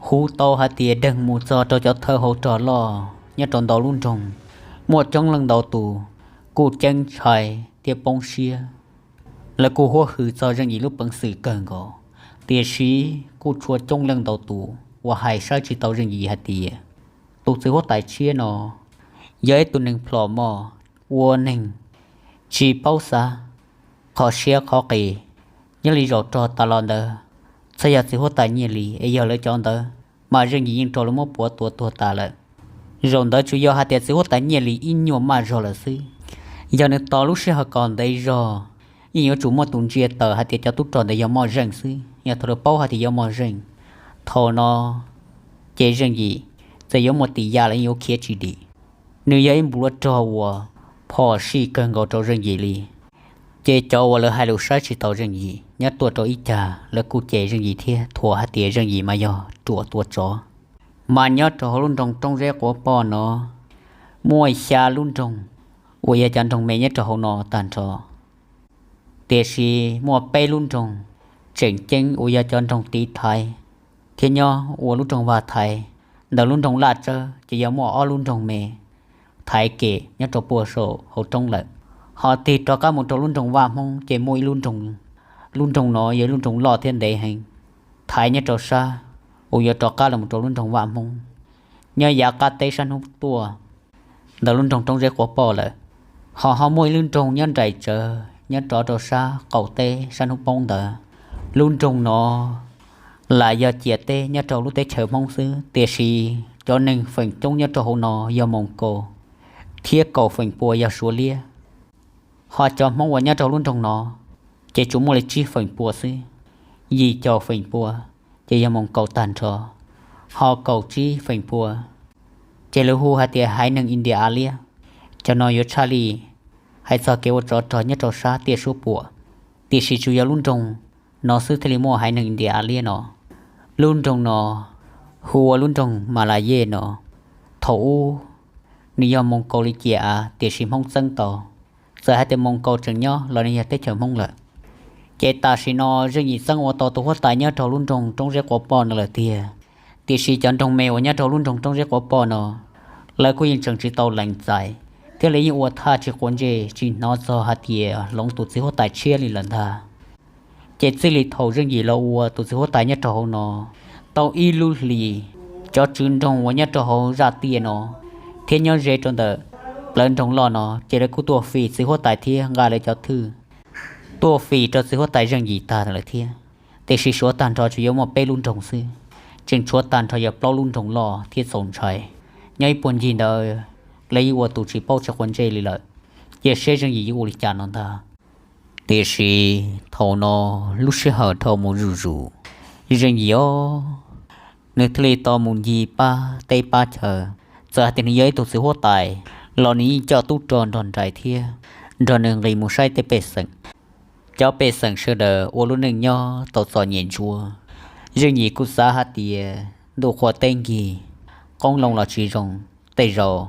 hu tau hais tias deeg mus txog rau cov thawj hauv rog loj nyob rau ntau lub nroog, muaj coob leej ntau tus kuj ceeb ntshai thiab poob siab. Lawv kuj huab hwm txog Zeej Yim lub peev xwm kawg nkaus, tiam sis kuj tshuav coob leej ntau tus uas hais saib tsis tau Zeej Yim hais tias, tus txiv huab tais tshiab no yog ib tug neeg plhom moj, ua neeg tsis paub xav, qhov siab qhov qis. Nyob li zaum rog tas los ntawd, txawm yog txiv huab tais Nyiaj Lis es yog lawv cov ntawd, mas Zeej Yim yeej raug lawv muab puav tua tuag tas lawm. Zaum ntawd tsuas yog hais tias txiv huab tais Nyiaj Lis ib nyuag maj zog lawm xwb. Yog nws tos lub sij hawm kom ntev zog, yeej yuav tsum muaj tus ntsia tawm hais tias cov tub rog ntawd yog moj zeej xwb. Yog thaum lawv paub hais tias yog moj zeej, thaum no ces Zeej Yim txawm yuav muaj tis ya los yeej yuav khiav tsis dim. Nws yog ib npluav rog uas phom sij kawg nkaus rau Zeej Yim li. Ces cov uas lawv hais lus saib tsis taus Zeej Yim nyob tuaj rau ib cag, lawv kuj cem Zeej Yim thiab thuam hais tias Zeej Yim mas yog ruam tua tsov. Mas nyob rau hauv lub nroog Roob Zeb Quav Poj no, muaj xya lub nroog uas yog cov nroog me nyob rau hauv no tag nrho. Tiam sis muaj peb lub nroog tseem ceeb uas yog cov nroog tiv thaiv thiab nyob ua lub nroog vaj thaiv. Ntawm lub nroog Laj Tsawb ces yog muaj ob lub nroog me thaiv kem nyob rau puag saum hauv roob lawm. Ho tig rov qab mus rau lub nroog Vaj Hmoob ces muaj ib lub nroog, lub nroog no yog lub nroog loj thiab ntev heev, thaiv nyob rau sab uas yuav rov qab los rau lub nroog Vaj Hmoob, nyob yav qab teb sab hnub tuaj ntawm lub nroog Roob Zeb Quav Poj lawm. Ho ho muaj ib lub nroog nyob nraim tsawv nyob rov rau sab qaum teb sab hnub poob ntawd. Lub nroog no lam yog ciam teb nyob rau lub teb chaws Hmoob xwb, tiam sis cov neeg feem coob nyob rau hauv no yog Moos Kaus, thiab kaum feem pua yog Suav liab. Ho cov Hmoob uas nyob rau lub nroog no ces tsuas muaj li tsib feem pua xwb, yim caum feem pua ces yog Moos Kaus tag nrho, ho kaum tsib feem pua ces lawv hu hais tias haiv neeg India A Liab. Cov no yuav tshaj li hais txog kev ua tsov rog nyob rau sab tiaj suab puam, tiam sis tsuas yog lub nroog no xwb thiaj li muaj haiv neeg India A Liab no. Lub nroog no hu ua lub nroog Mas Las Yej no. Thaum ub nws yog Moos Kaus li ciam av, tiam sis Hmoob txeeb tau. Txawm hais tias Moos Kaus tseem nyob los nws yog teb chaws Hmoob lawm. Ces tam sim no Zeej Yim txeeb ua tau tus huab tais nyob rau lub nroog Roob Zeb Quav Poj no lawm tiag, tiam sis cov nroog me uas nyob rau lub nroog Roob Zeb Quav Poj no lawv kuj yeej tseem tsis tau lees txais, thiab lawv yeej ua thaj tsis quav ntsej tsis hnov txog hais tias hloov tus txiv huab tais tshiab li lawm ntag. Ces txij li thaum Zeej Yim los ua tus txiv huab tais nyob rau hauv no tau ib lub hlis, cov tswv nroog uas nyob rau hauv zaj tiaj no thiab nyob ze rau ntawm plawv nroog loj no ces lawv kuj tuaj fim txiv huab tais thiab nqa lawv cov thwj tuaj fim rau txiv huab tais Zeej Yim tag lawm thiab. Tiam sis suav tag nrho tsuas yuav muaj peb lub nroog xwb, tseem tshuav tag nrho yog plaub lub nroog loj thiab txaus ntshai. Nyob ib puag ncig ntawd lawv yeej ua tus tsis paub tsis quav ntsej li lawm, cia seb Zeej Yim yuav ua li cas no ntag. Tiam sis thaum no lub sij hawm dhau mus zuj zus, Zeej Yim os, nws thiaj li tau mus ncig pab teb pab chaw. Txawm hais tias nws yog ib tug txiv huab tais los nws yeej coj tub rog nrog nraim thiab nrog nws nqis mus saib tej pej xeem. Cov pej xeem sawv daws ua lub neej nyob tau txom nyem ntsuav. Zeej Yim kuj xav hais tias ntuj qhua teb nkig, qoob loo los tsis zoo, tej zaum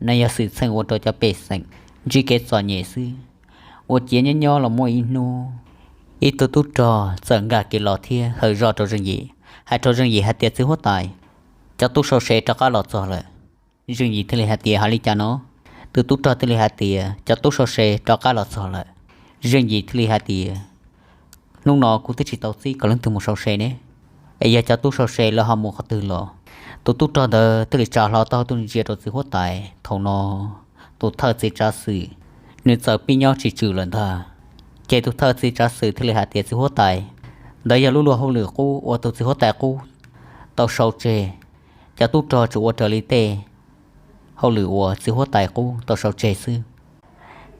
no yog xwm txheej ua rau cov pej xeem ntsib kev txom nyem xwb. Ua ciav nyob nyob los muaj ib hnub, ib tug tub rog txawm nkag kev los thiab hawm zoj rau Zeej Yim, hais rau Zeej Yim hais tias, txiv huab tais, cov tub sau se rov qab los txog lawm. Zeej Yim thiaj li hais tias, hais li cas no? Tus tub rog thiaj li hais tias, cov tub sau se rov qab los txog lawm. Zeej Yim thiaj li hais tias, hnub no kuv twb tsis tau txib kom leej twg mus sau se ne, es yog cov tub sau se lawv ho mus qhov twg los? Tus tub rog ntawd thiaj li tsa hlo taub hau tuaj ntsia rau txiv huab tais. Thaum no tus thawj txiv tsav xwm nws txawm pib nyob tsis tswm lawm ntag. Ces tus thawj txiv tsav xwm thiaj li hais tias, txiv huab tais, ntawd yog lub luag hauj lwm qub uas tus txiv huab tais qub tau sau tseg. Cov tub rog tsuas ua raws li tej hauj lwm uas txiv huab tais qub tau sau tseg xwb.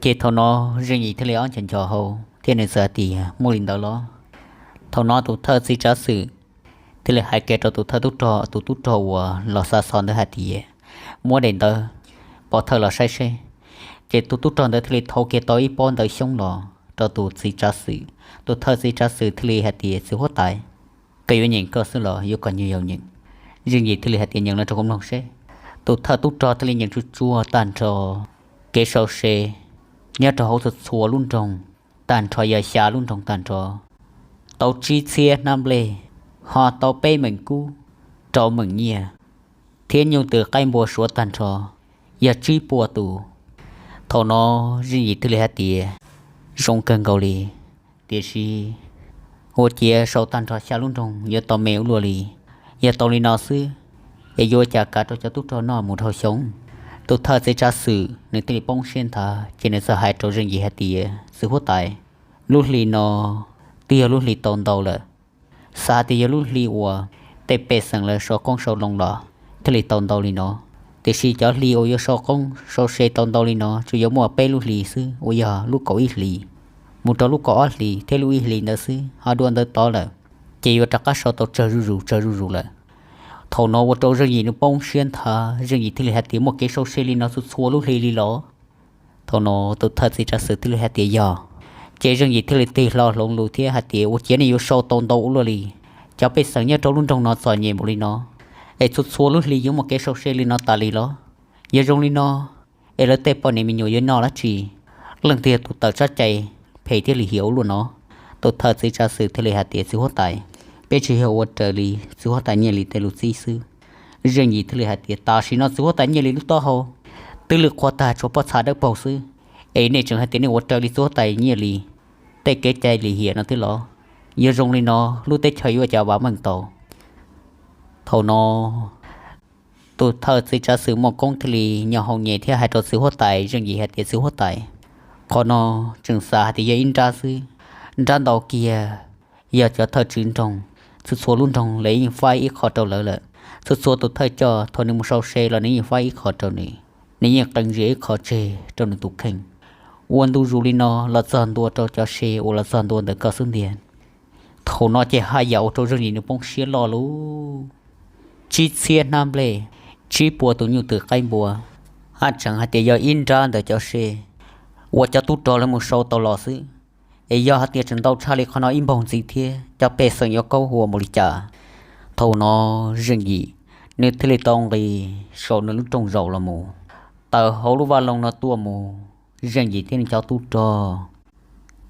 Ces thaum no Zeej Yim thiaj li ob nco nco hau thiab nws txawm hais tias, muaj li ntawd los? Thaum no tus thawj txiv tsav xwm thiaj li hais kiag rau tus thawj tub rog, tus tub rog uas los xa xov ntawd hais tias, muab daim ntawv pov thawj los saib seb. Ces tus tub rog ntawd thiaj li thau kiag tau ib pob ntawv xyoob los rau tus txiv tsav xwm. Tus thawj txiv tsav xwm thiaj li hais tias, txiv huab tais, koj yuav nyeem koj xwb los yuav kom nyuag yaus nyeem? Zeej Yim thiaj li hais tias, nyeem los rau kuv mloog seb. Tus thawj tub rog thiaj li nyeem tsuag tsuag tag nrho kev sau se nyob rau hauv txhua txhua lub nroog, tag nrho yog xya lub nroog tag nrho, tau tsib txhiab hnab nplej, ho tau peb meem kub, rau meem nyiaj, thiab nyuj twm qaib npua suav tag nrho yog tsib puas tus. Thaum no Zeej Yim thiaj li hais tias, zoo kawg nkaus li, tiam sis ua ciav sau tag nrho xya lub nroog yuav tau me ua luaj li. Yog tau li no xwb es yuav ua cas kav rau cov tub rog noj mus dhau xyoo? Tus thawj txiv tsav xwm nws thiaj li poob siab nthav, ces nws txawm hais rau Zeej Yim hais tias, txiv huab tais, lub hli no twb yog lub hli tau ntau lawm. Xav hais tias yog lub hli uas tej pej xeem lawv sau qoob sau loo los thiaj li tau ntau li no, tiam sis cov hli uas yuav sau qoob sau se tau ntau li no tsuas yuav muaj peb lub hli xwb uas yog lub kaum ib hlis mus rau lub kaum ob hlis thiab lub ib hlis ntawd xwb, ho dua ntawd tod lawm ces yuav rov qab sau tau tsawg zuj zus tsawg zuj zus lawm. Thaum no ua rau Zeej Yim nws poob siab nthav, Zeej Yim thiaj li hais tias, muaj kev sau se li no txhua txhua lub hli li los? Thaum no tus thawj txiv tsav xwm thiaj li hais tias, yog. Ces Zeej Yim thiaj li tig hlo hloov lus thiab hais tias, ua ciav nej yuav sau tau ntau ua luaj li, cov pej xeem nyob rau lub nroog no txom nyem npaum li no, es txhua txhua lub hli yuav muaj kev sau se li no tas li los? Yog zoo li no es lawv tej poj niam me nyuam yuav noj dab tsi? Leej twg yog tus tawm tsab cai phem thiab lim hiam ua luaj no? Tus thawj txiv tsav xwm thiaj li hais tias, Txiv huab tais, peb tsis yog ua raws li txiv huab tais Nyiaj Lis tej lus txib xwb. Zeej Yim thiaj li hais tias, Tam sim no txiv huab tais Nyiaj Lis lub taub hau twb lwj qhuav tag tshuav pob txha dawb paug xwb, es nej tseem hais tias nej ua raws li txiv huab tais Nyiaj Lis tej kev cai lim hiam no thiab los? Yog zoo li no, lub teb chaws yuav ua cas vam meej tau? Thaum no tus thawj txiv tsav xwm Muaj Koob thiaj li nyo hau nyem thiab hais rau txiv huab tais Zeej Yim hais tias, Txiv huab tais, qhov no tseem xav hais tias yog ib nrab xwb, nrab ntau kiag yog cov thawj tswv nroog, txhua txhua lub nroog lawv yeej faib ib qho rau lawv lawm. Txhua txhua tus thawj coj thaum nws mus sau se los nws yeej faib ib qho rau nws, nws yeej qee ntsis ib qho tseg rau nws tus kheej. Ua ntu zus li no los txog ntua rau cov se uas los txog ntua ntawm koj xub ntiag. Thaum no ces haj yam ua rau Zeej Yim nws poob siab loj lub tsib txhiab hnab nplej, tsib puas tus nyuj twm qaib npua, haj tseem hais tias yog ib nrab ntawm cov se uas cov tub rog lawv mus sau tau los xwb. Es yog hais tias tseem ntau tshaj li qhov no ib npaug ntxiv thiab, cov pej xeem yuav kaub hua mus li cas? Thaum no Zeej Yim nws thiaj li tau nqis saum nws lub rooj zaum los mus, tawm hauv lub vaj loog no tuaj mus. Zeej Yim thiab nws cov tub rog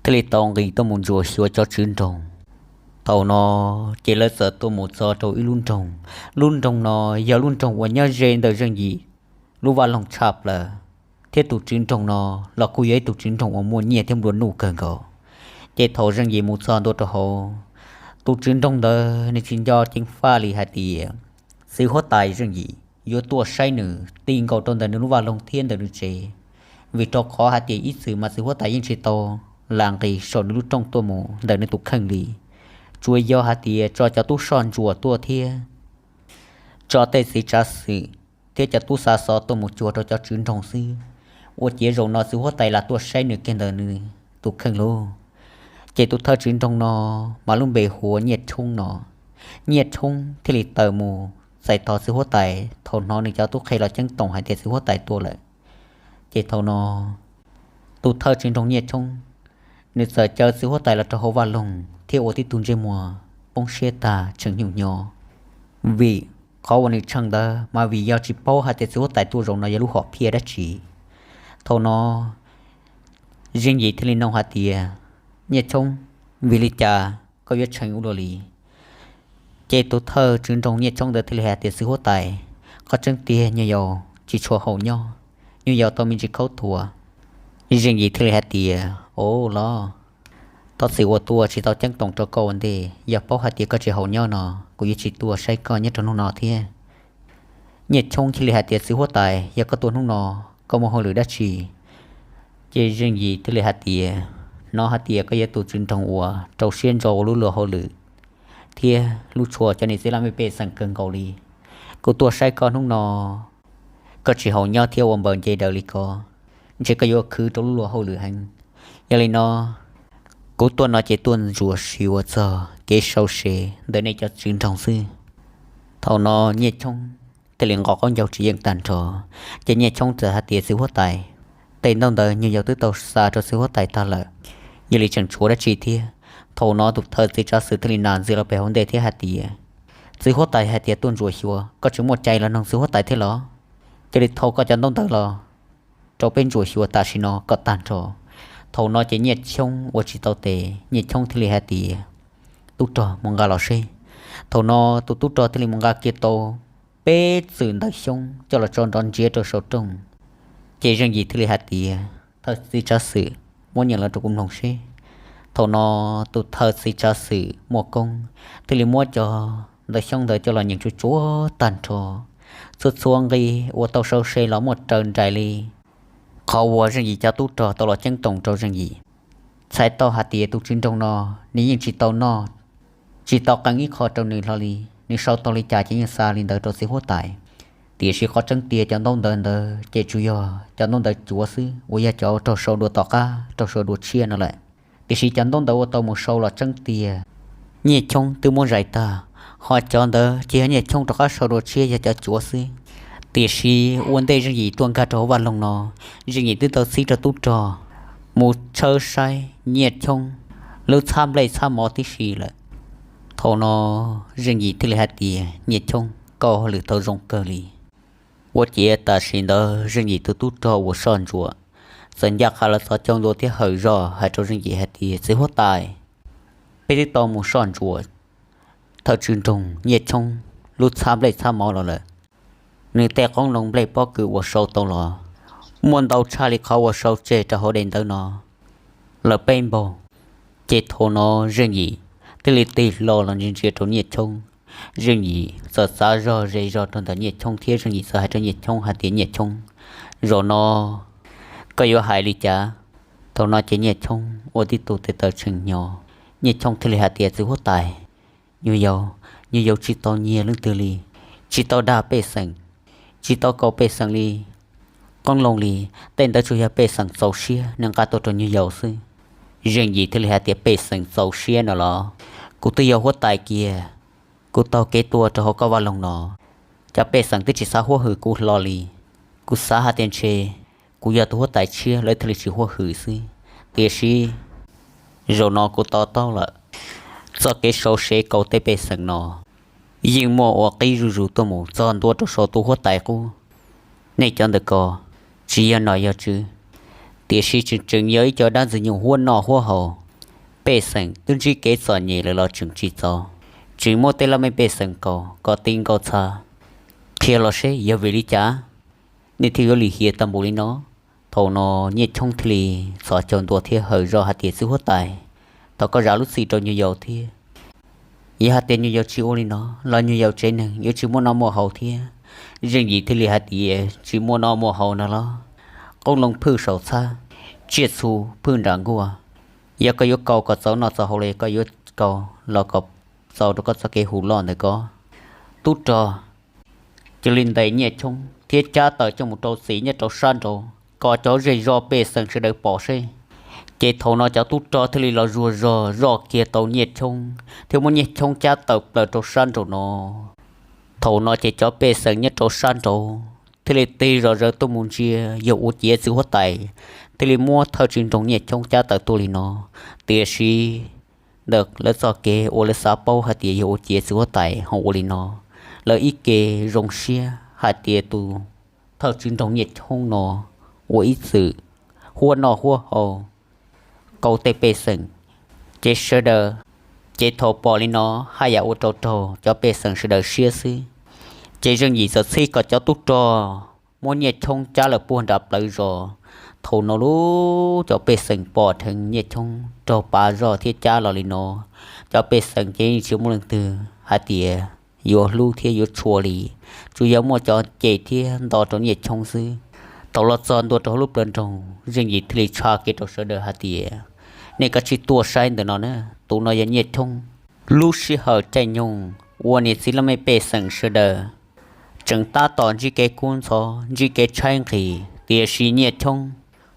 thiaj li tau nqis tuaj mus ntsuas xyuas cov tswv nroog. Thaum no ces lawv txawm tuaj mus txog rau ib lub nroog. Lub nroog no yog lub nroog uas nyob ze ntawm Zeej Yim lub vaj loog tshaj plaws, thiab tus tswv nroog no los kuj yog ib tug tswv nroog uas muaj nyiaj thiab nplua nuj kawg nkaus. Ces thaum Zeej Yim mus txog ntua rau hauv, tus tswv nroog ntawd nws tsis nco ceev faj li hais tias txiv huab tais Zeej Yim yuav tuaj saib nws ti nkaus rau ntawm nws lub vaj loog thiab ntawm nws tsev, vim rau qhov hais tias ib txwm mas txiv huab tais yeej tsis tau lam nqis saum nws lub rooj tuaj mus ntawm nws tus kheej li. Tsuas yog hais tias tso cov tub soj ntsuam tuaj thiab tso tej txiv tsav xwm thiab cov tub xa xov tuaj mus cuag rau cov tswv nroog xwb, ua ciav zaum no txiv huab tais lam tuaj saib nws kiag ntawm nws tus kheej lauj. Ces tus thawj tswv nroog no mas lub npe hu ua Nyiaj Tshoob no. Nyiaj Tshoob thiaj li tawm mus txais tos txiv huab tais thaum hnov nws cov tub qhe los ceeb toom hais tias txiv huab tais tuaj lawm. Ces thaum no tus thawj tswv nroog Nyiaj Tshoob nws txawm caw txiv huab tais los rau hauv vaj loog thiab ua tib tug ntsej muag poob siab tag tseem nyuj nyo, vim qhov uas nws tshee ntawd mas vim yog tsis paub hais tias txiv huab tais tuaj zaum no yog lub hom phiaj dab tsi. Thaum no Zeej Yim thiaj li nug hais tias, Nyiaj Tshoob, vim li cas koj yuav tshee ua luaj li? Ces tus thawj tswv nroog Nyiaj Tshoob ntawd thiaj li hais tias, Txiv huab tais, qhov tseeb tiag nyuag yaus tsis tshua haum nyob, nyuag yaus tau me ntsis khaub thuas. Zeej Yim thiaj li hais tias, Au los, thov txim uas tuaj tsis tau ceeb toom rau koj ua ntej, yog paub hais tias koj tsis haum nyob no kuv yuav tsis tuaj saib koj nyob rau hnub no thiab. Nyiaj Tshoob thiaj li hais tias, Txiv huab tais, yog koj tuaj hnub no, koj muaj hauj lwm dab tsi? Ces Zeej Yim thiaj li hais tias, Hnov hais tias koj yog tus tswv nroog uas rau siab ntso ua lub luag hauj lwm thiab hlub tshua cov niam txiv laj mej pej xeem kawg nkaus li. Kuv tuaj saib koj hnub no, koj tsis haum nyob thiab ua npaws nce daws li ko, ntshe koj yuav khwv rau lub luag hauj lwm heev. Yog li no, kuv tuaj no ces tuaj ntsuas xyuas txog kev sau se ntawm nej cov tswv nroog xwb. Thaum no Nyiaj Tshoob thiaj li nqos qaub ncaug tsis yeej tag nrho. Ces Nyiaj Tshoob txawm hais tias, Txiv huab tais, tej ntaub ntawv nyuag yaus twb tau xa rau txiv huab tais tag lawm, yog li tseem tshuav dab tsi thiab? Thaum no tus thawj txiv tsav xwm thiaj li nam ntxiv los pem hauv ntej thiab hais tias, Txiv huab tais hais tias tuaj ntsuas xyuas, koj tseem muaj cai los noog txiv huab tais thiab los? Cia li thau koj cov ntaub ntawv los rau peb ntsuas xyuas tam sim no kom tag nrho. Thaum no ces Nyiaj Tshoob ua tsis tau tes, Nyiaj Tshoob thiaj li hais tias, Tub rog, mus nqa los seb. Thaum no tus tub rog thiaj li mus nqa kiag tau peb txwm ntawv xyoob coj los tso nrov ntsiav rau saum rooj. Ces Zeej Yim thiaj li hais tias, Thawj txiv tsav xwm, muab nyeem los rau kuv mloog seb. Thaum no tus thawj txiv tsav xwm Muaj Koob thiaj li muab cov ntawv xyoob ntawd coj los nyeem tsuag tsuag tag nrho. Txhua txhua nqi uas tau sau se los muaj raws nraim li qhov uas Zeej Yim cov tub rog tau los ceeb toom rau Zeej Yim. Txhais tau hais tias tus tswv nroog no nws yeej tsis tau noj, tsis tau qee ib qho rau nws hlo li. Nws sau tau li cas ces yeej xa li ntawd rau txiv huab tais. Tiam sis qhov tseeb tiag cov ntaub ntawv ntawd ces tsuas yog cov ntaub ntawv cuav xwb uas yog cov raug sau dua tom qab raug sau dua tshiab no lawm. Tiam sis cov ntaub ntawv uas tau mus sau los tseeb tiag Nyiaj Tshoob twb muab zais tag, ho cov ntawd ces yog Nyiaj Tshoob rov qab sau dua tshiab yog cov cuav xwb. Tiam sis ua ntej Zeej Yim tuaj nkag rau hauv vaj loog no, Zeej Yim twb tau txib rau tub rog mus tshawb saib Nyiaj Tshoob lub txhab nplej txhab mov tib si lawm. Thaum no Zeej Yim thiaj li hais tias, Nyiaj Tshoob, koj hauj lwm tau zoo kawg li. Ua ciav tam sim ntawd Zeej Yim tus tub rog uas soj ntsuam txawm ncaj qha los txhos caug ntua thiab hawm zog hais rau Zeej Yim hais tias, Txiv huab tais, peb twb tau mus soj ntsuam thawj tswv nroog Nyiaj Choob lub txhab nplej txhab mov los lawm. Nws tej qoob loo nplej pob kws uas sau tau los muaj ntau tshaj li qhov uas sau tseg rau hauv daim ntawv no lawm peb npaug. Ces thaum no Zeej Yim thiaj li tig hlo los ntsia ntsia rau Nyiaj Choob. Zeej Yim txawm txav zog ze zog rau ntawm Nyiaj Choob thiab Zeej Yim txawm hais rau Nyiaj Choob hais tias, Nyiaj Choob, zaum no koj yuav hais li cas? Thaum no ces Nyiaj Choob ua tib tug tes taw tshee hnyo. Nyiaj Choob thiaj li hais tias, Txiv huab tais, nyuag yaus, nyuag yaus tsis tau nyiag leej twg li, tsis tau dag pej xeem, tsis tau kaus pej xeem li, qoob loo li. Tej ntawd tsuas yog pej xeem txaus siab nws nqa tuaj rau nyuag yaus xwb. Zeej Yim thiaj li hais tias, Pej xeem txaus siab no los? Kuv twb yog huab tais kiag, kuv taug kev tuaj rau hauv koj vaj loog no, cov pej xeem twb tsis xav huab hwm kuv hlo li. Kuv xav hais tias ntshe kuv yog tus huab tais tshiab lawv thiaj li tsis huab hwm xwb. Tiam sis zaum no kuv to taub lawm, txoj kev sau sev kaus tej pej xeem no yeej muaj ua qib zuj zus tuaj mus txog ntua rau saum tus huab tais qub. Nej cov ntawm ko tsis yog nom yog tswv, tiam sis tseem tseem yog ib co dab ntxwg nyoog huab noj huab haus. Pej xeem twb ntsib kev txom nyem lawm los tseem tsis txaus, tseem muab tej laj mej pej xeem kaus kom ti nkaus txha. Qhia los seb yog vim li cas nej thiaj yuav lim hiam tag npaum li no? Thaum no Nyiaj Choob thiaj li txhos caug ntua thiab hawm zog hais tias, Txiv huab tais, thov koj zam lub txim rau nyuag yaus thiab. Yog hais tias nyuag yaus tsis ua li no los nyuag yaus tsev neeg yuav tsis muaj noj muaj haus thiab. Zeej Yim thiaj li hais tias, Tsis muaj noj muaj haus no los? Qoob loo phwj saum txhab, tsiaj txhu phwj nram nkuaj. Yog koj yuav kaus kom txaus noj txaus haus los yog koj yuav kaus los kom txaus rau koj txoj kev hu loj ntawm koj. Tub rog cia li ntes Nyiaj Choob thiab cab tawm coj mus rau txim nyob rau sab nraud kom cov zej zog pej xeem sawv daws pom seb. Ces thaum no cov tub rog thiaj li los zuag zog zoj kiag tau Nyiaj Choob thiab muab Nyiaj Choob cab tawm plaws rau sab nraum no. Thaum no ces cov pej xeem nyob rau sab nraud thiaj li tig zom zaws tuaj mus ntsia yog ua ciav txiv huab tais thiaj li muab thawj tswv nroog Nyiaj Choob cab tawm tuaj li no. Tiam sis ntawm lawv txoj kev uas lawv xav paub hais tias yog ua ciav txiv huab tais ho ua li no, lawv ib ke zoo siab hais tias tus thawj tswv nroog Nyiaj Choob no ua ib txwm huab noj huab haus kaus tej pej xeem. Ces sawv daws, ces thaum pom li no haj yam ua rau raug cov pej xeem sawv daws siab xwb. Ces Zeej Yim txawm txhib kom cov tub rog muab Nyiaj Choob cab lawm puag nram plawv zos. Thaum no lub cov pej xeem pom dheev Nyiaj Choob raug pav zog thiab cab los li no, cov pej xeem ces yeej tsis muaj leej twg hais tias yuav hlub thiab yuav tshua li, tsuas yog muaj cov cem thiab nto rau Nyiaj Choob xwb. Thaum los txog ntua rau hauv lub plawv nroog, Zeej Yim thiaj li tshaj kev rau sawv daws hais tias, Nej kav tsij tuaj saib ntawm no na, tus no yog Nyiaj Choob. Lub sij hawm caij nyoog uas niam txiv laj mej pej xeem sawv daws tseem tab tom ntsib kev kub ntxhov ntsib kev tshaib nqhis, tiam sis Nyiaj Choob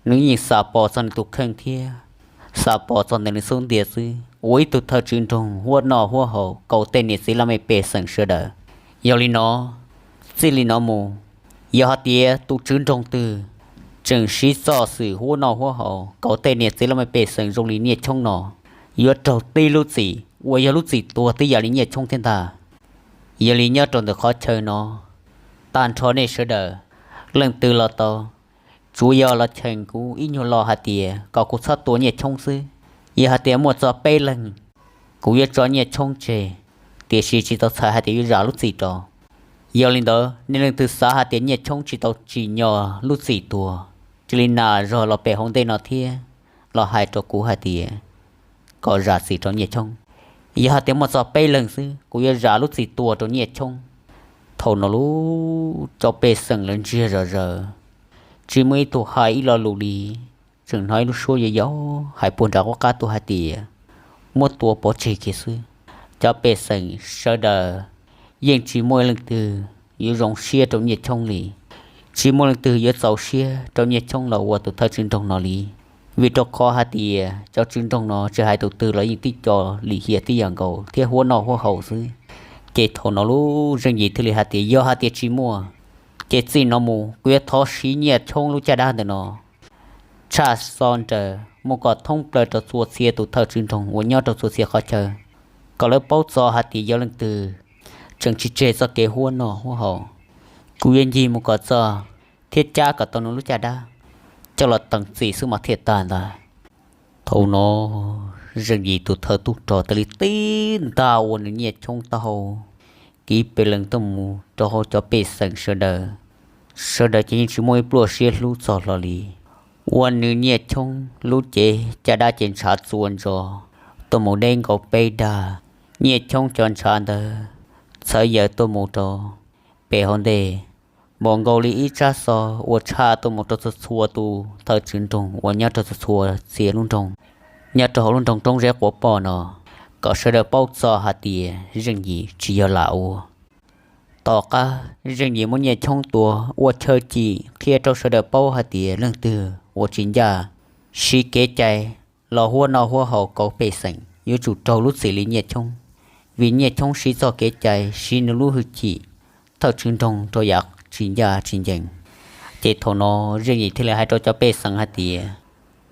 nws yeej xam pom txog nws tus kheej thiab xam pom txog ntawm nws xub ntiag xwb, ua ib tug thawj tswv nroog huab noj huab haus kaus tej niam txiv laj mej pej xeem sawv daws. Yog li no, txij li no mus, yog hais tias tus tswv nroog twg tseem siv txoj xwm huab noj huab haus kaus tej niam txiv laj mej pej xeem zoo li Nyiaj Choob no, yuav raug tib lub txim uas yog lub txim tuag tib yam li Nyiaj Choob thiab ntag. Yog li nyob rau ntawm qhov chaw no, tag nrho nej sawv daws, leej twg los tau, tsuav yog los cheem kuv ib nyuag lo hais tias kom kuv txhob tua Nyiaj Choob xwb. Yog hais tias muaj txog peb leeg, kuv yuav tso Nyiaj Choob tseg, tiam sis tsis tau txhais hais tias yuav zam lub txim rau. Yog li ntawd nej leej twg xav hais tias Nyiaj Choob tsis tau tsim nyog lub txim tuag, cia li nas zog los pem hauv ntej no thiab los hais rau kuv hais tias kom zam txim rau Nyiaj Choob. Yog hais tias muaj txog peb leeg xwb, kuv yuav zam lub txim tuag rau Nyiaj Choob. Thaum no lub cov pej xeem lawv ntsiag zom zaws, tsis muaj ib tug hais ib lo lus li, tseem hnov ib lub suab yau yau hais puag nram qub qab tuaj hais tias, Muab tua pov tseg kiag xwb. Cov pej xeem sawv daws yeej tsis muaj leej twg yuav zoo siab rau Nyiaj Choob li, tsis muaj leej twg yuav txaus siab rau Nyiaj Choob los ua tus thawj tswv nroog no li. Vim rau qhov hais tias cov tswv nroog no tsis hais tus twg los yeej tib co lim hiam tib yam nkaus thiab huab noj huab haus xwb. Ces thaum no lub Zeej Yim thiaj li hais tias, Yog hais tias tsis muaj, ces txij no mus kuv yuav thov siv Nyiaj Choob lub caj dab ntawm no tshaj xo nraws mus kom thoob plaws rau txhua txhia tus thawj tswv nroog uas nyob rau txhua txhia qhov chaw, kom lawv paub txog hais tias yog leej twg tseem tsis tseg txoj kev huab noj huab haus, Kuv yuav ncig mus kom txog thiab cab kom tau nws lub caj dab coj los teem txim xwb mas thiaj tag ntag. Thaum no Zeej Yim tus thawj tub rog thiaj li tib nta ua nws Nyiaj Choob taub hau kiv pes lees tuaj mus rau hauv cov pej xeem sawv daws. Sawv daws ces yeej tsis muaj ib pluaj siab hlub txog hlo li. Ua nws Nyiaj Choob lub cev caj dab ces ntshav txua ntsos tuaj mus deb nkaus peb dag. Nyiaj Choob cov ntshav ntawd txhawv yaws tuaj mus rau pem hauv ntej, npaum nkaus li ib tsab xov uas tshaj tuaj mus rau txhua txhua tus thawj tswv nroog uas nyob rau txhua txhua txhia lub nroog nyob rau hauv lub nroog Roob Zeb Quav Poj no, kom sawv daws paub txog hais tias Zeej Yim tsis yog lam ua. Tom qab Zeej Yim muab Nyiaj Choob tua ua chaw cim qhia rau sawv daws paub hais tias leej twg uas tsis ncaj siv kev cai los huab noj huab haus kauv pej xeem yuav tsum raug lub txim li Nyiaj Choob, vim Nyiaj Choob siv txoj kev cai siv nws lub hwj chim thawj tswv nroog rau yam tsis ncaj tsis ncees. Ces thaum no Zeej Yim thiaj li hais rau cov pej xeem hais tias,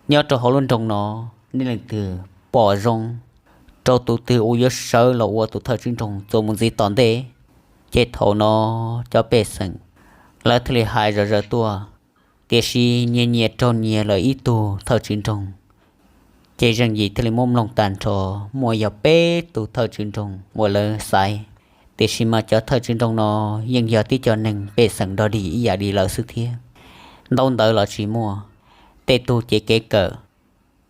nyob rau hauv lub nroog no, nej leej twg pom zoo rau tus twg uas yuav sawv los ua tus thawj tswv nroog txuas mus ntxiv tom ntej. Ces thaum no cov pej xeem lawv thiaj li hais zom zaws tuaj, tiam sis nyias nyias raug nyias lawm ib tug thawj tswv nroog. Ces Zeej Yim thiaj li muab mloog tag nrho, muaj yog peb tus thawj tswv nroog uas lawv xaiv, tiam sis mas cov thawj tswv nroog no yeej yog tib co neeg pej xeem dog dig ib yam li lawv xwb thiab. Ntaub ntawv los tsis muaj, tej tug ces kev kawm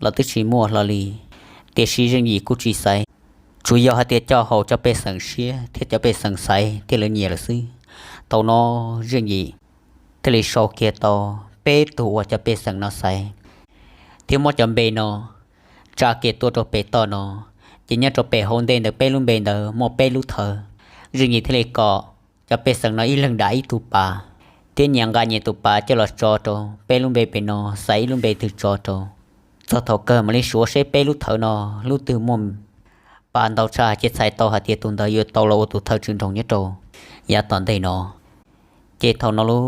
los twb tsis muaj hlo li, tiam sis Zeej Yim kuj tsis xaiv, tsuas yog hais tias coj haum cov pej xeem siab thiab cov pej xeem xaiv thiaj li nyiam lawm xwb. Thaum no Zeej Yim thiaj li sau kiag tau peb tug uas cov pej xeem no xaiv, thiab muab cov npe no tsa kiag tuaj rau pem toj no. Ces nyob rau pem hauv ntej ntawd peb lub npe ntawd muaj peb lub thawv. Zeej Yim thiaj li kom cov pej xeem no ib leeg dam ib tug pas, thiab nyias nqa nyias tus pas coj los tso rau peb lub npe pem no, xaiv ib lub npe twg tso rau. Txog thaum kawg mam li suav seb peb lub thawv no lub twg muaj pas ntau tshaj ces txhais tau hais tias tus ntawd yuav tau los ua tus thawj tswv nroog nyob rau yav tom ntej no. Ces thaum no lub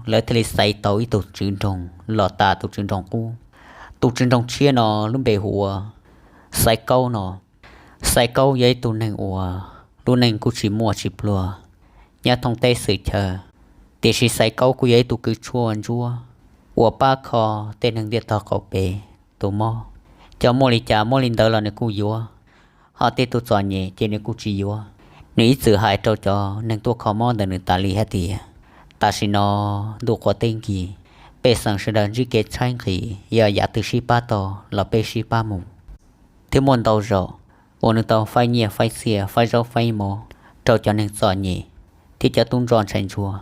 lawv thiaj li xaiv tau ib tug tswv nroog los tas tus tswv nroog qub. Tus tswv nroog tshiab no lub npe hu ua Xaiv Kaub no. Xaiv Kaub yog ib tug neeg uas lub neej kuj tsis muaj tsis pluag nyob thoob teb xwm chaw, tiam sis Xaiv Kaub kuj yog ib tug kws tshuaj ntsuab uas pab kho tej neeg ntiaj tog qaum pem tus mob. Cov muaj li cas muaj li ntawd los nws kuj yuav, ho tej tug txom nyem ces nws kuj tsis yuav. Nws ib txwm hais rau cov neeg tuaj kho mob ntawm nws tas li hais tias, tam sim no ntuj qhuav teb nkig, pej xeem sawv daws ntsib kev tshaib nqhis, yog yam twg sib pab tau los peb sib pab mus. Thiab muaj ntau zaus uas nws tau faib nyiaj faib txiaj faib zaub faib mov rau cov neeg txom nyem thiab cov tub ntsuag ntshai ntsuag.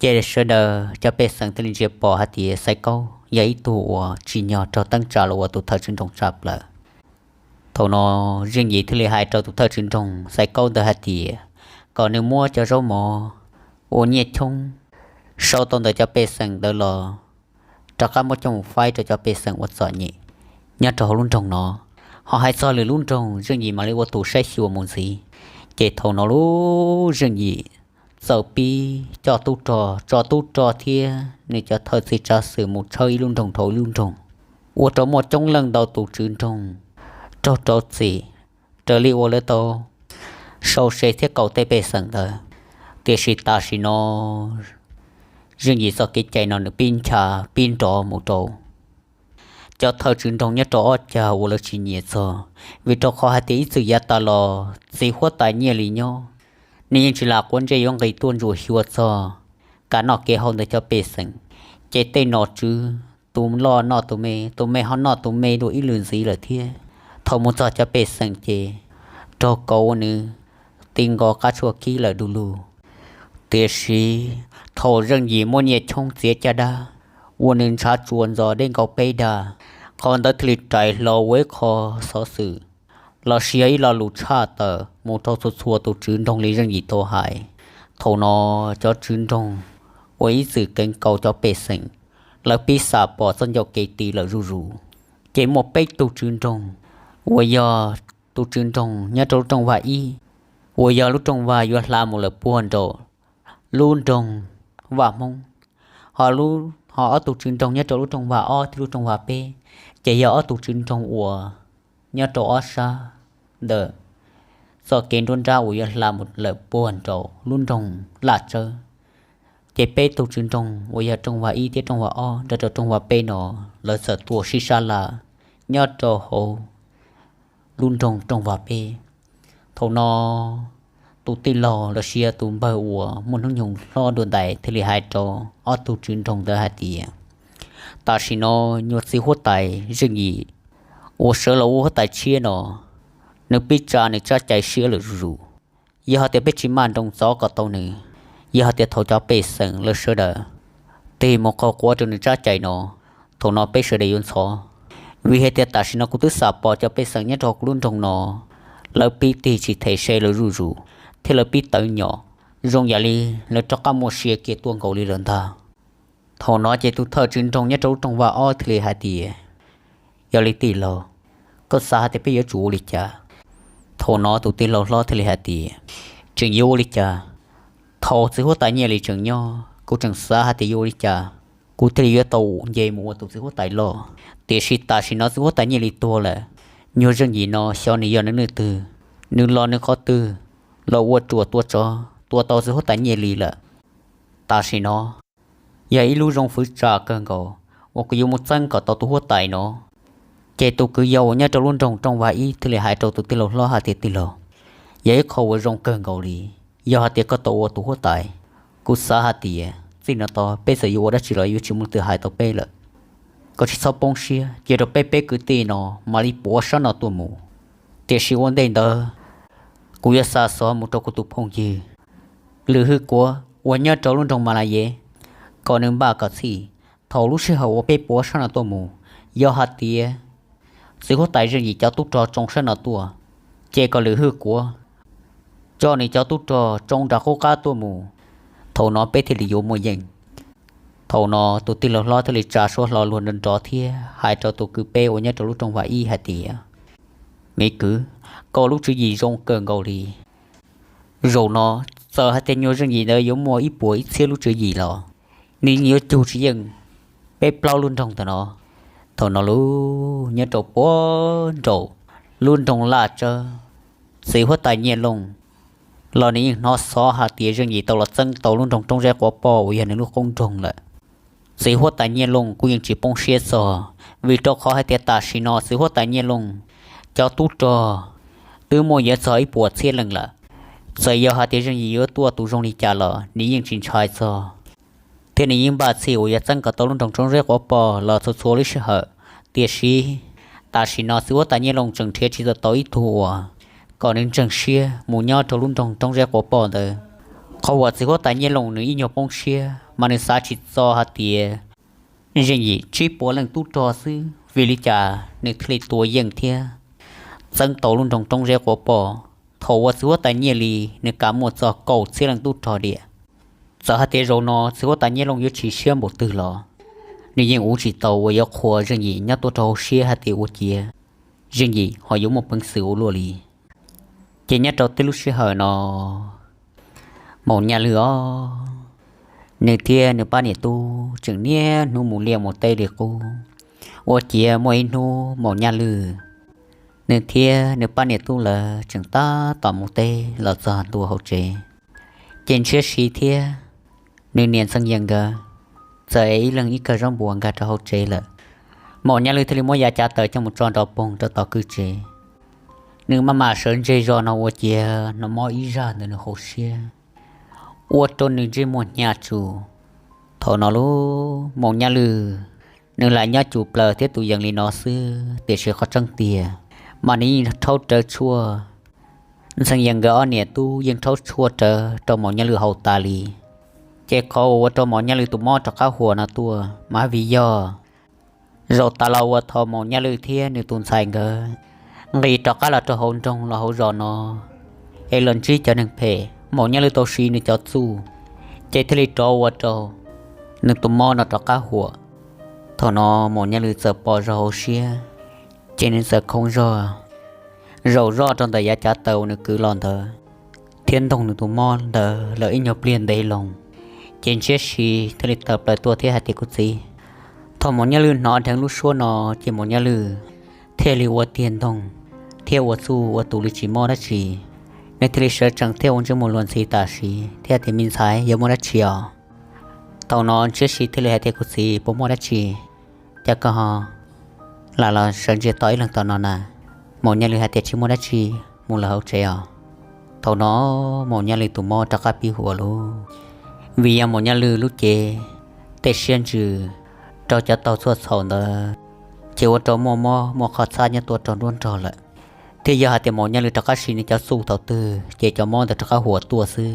Ces sawv daws cov pej xeem thiaj li ntsia pom hais tias Xaiv Kaub yog ib tug uas tsim nyog raug teeb tsa los ua tus thawj tswv nroog tshaj plaws. Thaum no Zeej Yim thiaj li hais rau tus thawj tswv nroog Xaiv Kaub ntawd hais tias kom nws muab cov zaub mov uas Nyiaj Choob sau tau ntawm cov pej xeem ntawd los rov qab muab coj mus faib rau cov pej xeem uas txom nyem nyob rau hauv lub nroog no. Ho hais txog lwm lub nroog Zeej Yim mam li ua tus saib xyuas mus ntxiv. Ces thaum no lub Zeej Yim txawm pib coj tub rog, tso tub rog thiab nws cov thawj txiv tsav xwm mus tshawb ib lub nroog dhau ib lub nroog, ua rau muaj coob leej ntau tus tswv nroog raug rau txim raws li uas lawv tau sau se thiab kaum tej pej xeem ntawd. Tiam sis tam sim no Zeej Yim txoj kev cai no nws pib ncha pib nrov mus rau cov thawj tswv nroog nyob rau ob cag uas lawv tsis nyiam txog, vim rau qhov hais tias ib txwm yav tas los txiv huab tais Nyiaj Lis nyob, nws yeej tsis lam quav ntsej yuav nqis tuaj ntsuas xyuas txog kev noj kev haus ntawm cov pej xeem. Ces tej nom tswv tus loj noj tus me, tus me ho noj tus me dua ib lwm ntxiv lawm thiab. Thaum mus txog cov pej xeem ces raug kauv ua nws ti nkaus qab tshuaj kib lawm du lug. Tiam sis thaum Zeej Yim muab Nyiaj Choob txiav caj dab ua nws ntshav tsuas ntxov deb nkaus peb dag, qhov ntawd thiaj li rais hlo ua ib qho xov xwm los sis yog ib lo lus tshaj tawm mus rau txhua txhua tus tswv nroog li Zeej Yim tau hais. Thaum no cov tswv nroog uas ib txwm keev kaus cov pej xeem, lawv pib xam pom txoj ncauj kev tiv lawm zuj zus. Ces muaj peb tug tswv nroog uas yog tus tswv nroog nyob rau lub rooj vag ib, uas yog lub rooj vag yuav hla mus lawm puag nraum lub nroog Vaj Hmoob, ho ob tug tswv nroog nyob rau lub rooj vag ob thiab lub rooj vag peb, ces yog ob tug tswv nroog uas nyob rau ob sab ntawm txoj kev nruab nrab uas yuav hla mus lawm puag nraum lub nroog Laj Tsawb. Ces peb tug tswv nroog uas yog rooj vag ib thiab rooj vag ob nrog rau rooj vag peb no, lawv txawm tuaj sib sab laj nyob rau hauv lub nroog rooj vag peb. Thaum no tus tij laug los sis tus npawg uas muaj hnub nyoog hlob dua ntais thiaj li hais rau ob tug tswv nroog ntawd hais tias, tam sim no nyuag txiv huab tais Zeej Yim uas sawv los ua huab tais tshiab no, nws pib tsa nws tsab cai siab lawm zuj zus. Yog hais tias peb tsis maj nroos txov kom tau nws, yog hais tias thaum cov pej xeem lawv sawv daws tig mus qaug quav rau nws tsab cai no, thaum no peb sawv daws yuav ntxhov. Vim hais tias tam sim no kuv twb xam pom cov pej xeem nyob rau hauv kuv lub nroog no, lawv pib tig tsis them se lawv zuj zus, thiab lawv pib tawv nyom, zoo yam li lawv rov qab muaj sia kiag tuaj nkaus li lawm ntag. Thaum no ces tus thawj tswv nroog nyob rau lub rooj vag ob thiaj li hais tias, yog li tij laug, koj xav hais tias peb yuav tsum ua li cas? Thaum no tus tij laug hlob thiaj li hais tias, tseem yuav ua li cas? Thaum txiv huab tais Nyiaj Lis tseem nyob, kuv tseem xav hais tias yuav ua li cas kuv thiaj li yuav tau nce mus ua tus txiv huab tais loj. Tiam sis tam sim no txiv huab tais Nyiaj Lis tuag lawm, nyuag Zeej Yim no xyov nws yog nws leej twg, nws los nws qhov twg los ua ruam tua tsov tua tau txiv huab tais Nyiaj Lis lawm. Tam sim no yog ib lub zoo fwv tsa kawg nkaus uas kuv yuav mus txeeb kom tau tus huab tais no. Ces tus kwv yau uas nyob rau lub nroog rooj vag ib thiaj li hais rau tus tij laug hlob hais tias, tij laug, yog ib qho uas zoo kawg nkaus li. Yog hais tias koj tau ua tus huab tais, kuv xav hais tias txij no tod peb txawm yuav ua dab tsi los yuav tsis muaj leej twg hais tau peb lawm. Koj tsis txhob poob siab, cia rau peb peb kwv tij no mam li puav sab no tuaj mus. Tiam sis ua ntej ntawd kuv yuav xa xov mus rau kuv tus phooj ywg Lwm Hwj Kuav uas nyob rau lub nroog Mas Las Yev, kom nws npaj kom txhij. Thaum lub sij hawm uas peb puav sab no tuaj mus, yog hais tias txiv huab tais Zeej Yim cov tub rog tsoo sab no tuaj, ces kom Lwm Hwj Kuav coj nws cov tub rog tsoo nram qub qab tuaj mus. Thaum no peb thiaj li yuav muaj yeej. Thaum no tus tij laug hlob thiaj li tsa suab hlo luag nrov nrov thiab hais rau tus kwv peb uas nyob rau lub rooj vag ib hais tias, me kwv, koj lub tswv yim zoo kawg nkaus li. Zaum no txawm hais tias nyuag Zeej Yim ntawd yuav muaj ib puas ib txhiab lub tswv yim los nws yeej yuav cug tsis yeej peb plaub lub nroog ntawm no. Thaum no lub nyob rau puag nraum lub nroog Laj Tsawb, txiv huab tais Nyiaj Looj los nws yeej hnov xov hais tias Zeej Yim tau los txeeb tau lub nroog Roob Zeb Quav Poj uas yog nws lub qoob nroog lawm. Txiv huab tais Nyiaj Looj kuj yeej tsis poob siab txog, vim rau qhov hais tias tam sim no txiv huab tais Nyiaj Looj cov tub rog twb muaj yuav txog ib puas txhiab leej lawm. Txawm yog hais tias Zeej Yim yuav tuaj tus zoo li cas los nws yeej tsis ntshai txog, thiab nws yeej npaj txhij uas yuav txeeb kom tau lub nroog Roob Zeb Quav Poj los txhua txhua lub sij hawm. Tiam sis tam sim no txiv huab tais Nyiaj Looj tseem nrhiav tsis tau tau ib tug uas kom nws ntseeg siab mus nyob rau lub nroog Roob Zeb Quav Poj ntawd. Qhov uas txiv huab tais Nyiaj Looj nws ib nyuag poob siab mas nws xav tsis txog hais tias Zeej Yim tsib puas leej tub rog xwb, vim li cas nws thiaj li tua yeej thiab txeeb tau lub nroog Roob Zeb Quav Poj, thaum uas txiv huab tais Nyiaj Lis nws kam muaj txog kaum txhiab leej tub rog diam. Txawm hais tias zaum no txiv huab tais Nyiaj Looj yuav chim siab npaum twg los nws yeej ua tsis tau uas yuav qhuas Zeej Yim nyob tuaj rau hauv siab hais tias ua ciav Zeej Yim ho yuav muaj peev xwm ua luaj li. Ces nyob rau tej lub sij hawm no, Maum Nyaj Lwj os, nws thiab nws pab niam tub tseem niaj hnub mus liaj mus teb li qub. Ua ciav muaj ib hnub Maum Nyaj Lwj, nws thiab nws pab niam tub lawv tseem tab tom mus teb los txog ntua hauv tsev, ces Ntshiab Si thiab nws niam Ntxhee Yees nkawd txawm ib leeg ib kawm zaub npua nkag rau hauv tsev lawm. Maum Nyaj Lwj thiaj li muab yav cav taws coj mus tso nrov poog rau tom kwj tsev. Nws maj mam sawv ntseg zog no ua ciav hnov mob ib zaj ntawm nws hauv siab, ua rau nws ntsej muag hnyav tsuj. Thaum no lub Maum Nyaj Lwj, nws lam nyob cuj plaws thiab tus yees li no xwb, tiam sis qhov tseeb tiag mas nws yeej rhaub rawv tshuaj. Ntxhee Yees nkawd ob niam tub yeej rhaub tshuaj rawv rau Maum Nyaj Lwj haus tas li. Ces qhov uas ua rau Maum Nyaj Lwj tus mob rov qab huam no tuaj mas vim yog zaum tas los uas thaum Maum Nyaj Lwj thiab nws tus ntxhais nkawd nqis rov qab los rau hauv nroog los hauv zos no es los ntsib cov neeg phem, Maum Nyaj Lwj tau siv nws cov txuj, ces thiaj li rov ua rau nws tus mob no rov qab huam. Thaum no Maum Nyaj Lwj txawm pom zog hauv siab, ces nws txawm khoo zog, zaum zoj rau ntawm yav cav taws uas nws kwv los ntawd, thiab ntoog nws tus mob ntawd lawm ib nyuag pliag ntev loo. Ces Ntshiab Si thiaj li tawm plaws tuaj thiab hais tias, kuv txiv. Thaum Maum Nyaj Lwj hnov dheev lub suab no, ces Maum Nyaj Lwj thiaj li ua tiag ntoog thiab ua txuj ua tus li tsis mob dab tsi. Nws thiaj li sawv tsees thiab ua ntsej muag luag ntxhi tam sim thiab tias, me ntxhais, yog muaj dab tsi os? Thaum no Ntshiab Si thiaj li hais tias, Kuv txiv, puas muaj dab tsi, cas koj ho lam los sawv ntsia tos ib leeg tom no na? Maum Nyaj Lwm hais tias, Tsis muaj dab tsi, mus lawm hauv tsev os. Thaum no Maum Nyaj Lwm tus mob rov qab pib huam lug, vim yog Maum Nyaj Lwm lub cev tej siab ntsws raug cov taug txhua txhaum ntawd, ces ua rau muaj mob muaj qhov txhab nyob tuaj rau nruab nrog lawm. Thiab yog hais tias Maum Nyaj Lwm rov qab siv nws cov txuj thaum twg ces cov mob ntawd rov qab huam tuaj xwb,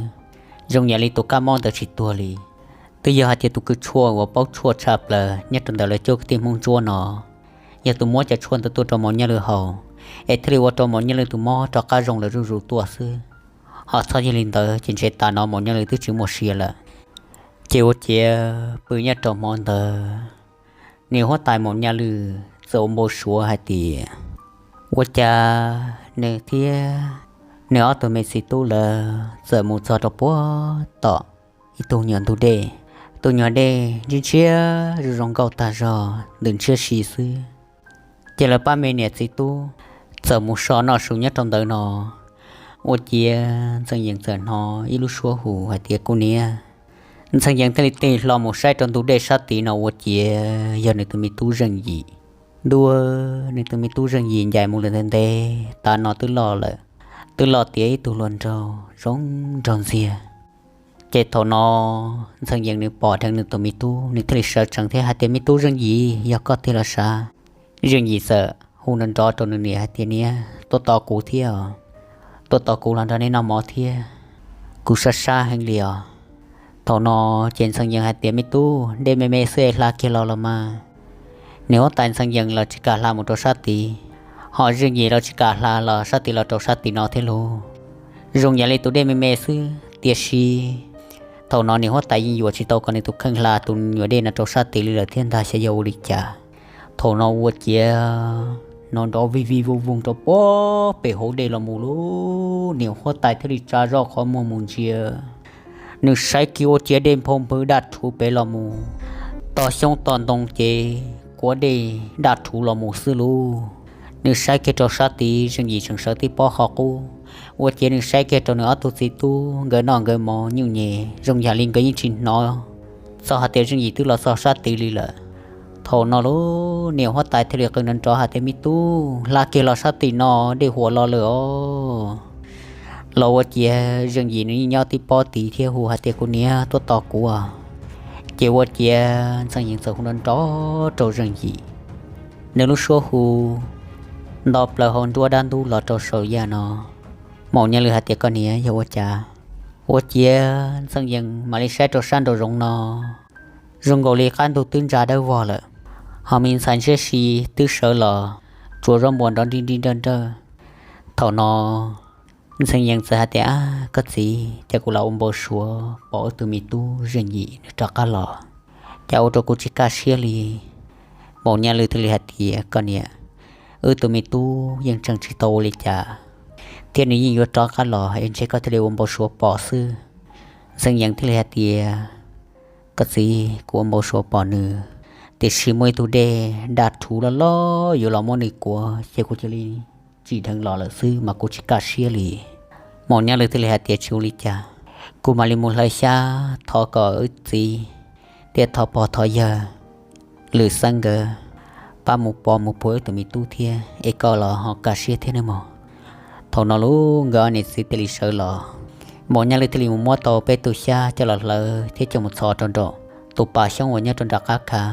zoo yam li tus kab mob ntawd tsis tuag li. Twb yog hais tias tus kws tshuaj uas paub tshuaj tshaj plaws nyob rau ntawm lawv cov kwv tij Hmoob Ntsuab no, yog tus muab cov tshuaj ntawd tuaj rau Maum Nyaj Lwm haus, es thiaj li ua rau Maum Nyaj Lwm tus mob rov qab zoo lawm zuj zus tuaj xwb. Ho txhob yog li ntawd ces ntshe tas no Maum Nyaj Lwm twb tsis muaj sia lawm. Ces ua ciav pw nyob rau hmo ntawd, niam huab tais Maum Nyaj Lwm txawm ua npau suav hais tias, ua cas nws thiab nws ob tug me txiv tub lawv txawm mus txog rau puag tom ib tug nyuam ntug dej. Tus nyuag dej ntshiab ntshiab zoo zoo nkauj tag zog ntws ntshiab si xwb. Ces lawv pab me niam txiv tub txawm mus so noj su nyob rau ntawd no. Ua ciav Ntxhee Yees txawm hnov ib lub suab hu hais tias, Kuv niam. Ntxhee Yees thiaj li tig hlo mus saib rau ntug dej sab tid no ua ciav yog nws tus me tub Zeej Yim. Ntuj, nws tus me tub Zeej Yim ncaim mus lawm ntev ntev tas no twb loj lawm, twb loj tiav ib tug hluas nraug zoo nraug ntxiag. Ces thaum no Ntxhee Yees nws pom dheev nws tus me tub, nws thiaj li sawv tsees thiab hais tias, Me tub Zeej Yim, yog koj tiag los sav? Zeej Yim txawm hu nrov nrov rau nws niam hais tias, Niam, tuaj tos kuv thiab os, tuaj tos kuv los nrog nej noj mov thiab, kuv sab sab heev li os. Thaum no ces Ntxhee Yees hais tias, Me tub, dej me me xwb es hla kiag los los mas. Niam huab tais Ntxhee Yees los tsis kam hla mus rau sab tid, ho Zeej Yim los tsis kam hla los sab tid los rau sab tid no thiab lauj. Zoo yam li tus dej me me xwb, tiam sis thaum no niam huab tais yeej yuam tsis tau kom nws tus kheej hla tus nyuam dej no rau sab tid li lawm thiab ntag, xyov yog ua li cas. Thaum no ua ciav hnov nrov vij vij voog voog rau puag pem hauv dej los mus lauj. Niam huab tais thiaj li tsa zoj qhov muag mus ntsia. Nws saib kiag ua ciav dej nphau npwv daj rhuv pem los mus, toj xyoob toj ntoo ces kuav dej daj rhuv los mus xwb lauj. Nws saib kiag rau sab tid, Zeej Yim tseem sawv tib pob qhov qub. Ua ciav nws saib kiag rau nws ob tug txiv tub, nkawd noj nkawd mov nyuj nyem zoo yam li nkawd yeej tsis hnov txog hais tias Zeej Yim twb los txog sab tid li lawm. Thaum no lauj, niam huab tais thiaj li qw nrov nrov hais tias, Me tub, hla kiag los sab tim no, dej huam los lawm os. Los ua ciav Zeej Yim nws yeej nyob tib pob tid thiab hu hais tias, Kuv niam, tuaj tos kuv os. Ces ua ciav Ntxhee Yees txawm hu nrov nrov rau Zeej Yim. Nws lub suab hu nto plaws hauv nruab dab ntub los rau saum yaj no. Maum Nyaj Lwm hais tias, Koj niam, yog ua cas? Ua ciav Ntxhee Yees mam li saib rau sab nraum zoov no, zoo nkaus li qab ntug twb ntsa dawb vog lawm, ho me ntxhais ntshiab si twb sawv los tsuav zaub npua nrov nrij nrij nrawj nrawj. Thaum no Ntxhee Yees txawm hais tias, Ab, koj txiv, cas kuv lam ua npau suav pom wb tus me tub Zeej Yim nws rov qab los, cas ua rau kuv tsis kaj siab li. Maum Nyaj Lwm thiaj li hais tias, Koj niam, wb tus me tub yeej tseem tsis tau ua li cas, thiab nws yeej yuav rov qab los, es ntshe koj thiaj li ua npau suav pom xwb. Ntxhee Yees thiaj li hais tias, Koj txiv, kuv ua npau suav pom nws, tiam sis muaj ib tug dej daj rhuv loj loj yuav los muab nws kuav, ces kuv cia li tsim dheev los lawm xwb mas kuv tsis kaj siab li. Maum Nyaj Lwm thiaj li hais tias, Tsis ua li cas, kuv mam li mus hlawv xyab thov kom wb txiv thiab thov pog thov yawg Lwm Xeeb nkawd pab mus pov mus puag wb tus me tub thiab, es koj los ho kaj siab thiab nawb mog. Thaum no lauj, nkawd ob niam txiv thiaj li sawv los. Maum Nyaj Lwm thiaj li mus muab tau peb tug xyab coj los hlawv thiab coj mus txhos rau nraum tus pas xyoob uas nyob rau nram qab khav,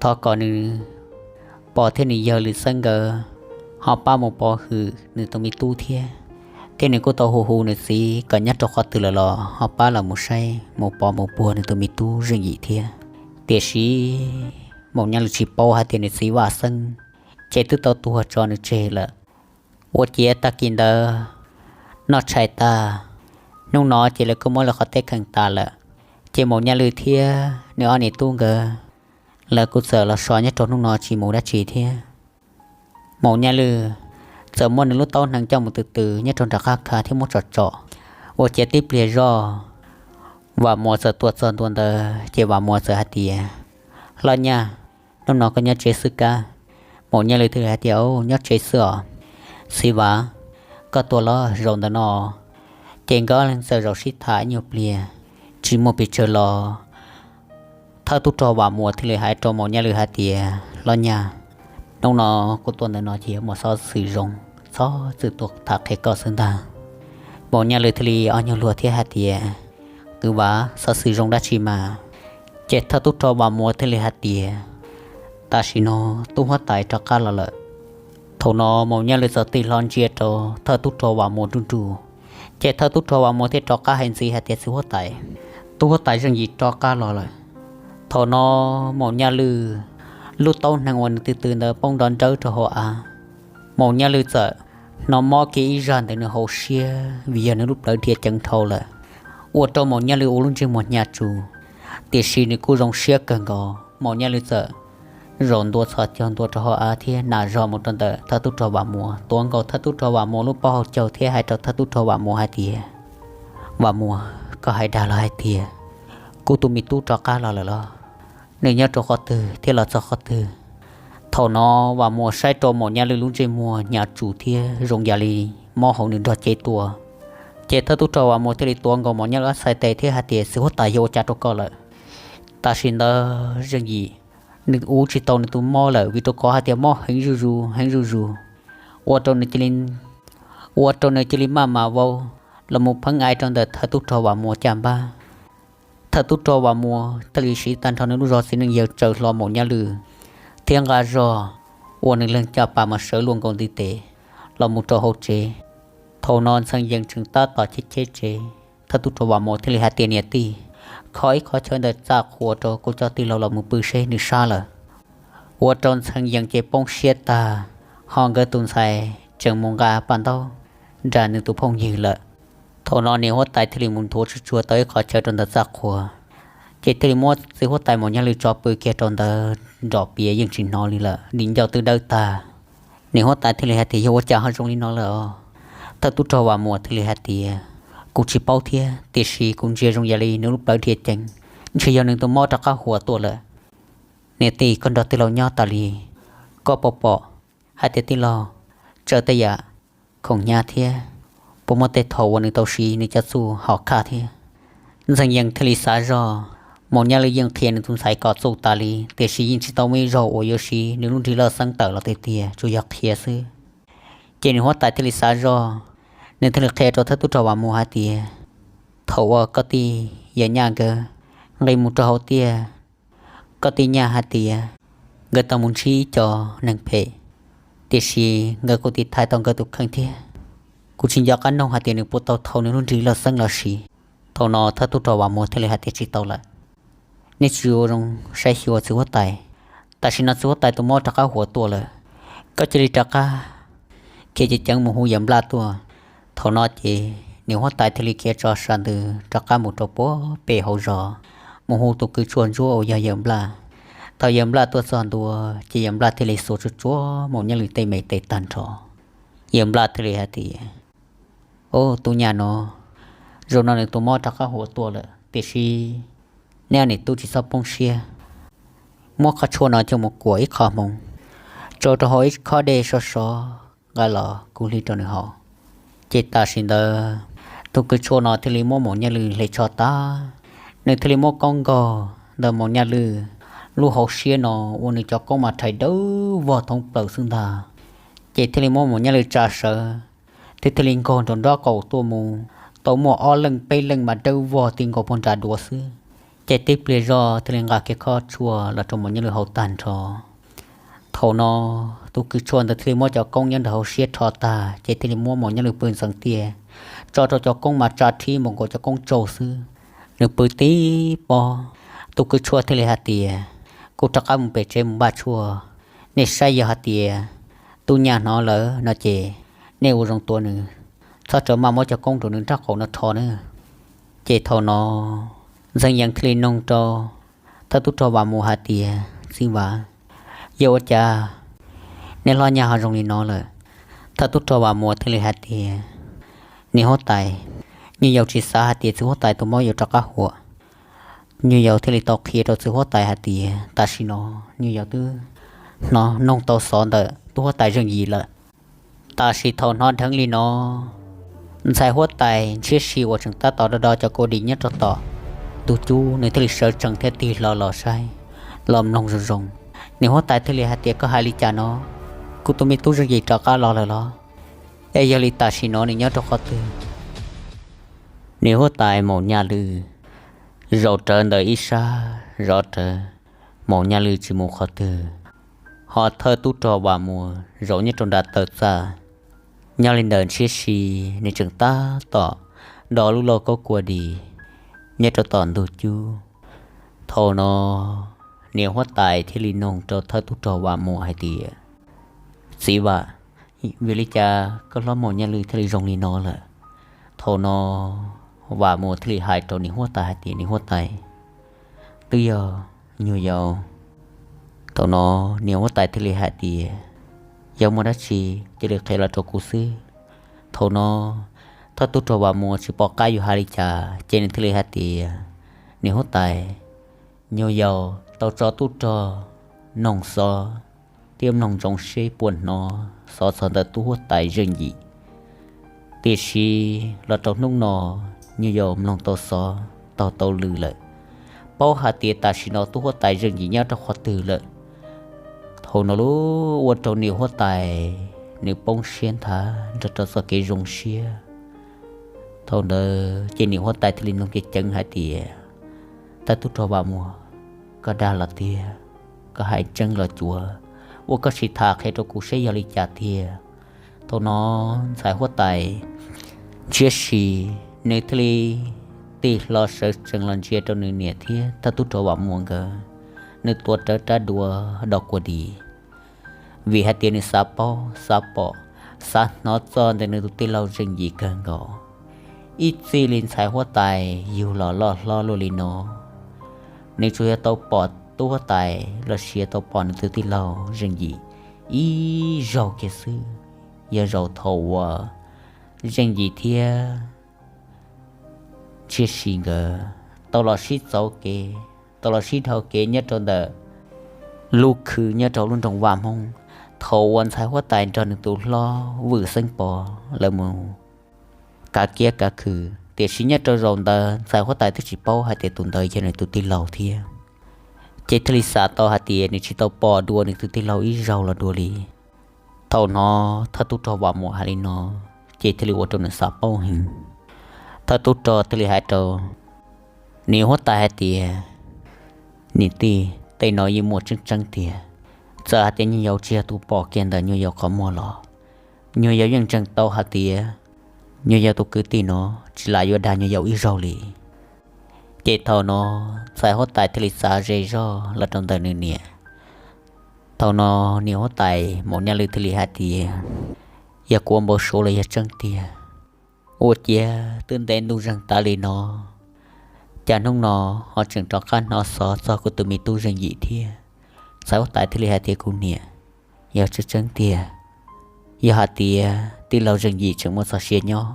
thov kom nws pog thiab nws yawg Lwm Xeeb nkawd ho pab mus pov hwm nws tus me tub thiab. Thiab nws kuj tau hu hu nws txiv kom nyob rau qhov twg lawm los ho pab los mus saib mus pov mus puag nws tus me tub Zeej Yim thiab. Tiam sis Maum Nyaj Lwm tsis paub hais tias nws txiv Vaj Xeeb ces twb tau tuag tso nws tseg lawm. Ua ciav tag kis ntawd noj tshais tag, hnub no ces lawv kuj muab lawv qhov teb kheej tas lawm. Ces Maum Nyaj Lwm thiab nws ob niam tub nkawd, lawv kuj txawm los so nyob rau hnub no tsis mus dab tsi thiab. Maum Nyaj Lwm txawm muab nws lub taub hneev coj mus tws tws nyob rau nram qab khav thiab muab tsom tsom. Ua ciav tib pliag zoj, Vam Muas txawm tuaj txog ntua ntawd ces Vam Muas txawm hais tias, Hlob Nyaj, hnub no koj nyob tsev xwb kab? Maum Nyaj Lwm thiaj li hais tias, Nyob tsev xwb os. Txiv Vam, koj tuaj los zaum ntawm no, ces nkawd ob leeg txawm zaum sib tham ib nyuag pliag, tsis muaj pes tsawg los Thawj tub rog Vam Muas thiaj li hais rau Maum Nyaj Lwm hais tias, Los nyaj, hnub no kuv tuaj ntawm no ces yuav muaj xov xwm zoo txhob txwm tuaj tham qhia koj xwb ntag. Maum Nyaj Lwm thiaj li ob nyuag luag thiab hais tias, Kwv Vam, xov xwm zoo dab tsi mas? Ces thawj tub rog Vam Muas thiaj li hais tias, Tam sim no tub huab tais rov qab los lawm. Thaum no Maum Nyaj Lwm txawm tig hlo ntsia rau thawj tub rog Vam Muas nruj nruj, ces thawj tub rog Vam Muas thiaj rov qab hais ntxiv hais tias, Txiv huab tais, tub huab tais Zeej Yim rov qab los lawm. Thaum no Maum Nyaj Lwm lub taub hneev uas nws tw tw ntawd poob nrov nrawb rau hauv av. Maum Nyaj Lwm txawm hnov mob kiag ib zaj ntawm nws hauv siab vim yog nws lub plawv dhia ceev dhau lawm, ua rau Maum Nyaj Lwm ua lub ntsej muag hnyav tsuj, tiam sis nws kuj zoo siab kawg nkaus. Maum Nyaj Lwm txawm zaum ntua txhos caug ntua rau hauv av thiab nam zog mus rau ntawm thawj tub rog Vam Muas, tuav nkaus thawj tub rog Vam Muas lub pob hau caug thiab hais rau thawj tub rog Vam Muas hais tias, Vam Muas, koj hais dag los hais tias kuv tus me tub rov qab los lawm los? Nws nyob rau qhov twg thiab los txog qhov twg? Thaum no Vam Muas saib rau Maum Nyaj Lwm lub ntsej muag hnyav tsuj thiab zoo yam li mob hauv nws nrog cev tuaj. Ces thawj tub rog Vam Muas thiaj li tuav nkaus Maum Nyaj Lwm ob txhais tes thiab hais tias, Txiv huab tais yog ua cas rau koj lawm? Tam sim ntawd Zeej Yim nws ua tsis tau nws tus mob lawm vim rau qhov hais tias mob heev zuj zus heev zuj zus, ua rau nws cia li, ua rau nws cia li maj mam vau los mus pheeb ais rau ntawm thawj tub rog Vam Muas caj npab. Thawj tub rog Vam Muas thiaj li siv tag nrho nws lub zog txiv neej yawg tsaws hlo Maum Nyaj Lwm thiab nqa zog ua nws leeg caj pas mas sawv luaj nkaus ntiv tes los mus rau hauv tsev. Thaum no Ntxhee Yees tseem tab tom cheb cheb tsev, thawj tub rog Vam Muas thiaj li hais tias, Niam tij, kho ib qho chaw ntawm txaj qhua rau kuv cov tij laug los mus pw seb nws sab lawm. Ua rau Ntxhee Yees ces poob siab tag, ho nkawd tus ntxhais tseem mus nqa paj ntaub nram nws tus phooj ywg lawm. Thaum no niam huab tais thiaj li mus nthuav tsuag tsuag tau ib qho chaw rau ntawm txaj qhua, ces thiaj li muab txiv huab tais Maum Nyaj Lwm tso pw kiag rau ntawd nrom piav yeej tsis hnov li lawm, dim ncauj twb dawb tag. Niam huab tais thiaj li hais tias, Yog ua cas ho zoo li no lawm os? Thawj tub rog Vam Muas thiaj li hais tias, Kuv tsis paub thiab, tiam sis kuv ntsia zoo yam li nws lub plawv dhia ceev, ntshe yog nws tus mob rov qab huam tuaj lawm. Niam tij, koj nrog tij laug nyob tas li, koj puas pom hais tias tij laug tsaws tej yam khoom hnyav thiab puas muaj tej thaum uas nws tau siv nws cov txuj hom khaj thiab? Ntxhee Yees thiaj li xav zog, Maum Nyaj Lwm yeej qhia nws tus ntxhais kom txuj tas li, tiam sis yeej tsis tau muaj ib zaug uas yuav siv nws lub nrig loj xeeb tawm los tiag tiag, tsuas yog qhia xwb. Ces niam huab tais thiaj li xav zog, nws thiaj li qhia rau thawj tub rog Vam Muas hais tias, Thaum uas koj tij Yawm Nyaj nkawd nqis mus rau hauv tiaj, koj tij Nyaj hais tias nkawd tau mus ntsib ib co neeg phem, tiam sis nkawd kuj tiv thaiv tau nkawd tus kheej thiab. Kuv tsis nco qab noog hais tias nws puas tau thau nws lub nrig loj xeeb los sis. Thaum no thawj tub rog Vam Muas thiaj li hais tias, Tsis tau lawm, nej tsis ua zoo saib xyuas txiv huab tais. Tam sim no txiv huab tais tus mob rov qab huam tuaj lawm, koj cia li rov qab khiav ceev ceev mus hu Yawm Nplaj tuaj. Thaum no ces niam huab tais thiaj li khiav tso sa ntws rov qab mus rau puag pem hauv zos, mus hu tus kws tshuaj ntsuab uas yog Yawm Nplaj. Thaum Yawm Nplaj tuaj txog ntua ces Yawm Nplaj thiaj li xuas tsuag tsuag Maum Nyaj Lwm tej me tes tag nrho. Yawm Nplaj thiaj li hais tias, Au, tub Nyaj no, zaum no nws tus mob rov qab huam tuaj lawm, tiam sis neb niam tub tsis txhob poob siab, muab qhov tshuaj no coj mus kuam ib qho hmoov, tso rau hauv ib khob dej sov sov, nqa los kuv hliv rau nws haus. Ces tam sim ntawd tus kws tshuaj no thiaj li muab Maum Nyaj Lwm hle tsho tag, nws thiaj li muab koob nkaug ntawm Maum Nyaj Lwm lub hauv siab no, ua nws cov koob mas rhais dawb vog thoob plaws xwb ntag. Ces thiaj li muab Maum Nyaj Lwm tsa sawv, thiab thiaj li nkaug nraum nraub qaum tuaj mus, tau muaj ob leej peb leej mas dawb vog ti nkaus puag nram duav xwb. Ces tib pliag zoj thiaj li nqa kiag khob tshuaj los rau Maum Nyaj Lwm haus tag nrho. Thaum no tus kws tshuaj ntawd thiaj li muab cov koob nyob ntawm hauv siab rho tag, ces thiaj li muab Maum Nyaj Lwm pw ntxeev tiaj, tso rau cov koob mas tsa rhib npaum nkaus cov koob tsaug xwb. Nws pw tib pob, tus kws tshuaj thiaj li hais tias, Kuv rov qab mus pem tsev mus npaj tshuaj, nej saib yog hais tias tub Nyaj hnov lawm no ces nej ua zoo tua nws, txhob rawm maj muab cov koob rau nws nraub qaum no rho nawb. Ces thaum no Ntxhee Yees thiaj li noog rau thawj tub rog Vam Muas hais tias, Txiv Vam, yog ua cas nej hlob Nyaj ho zoo li no lawm? Thawj tub rog Vam Muas thiaj li hais tias, Niam huab tais, nyuj yaus tsis xav hais tias txiv huab tais tus mob yuav rov qab huam. Nyuj yaus thiaj li tau qhia rau txiv huab tais hais tias tam sim no nyuj yaus twb hnov noog tau xov ntawm tub huab tais Zeej Yim lawm. Tam sim thaum hnov dheev li no, ntxhais huab tais Ntshiab Si uas tseem tab tom do do cov kua dis nyob rau tom ntug cub, nws thiaj li sawv tsees thiab tig hlo los saib, los mloog zoo zoo. Niam huab tais thiaj li hais tias, Koj hais li cas no? Kuv tus me tub Zeej Yim rov qab los lawm los? Es yog li tam sim no nws nyob rau qhov twg? Niam huab tais Maum Nyaj Lwj zaum rawv ntawm ib sab zov rawv, Maum Nyaj Lwj tsis mus qhov twg. Ho thawj tub rog Vam Muas zaum nyob rau nram taw txaj. Nyob li ntawm ntshiab si, nws tseem tab tom do lub lauj kaub kua dis nyob rau tom ntug cub. Thaum no niam huab tais thiaj li nug rau thawj tub rog Vam Muas hais tias, Txiv Vam, vim li cas koj hlob Maum Nyaj Lwj thiaj li zoo li no lawm? Thaum no Vam Muas thiaj li hais rau niam huab tais hais tias, Niam huab tais, twb yog nyuag yaus. Thaum no niam huab tais thiaj li hais tias, Yog muaj dab tsi cia li qhia los rau kuv xwb. Thaum no thawj tub rog Vam Muas tsis pom qab yuav hais li cas ces nws thiaj li hais tias, Niam huab tais, nyuag yaus tau tso tub rog noog xov thiab mloog ntsoov seb puas hnov xov txog ntawm tub huab tais Zeej Yim. Tiam sis los rau hnub no nyuag yaus mloog tau xov taug tau lw lawm, paub hais tias tam sim no tub huab tais Zeej Yim nyob rau qhov twg lawm. Thaum no lub ua rau niam huab tais nws poob siab nthav nrog rau txoj kev zoo siab. Thaum ntawd ces niam huab tais thiaj li nug ceev ceev hais tias, Thawj tub rog Vam Muas, koj dag los tiag, koj hais tseeb los cuav, ua koj sim tham qhia rau kuv seb yog li cas tiag. Thaum no ntxhais huab tais ntshiab si, nws thiaj li tig hlo sawv tsees los ntsia rau nws niam thiab thawj tub rog Vam Muas nkawd, nws tuav rawv rab duav do kua dis. Vim hais tias nws xav paub xav pom, xav hnov txog ntawm nws tus tij laug Zeej Yim kawg nkaus. Ib txij li ntxhais huab tais yug los loj hlob luaj li no, nws tsuas yog tau pom tub huab tais los sis yog tau pom nws tus tij laug Zeej Yim ib zaug kiag xwb, yog zaum thaum uas Zeej Yim thiab ntshiab si nkawd tau los sib txauv kev, tau los sib dhau kev nyob rau ntawm lub khw nyob rau lub nroog Vaj Hmoob, thaum uas ntxhais huab tais nrog nws tus hlob Vwm Xeeb Pov lawv mus kav kiab kav khw. Tiam sis nyob rau zaum ntawd ntxhais huab tais twb tsis paub hais tias tus ntawd yog nws tus tij laug thiab, ces thiaj li xav tau hais tias nws tsis tau pom dua nws tus tij laug ib zaug los dua li. Thaum no thawj tub rog Vam Muas hais li no, ces thiaj li ua rau nws xav paub heev. Thawj tub rog thiaj li hais rau niam huab tais hais tias, Niam tij, tej no yeej muaj tseeb tseeb tiag. Txawm hais tias nyuag yaus tsis yog tus pom kiag ntawm nyuag yaus qhov muag los, nyuag yaus yeej ntseeg tau hais tias nyuag yaus tus kwv tij no tsis lam yuav dag nyuag yaus ib zaug li. Ces thaum no ntxhais huab tais thiaj li xav ze zog los rau ntawm nws niam. Thaum no niam huab tais Maum Nyaj Lwj thiaj li hais tias, Yog kuv ua npau suav los yog tseeb tiag? Ua ciav twb ntev ntuj zeeg tas li no, cas hnub no ho tseem rov qab hnov xov txog kuv tus me tub Zeej Yim thiab? Ntxhais huab tais thiaj li hais tias, Kuv niam, yog tseeb tseeb tiag, yog hais tias tij laug Zeej Yim tseem muaj txoj sia nyob,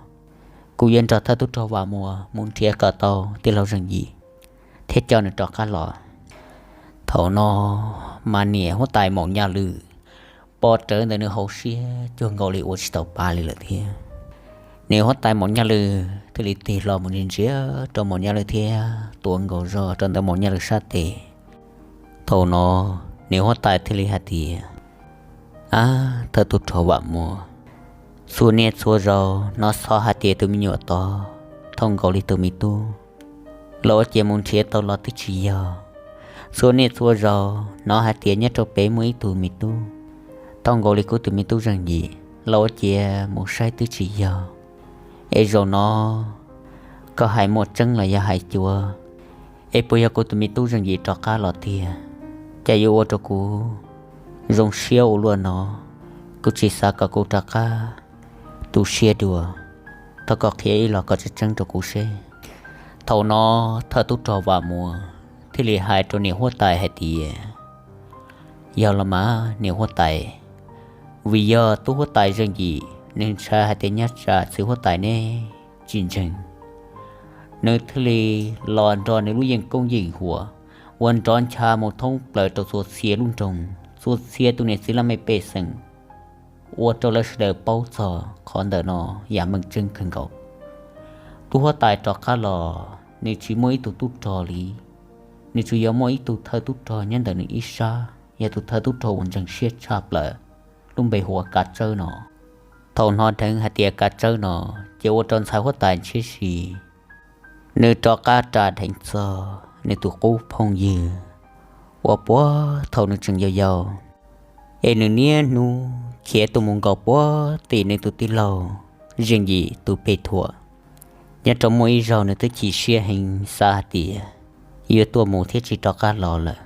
kuv yuav nrog thawj tub rog Vam Muas mus nrhiav kom tau tij laug Zeej Yim thiab coj nws rov qab los. Thaum no mas niam huab tais Maum Nyaj Lwj pom rawv ntawm nws hauv siab cuag nkaus li ua tsis tau pa li lawm thiab. Niam huab tais Maum Nyaj Lwj thiaj li tig hlo mus ntsia ntsia rau Maum Nyaj Lwj thiab tuav nkaus zog rau ntawm Maum Nyaj Lwj sab tes. Thaum no niam huab tais thiaj li hais tias, Ab, thawj tub rog Vam Muas, txhua niaj txhua zaus hnov xov hais tias tus me nyuam tod thooj nkaus li tus me tub, los ua ciav mus nrhiav tau los twb tsis yog. Txhua niaj txhua zaus hnov hais tias nyob rau pem muaj ib tug me tub thooj nkaus li kuv tus me tub Zeej Yim, los ua ciav mus saib twb tsis yog. Es zaum no koj hais muaj tseeb los yog hais cuav? Es puas yog kuv tus me tub Zeej Yim rov qab los tiag? Cas yuav ua rau kuv zoo siab ua luaj no? Kuv tsis xav kom kuv rov qab tu siab dua. Thov koj qhia ib los kom tseeb tseeb rau kuv seb. Thaum no thawj tub rog Vam Muas thiaj li hais rau niam huab tais hais tias, Yog los mas niam huab tais, vim yog tub huab tais Zeej Yim nws ntshai hais tias nyob tsam txiv huab tais neb tsis ntseeg, nws thiaj li los nrog nws lub yeej koob yeej huam uas nrov ncha mus thoob plaws rau txhua txhia lub nroog, txhua txhia tus niam txiv laj mej pej xeem, ua rau lawv sawv daws paub txog qhov ntawm no yam meej tseeb kawg nkaus. Tub huab tais rov qab los nws tsis muaj ib tug tub rog li, nws tsuas yog muaj ib tug thawj tub rog nyob ntawm nws ib sab, yog tus thawj tub rog uas ntseeg siab tshaj plaws, lub npe hu ua Kav Tsawb no. Thaum hnov dheev hais tias Kav Tsawb no, ces ua rau ntxhais huab tais ntshiab si, nws rov qab ras dheev txog nws tus qub phooj ywg uas puag thaum nws tseem yau yau, es nws niaj hnub khiav tuaj mus nkaum puag tim nws tus tij laug Zeej Yim tus pem thuam. Nyob rau muaj ib zaug nws twb chim siab heev xav hais tias yuav tuaj mus thiab tsis rov qab los lawm,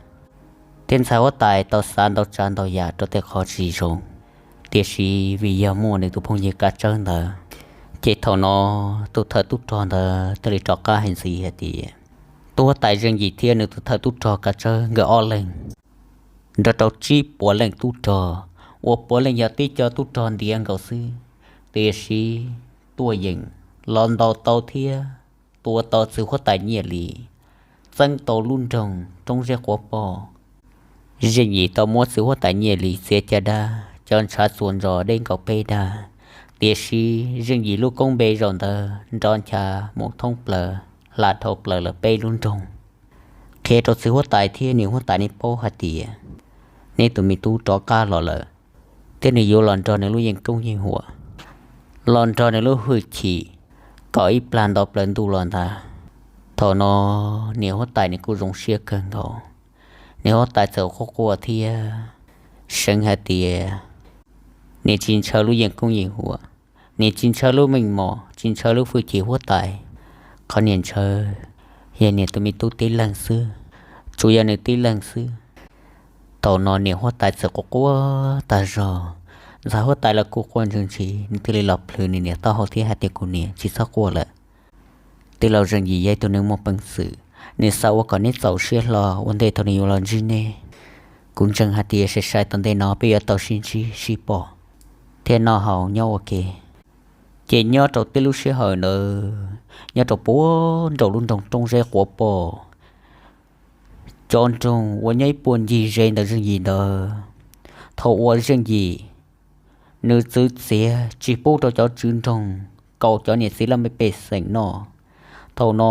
thiab ntxhais huab tais tau xav ntau tsav ntau yam rau tej qhov tsis zoo, tiam sis vim yog muaj nws tus phooj ywg Kav Tsawb ntawd, ces thaum no tus thawj tub rog ntawd thiaj li rov qab hais ntxiv hais tias, tus huab tais Zeej Yim thiab nws tus thawj tub rog Kav Tsawb nkawd ob leeg nrog rau tsib puas leej tub rog, uas puav leej yog tib co tub rog ntiav nkaus xwb, tiam sis tuaj yeem los ntaus tau thiab tua tau txiv huab tais Nyiaj Lis, txeeb tau lub nroog Roob Zeb Quav Poj. Zeej Yim tau muab txiv huab tais Nyiaj Lis txiav caj dab, cov ntshav txuas ntsos deb nkaus peb dag, tiam sis Zeej Yim lub koob npe zaum ntawd nrov ncha mus thoob plaws, hla dhau plaws lawv peb lub nroog, qhia rau txiv huab tais thiab niam huab tais nej paub hais tias, neb tus me tub rov qab los lawm, thiab nws yuav los nrog nws lub yeej koob yeej huam, los nrog nws lub hwj chim, kom ib plag nto plaws ntuj los ntag. Thaum no niam huab tais nws kuj zoo siab kawg nkaus, niam huab tais txawm quaj quaj thiab seev hais tias, nws tsis ntshaw lub yeej koob yeej huam, nws tsis ntshaw lub meej mom, tsis ntshaw lub hwj chim huab tais, qhov nws ntshaw yog nws tus me tub tib leeg xwb, tsuas yog nws tib leeg xwb. Thaum no niam huab tais txawm quaj quaj tag zog, ntxhais huab tais los kuj quaj ntsees ntsis, nws thiaj li los plhws nws niam taub hau thiab hais tias, kuv niam, tsis txhob quaj lawm. Tij laug Zeej Yim yog ib tug neeg muaj peev xwm, nws xav ua kom neb txaus siab hlo ua ntej thaum nws yuav los ntsib neb. Kuv ntseeg hais tias sai sai tom ntej no peb yuav tau sib ntsib sib pom thiab noj haus nyob ua ke. Ces nyob rau tib lub sij hawm ntawd, nyob rau puag nraum lub nroog Roob Zeb Quav Poj, cov nroog uas nyob ib puag ncig ze ntawm Zeej Yim ntawd, thaum uas Zeej Yim nws txwv txiav tsis pub rau cov tswv nroog kaus cov niam txiv laj mej pej xeem noj, thaum no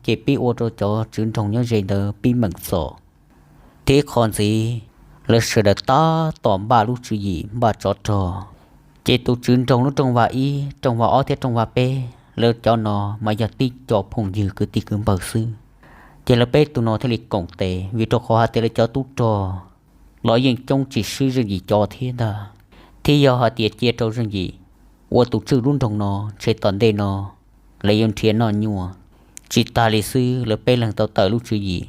ces pib ua rau cov tswv nroog nyob ze ntawd pib meem txom. Thiab qhov ntxiv, lawv sawv daws tab tom npaj lub tswv yim npaj tsov rog. Ces tus tswv nroog lub rooj vag ib, rooj vag ob thiab rooj vag peb, lawv cov no mas yog tib co phooj ywg kwv tij kwv npawg xwb. Ces lawv peb tus no thiaj li koom tes, vim rau qhov hais tias lawv cov tub rog los yeej coob tsis swb Zeej Yim cov thiab ntag. Thiab yog hais tias cia rau Zeej Yim ua tus tswj lub nroog no, ntshe tom ntej no lawv yuav nrhiav noj nyuaj. Tsis tas li xwb, lawv peb leeg tau tawm lub tswv yim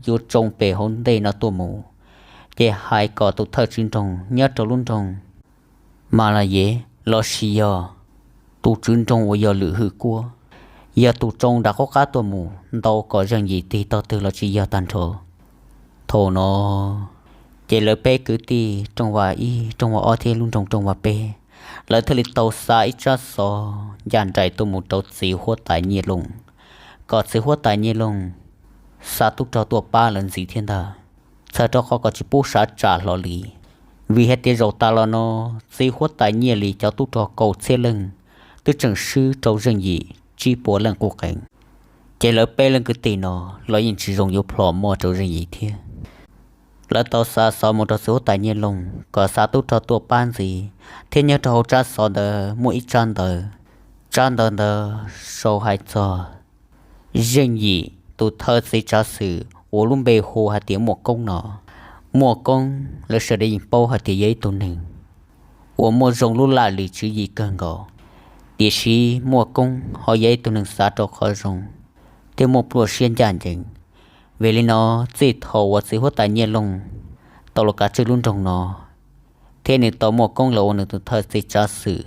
yuav tsoo pem hauv ntej no tuaj mus, ces hais kom tus thawj tswv nroog nyob rau lub nroog Mas Las Yev lossis yog tus tswv nroog uas yog Lwm Hwm Kuab, yog tus tsoo nram qub qab tuaj mus ntau kom Zeej Yim tig tog twg los tsis yog tag nrho. Thaum no ces lawv peb kwv tij rooj vag ib, rooj vag ob thiab lub nroog rooj vag peb, lawv thiaj li tau xa ib tsab xov ncaj nraim tuaj mus rau txiv huab tais Nyiaj Looj, kom txiv huab tais Nyiaj Looj xa tub rog tuaj pab lawv ntxiv thiab ntag. Txhawm rau qhov kom tsis pub sav tsam hlo li, vim hais tias zaum tas los no txiv huab tais Nyiaj Lis cov tub rog kaum txhiab leej twb tseem swb rau Zeej Yim tsib puas leej quj qees. Ces lawv peb leej kwv tij no los yeej tsis zoo yuav plhom moj rau Zeej Yim thiab. Lawv tau xa xov mus rau txiv huab tais Nyiaj Looj kom xa tub rog tuaj pab ntxiv, thiab nyob rau hauv tsab xov ntawd muaj ib tsab ntawv. Tsab ntawv ntawd sau hais txog Zeej Yim tus thawj txiv tsav xwm uas lub npe hu hais tias Muaj Koob no. Muaj Koob lawv sawv daws yeej paub hais tias yog ib tug neeg uas muaj zoo lub laj lim tswv yim kawg nkaus, tiam sis Muaj Koob ho yog ib tug neeg xav rau qhov zoo thiab muaj pluaj siab ncaj ncees. Vim li no, txij thaum uas txiv huab tais Nyiaj Looj tau los kav tswj lub nroog no, thiab nws tau Muaj Koob los ua nws tus thawj txiv tsav xwm,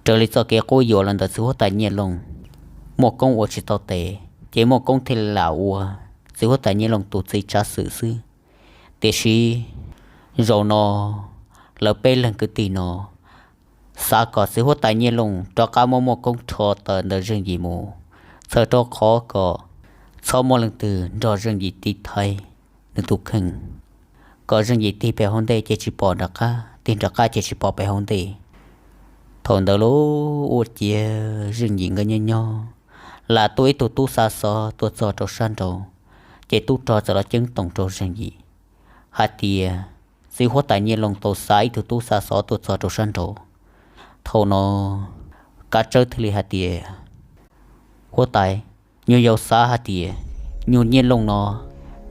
raws li txoj kev quab yuam los ntawm txiv huab tais Nyiaj Looj, Muaj Koob ua tsis tau tes, ces Muaj Koob thiaj li lam ua txiv huab tais Nyiaj Looj tus txiv tsav xwm xwb. Tiam sis zaum no lawv peb leeg kwv tij no xav kom txiv huab tais Nyiaj Looj rov qab muab Muaj Koob rho tawm ntawm Zeej Yim mus, txhawm rau qhov kom txhob muaj leej twg nrog Zeej Yim tiv thaiv nws tus kheej, kom Zeej Yim tig pem hauv ntej ces tsis pom nram qab, tig nram qab ces tsis pom pem hauv ntej. Thaum ntawd lub ua ciav Zeej Yim nkawd nyob nyob, lam tuaj ib tug tub xa xov tuaj txog rau sab nraud, ces tub rog txawm los ceeb toom rau Zeej Yim hais tias txiv huab tais Nyiaj Looj tau xa ib tug tub xa xov tuaj txog rau sab nraud. Thaum no Kav Tsawb thiaj li hais tias, huab tais, nyuag yaus xav hais tias nyuag Nyiaj Looj no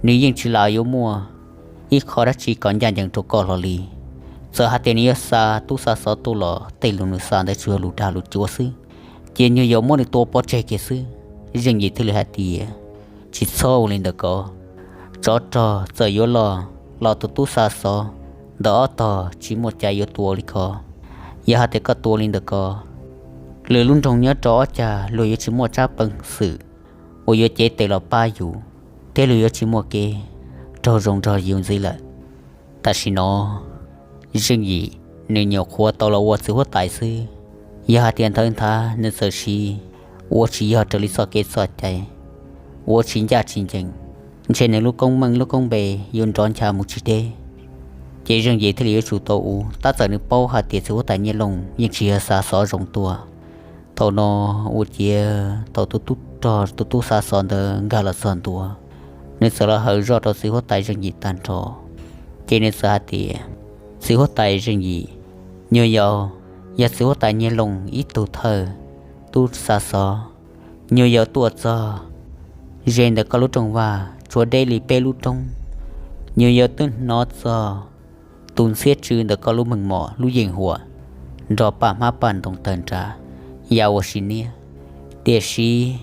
nws yeej tsis lam yuav muaj ib qho dab tsi kom ncaj ncees rau koj hlo li. Txawm hais tias nws yuav xa tub xa xov tuaj los tej lus nws xa ntawd tsuas yog lus dag lus cuav xwb, ces nyuag yaus muab nws tua pov tseg kiag xwb. Zeej Yim thiaj li hais tias, tsis txhob ua li ntawd ko, tsov rog txawm yuav los los tus tub xa xov ntawm ob tog tsis muaj cai yuav tua li ko. Yog hais tias koj tua li ntawd ko, lwm lub nroog nyob rau ob cag luag yuav tsis muaj tsab peev xwm uas yuav cev tes los pab yus, thiab luag yuav tsis muaj kev raug zoo nrog yus ntxiv lawm. Tam sim no Zeej Yim nws nyuam qhuav tau los ua txiv huab tais xwb, yog hais tias nthawv nthav nws txawm siv ua tsis yog raws li txoj kev txoj cai, ua tsis ncaj tsis ncees, ntshe nws lub koob meej lub koob npe yuav nrov ncha mus tsis deb. Ces Zeej Yim thiaj li yuav tsum tau ua, tab txawm nws paub hais tias txiv huab tais Nyiaj Looj yeej tsis yog xa xov zoo tuaj. Thaum no ua ciav thaum tus tub rog tus tub xa xov ntawd nkag los txog ntua, nws txawm los hawm zoj rau txiv huab tais Zeej Yim tag nrho, ces nws txawm hais tias, txiv huab tais Zeej Yim, nyuag yaus yog txiv huab tais Nyiaj Looj ib tug thawj tub xa xov. Nyuag yaus tuaj txog ze ntawm koj lub rooj vag tshuav deb li peb lub roob, nyuag yaus twb hnov txog tus ntxhiab tsw ntawm koj lub meej mom lub yeej huam nrog paj hmab paj ntoo tawg nrag ya ua si niab. Tiam sis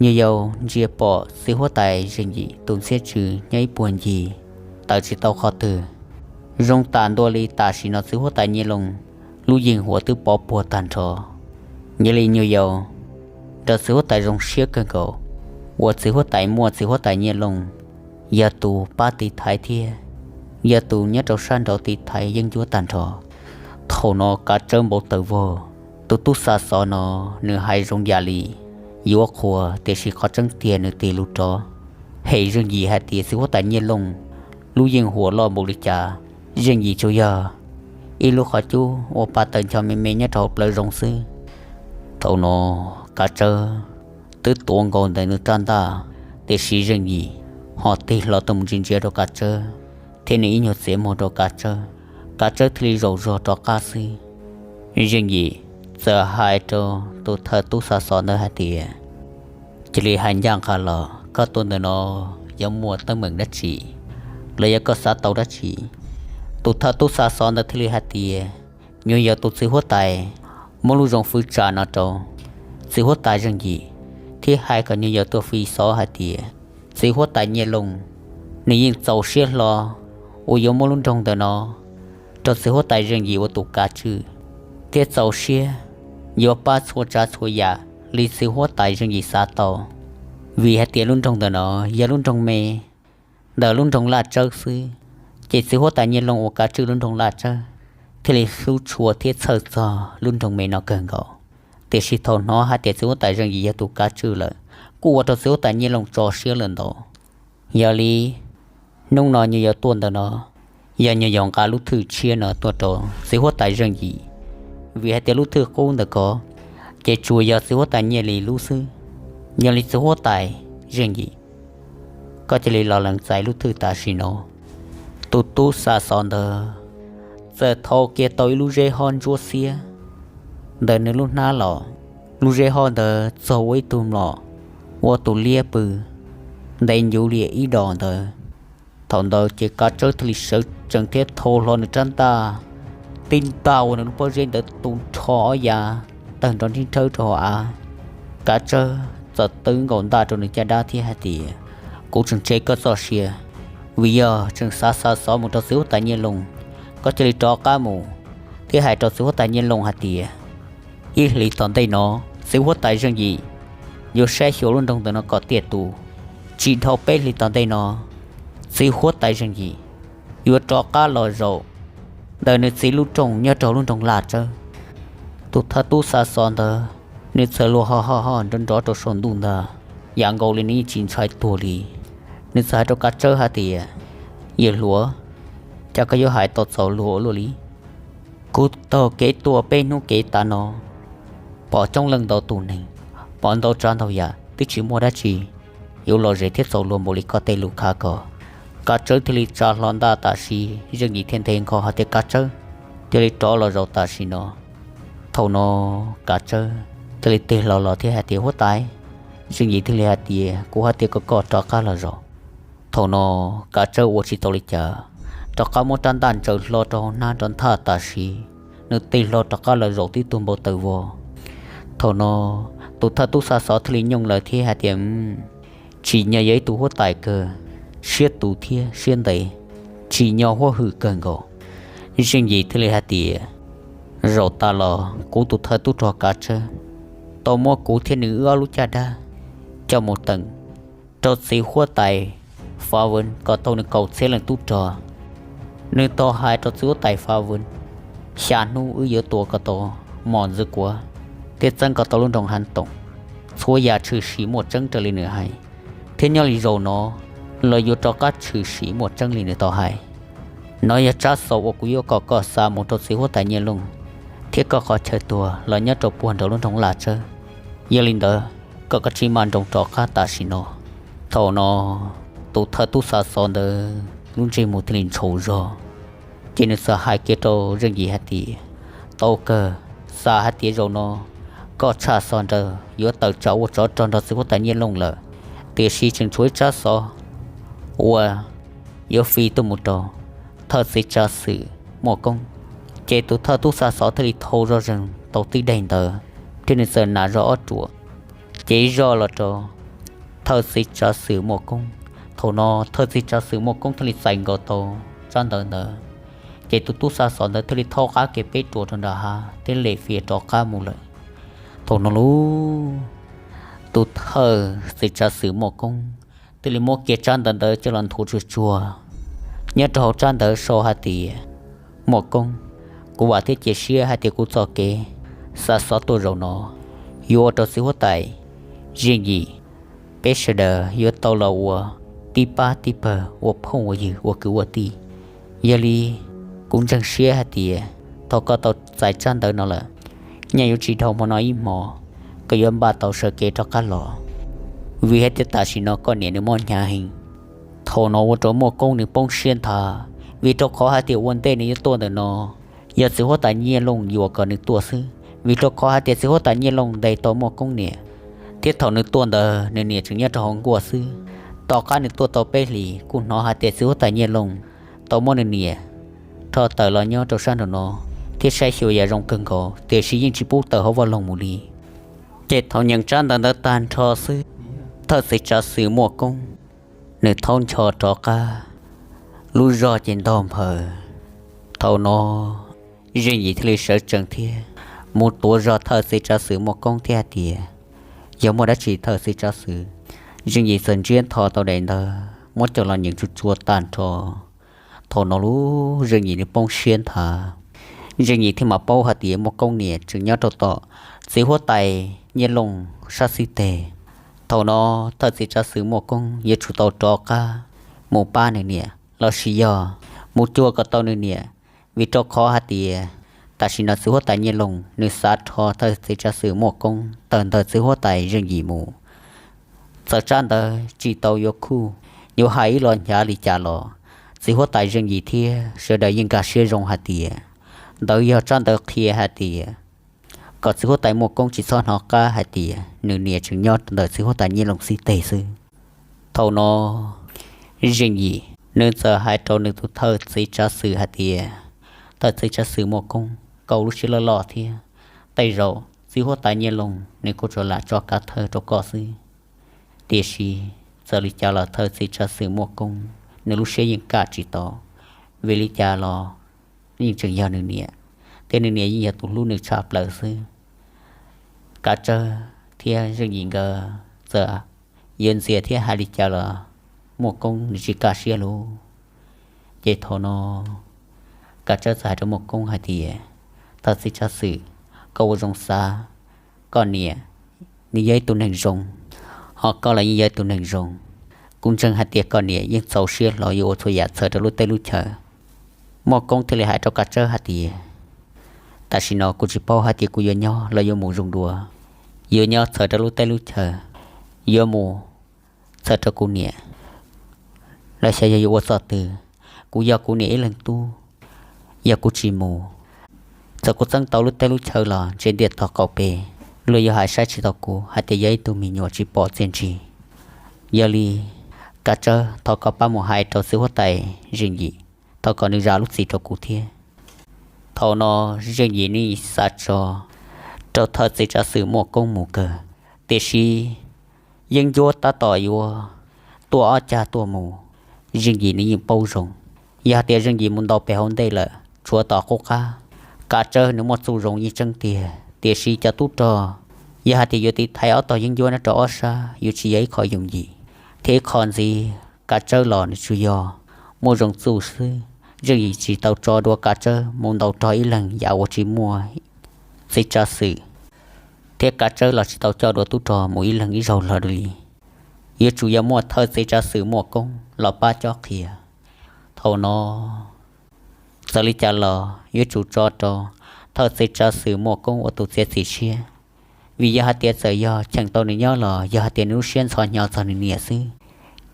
nyuag yaus ntsia pom txiv huab tais Zeej Yim tus ntxhiab tsw nyob ib puag ncig, tawm tsis tau qhov twg. Zoo tam ntua li tam sim no txiv huab tais Nyiaj Looj lub yeej huam twb pov puag tag nrho. Yog li nyuag yaus nrog txiv huab tais zoo siab kawg nkaus, uas txiv huab tais muaj txiv huab tais Nyiaj Looj yog tus pab tiv thaiv thiab yog tus nyob rau sab nraud tiv thaiv yeeb ncuab tag nrho. Thaum no Kav Tsawb npau taws vog, tus tub xa xov no nws hais zoo yam li yuav qhuas, tiam sis qhov tseeb tiag nws tig lus rov hem Zeej Yim hais tias txiv huab tais Nyiaj Looj lub yeej huam loj npaum li cas, Zeej Yim tsuas yog ib lub qhov cub ua pa taws ncho me me nyob rau hauv plawv zoov xwb. Thaum no Kav Tsawb twb tuav nkaus ntawm nws rab ntaj, tiam sis Zeej Yim ho tig hlo tuaj mus ntsia ntsia rau Kav Tsawb thiab nws ib nyuag txiav muag rau Kav Tsawb. Kav Tsawb thiaj li zaum zog rov qab xwb. Zeej Yim txawm hais rau tus thawj tub xa xov ntawd hais tias, cia li hais ncaj nqha los, koj tuaj ntawm no yuav muaj teeb meem dab tsi los yog koj xav tau dab tsi? Tus thawj tub xa xov ntawd thiaj li hais tias, nyuag yaus tus txiv huab tais muab lub zoo fwv tsa no rau txiv huab tais Zeej Yim thiab hais kom nyuag yaus tuaj fi xov hais tias txiv huab tais Nyiaj Looj nws yeej txaus siab hlo uas yuav muab lub nroog ntawm no rau txiv huab tais Zeej Yim ua tus kav tswj, thiab txaus siab yuav pab txhua tsav txhua yam li txiv huab tais Zeej Yim xav tau. Vim hais tias lub nroog ntawm no yog lub nroog me ntawm lub nroog Laj Tsawb xwb, ces txiv huab tais Nyiaj Looj ua kav tswj lub nroog Laj Tsawb thiaj li hlub tshua thiab txhawj txog lub nroog me no kawg nkaus. Tiam sis thaum hnov hais tias txiv huab tais Zeej Yim yog tus kav tswj lawm, kuj ua rau txiv huab tais Nyiaj Looj tso siab lawm ntau. Yog li hnub no nyuag yaus tuaj ntawm no, yog nyuag yaus nqa lub thwj tshiab no tuaj rau txiv huab tais Zeej Yim, vim hais tias lub thwj qub ntawm ko ces tsuas yog txiv huab tais Nyiaj Looj lub xwb. Yog li txiv huab tais Zeej Yim, koj cia li los lees txais lub thwj tam sim no. Tus tub xa xov ntawd txawm thau kiag tau ib lub zeb hob ntsuab xiab ntawm nws lub hnab los. Lub zeb hob ntawd txog ua ib tug mlom, ua tus liab pw ntev ncuv li ib dos ntawd. Thaum ntawd ces Kav Tsawb thiaj li sawv tsees thiab thau hlo nws rab ntaj, tib ntaj ua nws lub pob zeb ntawd tu nrho ob yav tawg nrov nrhib nrhawb rau hauv av. Kav Tsawb txawm twb nkaus ntaj rau nws caj dab thiab hais tias, kuv tseem tseg koj txoj sia, vim yog tseem xav xa xov mus rau txiv huab tais Nyiaj Looj. Koj cia li rov qab mus thiab hais rau txiv huab tais Nyiaj Looj hais tias, ib hlis tom ntej no txiv huab tais Zeej Yim yuav saib xyuas lub nroog ntawm no kom tiaj tus. Tsis dhau peb hlis tom ntej no, txiv huab tais Zeej Yim yuav rov qab los zaum ntawm nws txiv lub rooj nyob rau lub nroog Laj Tsawb. Tus thawj tub xa xov ntawd nws txawm luag ho ho ho nrov nrov rau saum ntuj ntag, yam nkaus li nws yeej tsis ntshai tuag li. Nws txawm hais rau Kav Tsawb hais tias, yawm hluas, cas koj yuav hais tau txaus luag ua luaj li? Kuv taug kev tuaj peb hnub kev tas no, pom coob leej ntau tus neeg pov ntau tsav ntau yam twb tsis muaj dab tsi yuav los zem thiab txaus luag npaum li koj tej lus khav ko. Kav Tsawb thiaj li tsa hlo ntaj tam sim, Zeej Yim thiaj nte nkaus hais tias Kav Tsawb, thiaj li rov los zaum tam sim no. Thaum no Kav Tsawb thiaj li tig hlo los thiab hais tias huab tais. Zeej Yim thiaj li hais tias kuv hais tias kom koj rov qab los zaum. Thaum no Kav Tsawb ua tsis tau li cas, rov qab muab rab ntaj ntsaws hlo rau hauv hnab rau nthaj tam sim, nws tig hlo rov qab los zaum tib tug npau taws vog. Thaum no tus thawj tub xa xov thiaj li nyooj lawm thiab hais tias tsim nyog yog ib tug huab tais kawg, siab tus thiab siab ntev, tsim nyog huab hwm kawg nkaus. Zeej Yim thiaj li hais tias zaum tas los kuv tus thawj tub rog Kav Tsawb tau muab kuv thiab nws wb ob lub caj dab coj mus teem rau txiv huab tais Fav Vwm kom tau nws kaum txhiab leej tub rog. Nws tau hais rau txiv huab tais Fav Vwm, xya hnub wb yuav tua kom tau Mos Ntxwv Kuav thiab txeeb kom tau lub nroog Hav Toom. Txhua yam tshwm sim muaj tseeb raws li nws hais, thiab nyob li zaum no los yuav rov qab tshwm sim muaj tseeb li nws tau hais. Nov yog tsab xov uas kuv yuav kom koj xa mus rau txiv huab tais Nyiaj Looj thiab koj qhov chaw tuag los nyob rau puag nraum lub nroog Laj Tsawb. Yog li ntawd, kom koj tsis maj nroos rov qab tam sim no. Thaum no tus thawj tub xa xov ntawd lub ntsej muag thiaj li ntshau zog, ces nws txawm hais kiag rau Zeej Yim hais tias tau kawg, xav hais tias zaum no koj tshaj xov nraug yuav tawm tsam ua tsov rog nrog txiv huab tais Nyiaj Looj lawm, tiam sis tseem tshuav ib tsab xov uas yuav fij tuaj mus rau thawj txiv tsav xwm Muaj Koob. Ces tus thawj tub xa xov thiaj li thau zoj zeeg tau tib daim ntawv, thiab nws txawm nas zog ob ruam, ces ib zoj los rau thawj txiv tsav xwm Muaj Koob. Thaum no thawj txiv tsav xwm Muaj Koob thiaj li txais nkaus tau tsab ntawv ntawd, ces tus tub xa xov ntawd thiaj li thaub qab kiag peb ruam rau nram hav thiab lem fias rov qab mus lawm. Thaum no lub tus thawj txiv tsav xwm Muaj Koob thiaj li muab kiag tsab ntawv ntawd coj los nthuav tsuag tsuag. Nyob rau hauv tsab ntawv sau hais tias, Muaj Koob, kuv vam thiab cia siab hais tias kuv txoj kev xa xov tuaj zaum no yuav ua rau txiv huab tais Zeej Yim peb sawv daws yuav tau los ua tib pab tib pawg, ua phooj ua ywg, ua kwv ua tij. Yog li kuv ntseeg siab hais tias thaum koj tau txais tsab ntawv no lawm, nyaj yuav tsis dhau hmo no ib hmo, koj yuav npaj tau sawv kev rov qab los, vim hais tias tam sim no koj niam nws mob hnyav heev. Thaum no ua rau Muaj Koob nws poob siab nthav, vim rau qhov hais tias ua ntej nws yuav tuaj ntawm no, yog txiv huab tais Nyiaj Looj yuam kom nws tuaj xwb, vim rau qhov hais tias txiv huab tais Nyiaj Looj ntes tau Muaj Koob niam, thiab thaum nws tuaj ntawd nws niam tseem nyob rau hauv nkuaj xwb. Tom qab nws tuaj tau peb hlis kuj hnov hais tias txiv huab tais Nyiaj Looj tau muab nws niam rho tawm los nyob rau sab nraum no thiab saib xyuas yam zoo kawg nkaus, tiam sis yeej tsis pub tawm hauv vaj loog mus li. Ces thaum nyeem tsab ntawv ntawd tag nrho xwb, thawj txiv tsav xwm Muaj Koob nws thaub ncho rov qab, lub zog ces ntog nphaws. Thaum no Zeej Yim thiaj li sawv tsees thiab mus tuav zog thawj txiv tsav xwm Muaj Koob thiab hais tias, Yog muaj dab tsi thawj txiv tsav xwm? Zeej Yim txawm ntsiab ntho tau daim ntawv muab coj los nyeem tsuag tsuag tag nrho. Thaum no lub Zeej Yim nws poob siab nthav. Zeej Yim thiaj mam paub hais tias Muaj Koob niam tseem nyob rau tom txiv huab tais Nyiaj Looj sab xib teg. Thaum no thawj txiv tsav xwm Muaj Koob yuav tsum tau rov qab mus pab nws niam lossis yog mus cuag kom tau nws niam, vim rau qhov hais tias tam sim no txiv huab tais Nyiaj Looj nws xav rho thawj txiv tsav xwm Muaj Koob tawm ntawm txiv huab tais Zeej Yim mus. Txawm tsab ntawv tsis tau yuav khuj yuav hais ib los hnyav li cas los, txiv huab tais Zeej Yim thiab sawv daws yeej nkag siab zoo hais tias ntawd yog tsab ntawv qhia hais tias kom txiv huab tais Muaj Koob tsis txhob hnov qab hais tias nws niam tseem nyob ntawm txiv huab tais Nyiaj Looj xib teg xwb. Thaum no Zeej Yim nws txawm hais rau nws tus thawj txiv tsav xwm hais tias, Thawj txiv tsav xwm Muaj Koob, koj lub siab loj loj thiab, tej zaum txiv huab tais Nyiaj Looj nws kuj tsuas lam tso kav thawj rau koj xwb. Tiam sis txawm li cas los thawj txiv tsav xwm Muaj Koob nws lub siab yeej kaj tsis tau, vim li cas los yeej tseem yog nws niam, thiab nws niam yeej yog tus hlub nws tshaj plaws xwb. Kav Tsawb thiab Zeej Yim nkawd txawm yuav ntxias thiab hais li cas los Muaj Koob nws tsis kaj siab lauj. Ces thaum no Kav Tsawb txawm hais rau Muaj Koob hais tias, Thawj txiv tsav xwm, koj ua zoo xav, koj niam nws yog ib tug neeg zoo, ho koj los yeej yog ib tug neeg zoo. Kuv ntseeg hais tias koj niam yeej txaus siab hlo yuav ua txhua yam txhawm rau lub teb lub chaw. Muaj Koob thiaj li hais rau Kav Tsawb hais tias, Tam sim no kuv tsis paub hais tias kuv yuav nyob los yuav mus zoo dua, yuav nyob txhawm rau lub teb lub chaw, yuav mus txhawm rau kuv niam, los xyov yog yuav ua txoj twg. Kuv yog kuv niam ib leeg tub, yog kuv tsis mus, txawm kuv txeeb tau lub teb lub chaw los ntshe ntiaj teb qaum pes luag yuav hais saib tsis taus kuv hais tias yog ib tug me nyuam tsis pom txiaj ntsig. Yog li, Kav Tsawb, thov koj pab mus hais rau txiv huab tais Zeej Yim, thov kom nws zam lub txim rau kuv thiab. Thaum no Zeej Yim nws xav tso rau thawj txiv tsav xwm Muaj Koob mus kawg, tiam sis yeeb ncuab tab tom yuav tuaj ob cag tuaj mus. Zeej Yim nws yeej paub zoo, yog hais tias Zeej Yim mus ntaus pem hauv ntej lawm tshuav tom qub qab, Kav Tsawb nws muaj txuj zoo yeej tseeb tiag, tiam sis cov tub rog, yog hais tias yuav tiv thaiv ob tog yeeb ncuab nyob rau ob sab yuav tsis yog ib qho yooj yim. Thiab ib qho ntxiv, Kav Tsawb los nws tsuas yog muaj zoo txuj xwb. Zeej Yim tsis tau tso dua Kav Tsawb mus ntaus rog ib leeg yam uas tsis muaj txiv tsav xwm, thiab Kav Tsawb los tsis tau coj dua tub rog mus ib leeg ib zaug hlo li. Yuav tsum yog muaj thawj txiv tsav xwm Muaj Koob los pab cob qhia. Thaum no, txawm li cas los yuav tsum tso rau thawj txiv tsav xwm Muaj Koob ua tus txiav txim siab, vim yog hais tias txawm yog cheem tau nws nyob los yog hais tias nws lub siab ntxhov hnyo txog nws niam xwb,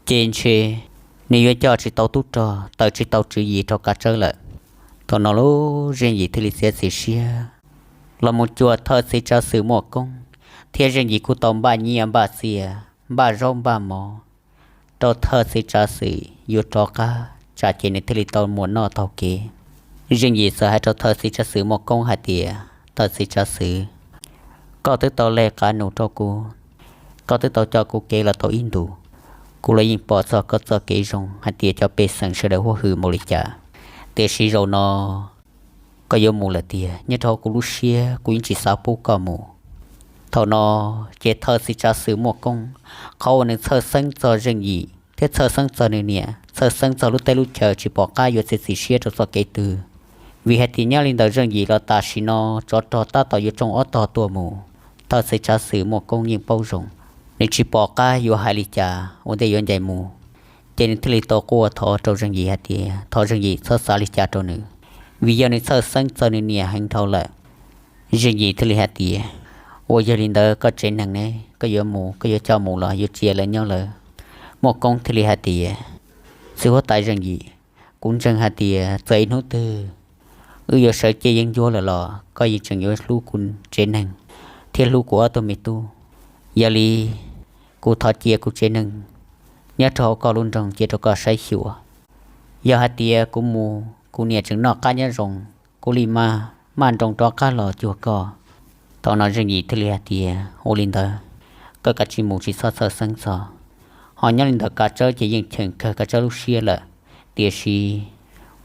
ces ntshe nws yuav coj tsis tau tub rog, tawm tsis tau tswv yim rau Kav Tsawb lawm. Thaum no lub Zeej Yim thiaj li txiav txim siab los mus cuag thawj txiv tsav xwm Muaj Koob, thiab Zeej Yim kuj tau npaj nyiaj npaj txiaj, npaj zaub npaj mov rau thawj txiv tsav xwm yuav rov qab tsam ces nws thiaj li tau muaj noj taug kev. Zeej Yim txawm hais rau thawj txiv tsav xwm Muaj Koob hais tias, Thawj txiv tsav xwm, koj twb tau leg qab nus rau kuv, koj twb tau coj kuv kev los tau ib ntus, kuv los yeej pom txog koj txoj kev zoo hais tias cov pej xeem sawv daws huab hwm npaum li cas, tiam sis zaum no koj yuav mus lawm tiag, nyob rau hauv kuv lub siab kuv yeej tsis xav pub koj mus. Thaum no ces thawj txiv tsav xwm Muaj Koob, qhov uas nws txhawj xeeb txog Zeej Yim thiab txhawj xeeb txog nws niam, txhawj xeeb txog lub teb lub chaw tsis pom qab yuav txiav txim siab rau txoj kev twg, vim hais tias nyob li ntawd Zeej Yim los tam sim no tsov rog tab tom yuav tsoo ob tog tuaj mus. Thawj txiv tsav xwm Muaj Koob yeej paub zoo, nws tsis pom qab yuav hais li cas ua ntej yuav ncaim mus, ces nws thiaj li tau quaj thov rau Zeej Yim hais tias thov Zeej Yim txhob xav li cas rau nws, vim yog nws txhawj xeeb txog nws niam heev dhau lawm. Zeej Yim thiaj li hais tias, Uas yog li ntawd koj tsev neeg ne, koj yuav mus koj yuav coj mus los yuav tsis lawv nyob lawm? Muaj Koob thiaj li hais tias, Txiv huab tais Zeej Yim, kuv ntseeg hais tias txawm ib hnub twg wb yuav sawv cia yeeb ncuab lawm los koj yeej tseem yuav hlub kuv tsev neeg thiab hlub kuv ob tug me tub. Yog li, kuv thov cia kuv tsev neeg nyob rau hauv koj lub nroog cia rau koj saib xyuas. Yog hais tias kuv mus kuv niam tseem noj qab nyob zoo, kuv li maj maj nroos rov qab los cuag koj. Thaum no Zeej Yim thiaj li hais tias, Ua li ntawd, koj kav tsij mus tsis txhob txhawj xeeb txog. Ho nyob li ntawd Kav Tsawb ces yeej cheem kawg Kav Tsawb lub siab lawm, tiam sis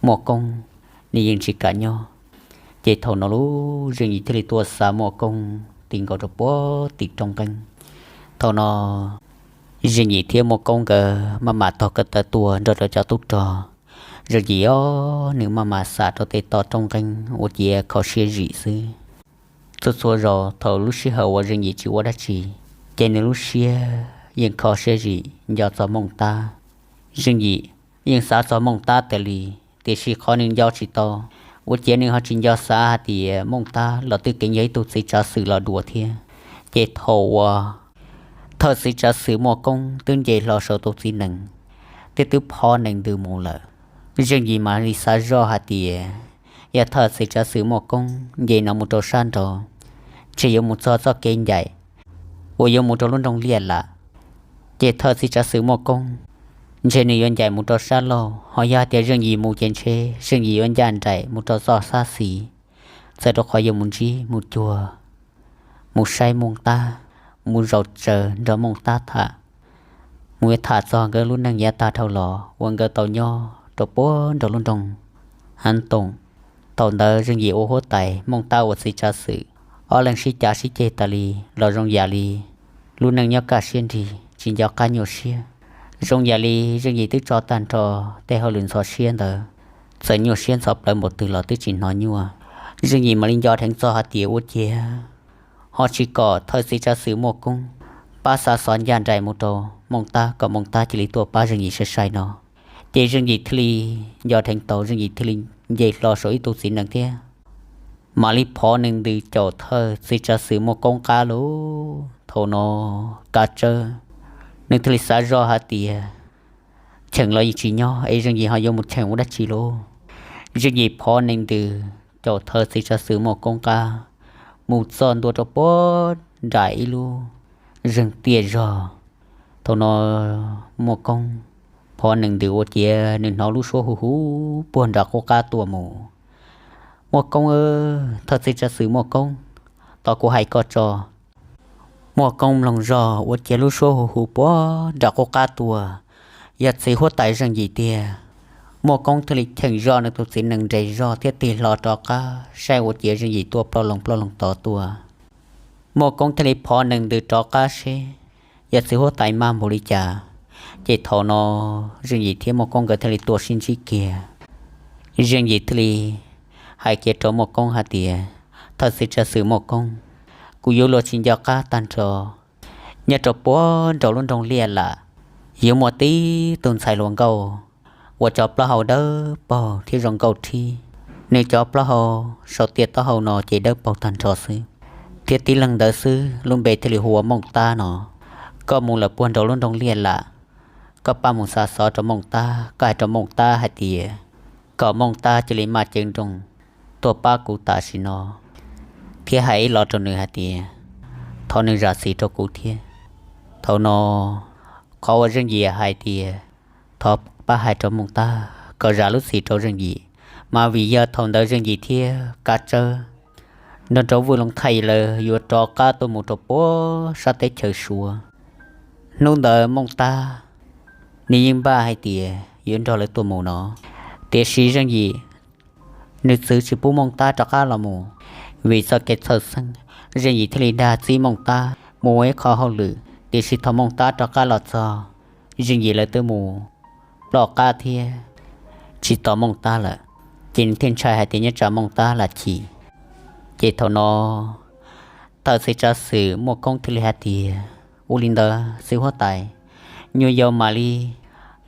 Muaj Koob nws yeej tsis kam nyob. Ces thaum no lub Zeej Yim thiaj li tuaj xa Muaj Koob ti nkaus rau puag tim roob nqeeb. Thaum no Zeej Yim thiab Muaj Koob nkawd maj mam taug kev taw tuaj nrog rau cov tub rog. Zeej Yim os, nws maj mam xam rau tej toj roob nqeeb ua ciav kho siab zim xwb. Txhua txhua zaus thaum lub sij hawm uas Zeej Yim tsis ua dab tsi, ces nws lub siab yeej kho siab zim nco txog Mooj Tab. Zeej Yim yeej xav txog Mooj Tab tas li, tiam sis qhov nws nco tsis tau, ua ciav nws ho tsis nco xav hais tias Mooj Tab los twb keev yog ib tug txiv tsav xwm los dua thiab. Ces thaum uas thawj txiv tsav xwm Muaj Koob twb nce hlo saum tus txiv nees thiab twb phob nees ntws mus lawm, Zeej Yim mam li xav zoj hais tias yog thawj txiv tsav xwm Muaj Koob nce no mus rau sab nraud, ntshe yuav mus txog txoj kev ncaim uas yuav mus rau lub nroog Liaj Lam. Ces thawj txiv tsav xwm Muaj Koob ntshe nws yuav ncaim mus rau sab laug, ho yog hais tias Zeej Yim mus ces ntshe Zeej Yim yuav ncaj nraim mus rau txoj sab xis, txawm rau qhov yuav mus ntsib mus cuag, mus saib Mooj Tab, mus zaum tsaws nrog Mooj Tab tham, mus yuav tham txog nkawd lub neej yav tag dhau los uas nkawd tau nyob rau puag nraum lub nroog Hav Toom. Thaum ntawd Zeej Yim ua huab tais, Mooj Tab ua txiv tsav xwm, ob leeg sib cav sib ceg tas li, los zoo yam li lub neej nyob kaj siab nrig tsis nco qab nyuaj siab. Zoo yam li Zeej Yim twb tso tag nrho tej hauj lwm ntxhov siab ntawd, txawm nyuaj siab ntxhov plawv npaum twg los twb tsis hnov nyuaj. Zeej Yim mam li nco dheev txog hais tias ua ciav ho tsis kom thawj txiv tsav xwm Muaj Koob pab xa xov ncaj nraim mus rau Mooj Tab kom Mooj Tab cia li tuaj pab Zeej Yim sai sai no. Ces Zeej Yim thiaj li nco dheev tau, Zeej Yim thiaj li nce hlo saum ib tug txiv nees thiab mam li phov nees ntws caum thawj txiv tsav xwm Muaj Koob qab lauj. Thaum no Kav Tsawb nws thiaj li xav zoj hais tias, cheem los yeej tsis nyob es Zeej Yim ho yuav mus cheem ua dab tsi lauj? Zeej Yim phov nees ntws caum thawj txiv tsav xwm Muaj Koob qab mus txog ntua rau puag nram ib lub zeeg tiaj zog. Thaum no Muaj Koob phov nees ntws ua ciav nws hnov lub suab hu hu puag nram qub qab tuaj mus. Muaj Koob, thawj txiv tsav xwm Muaj Koob, tos kuv hais koj tso. Muaj Koob mloog zog ua ciav lub suab hu hu puag nram qub qab tuaj, yog txiv huab tais Zeej Yim tiag. Muaj Koob thiaj li cheem zoj nws tus txiv nees nres zog thiab tig hlo rov qab saib ua ciav Zeej Yim tuaj ploj loo ploj loo tod tuaj. Muaj Koob thiaj li phov nees ntws rov qab seb yog txiv huab tais mag npaum li cas. Ces thaum no Zeej Yim thiab Muaj Koob nkawd thiaj li tuaj sib ntsib kiag. Zeej Yim thiaj li hais kiag rau Muaj Koob hais tias, thawj txiv tsav xwm Muaj Koob, kuv yuav luag tsis nco qab tag nrho. Nyob rau puag nraum lub nroog Liaj Lam, yuav muaj tib tug ntxhais hluas nkauj uas cov plaub hau dawb paug thiab zoo nkauj thib. Nws cov plaub hau saum tiaj taub hau no ces dawb paug tag nrho xwb, thiab tib leeg ntawd xwb lub npe thiaj li hu ua Mooj Tab no. Koj mus lawm puag nraum lub nroog Liaj Lam, koj pab mus xa xov rau Mooj Tab, koj hais rau Mooj Tab hais tias kom Mooj Tab cia li maj cev nrooj tuaj pab kuv tam sim no, thiab hais ib los rau nws hais tias thov nws zam txim rau kuv thiab. Thaum no qhov uas Zeej Yim hais tias thov pab hais rau Mooj Tab kom zam lub txim rau Zeej Yim, mas vim yog thaum ntawd Zeej Yim thiab Kav Tsawb nrog rau Vwj Looj Thaij lawv yuav rov qab tuaj mus rau puag sab teb chaws Suav. Hnub ntawd Mooj Tab nws yeej npaj hais tias yuav nrog lawv tuaj mus no, tiam sis Zeej Yim nws txwv tsis pub Mooj Tab rov qab los mus. Vim txoj kev txhawj xeeb, Zeej Yim thiaj li dag txib Mooj Tab mus ua ib qho hauj lwm, tiam sis thaum Mooj Tab rov qab los txog, Zeej Yim lawv twb mus ploj qab thiab tsis tos Mooj Tab lawm, ces nws thiaj ntshai hais tias nyob tsam Mooj Tab lam chim. Ces thaum no thawj txiv tsav xwm Muaj Koob thiaj li hais tias, ua li ntawd txiv huab tais, nyuag yau mam li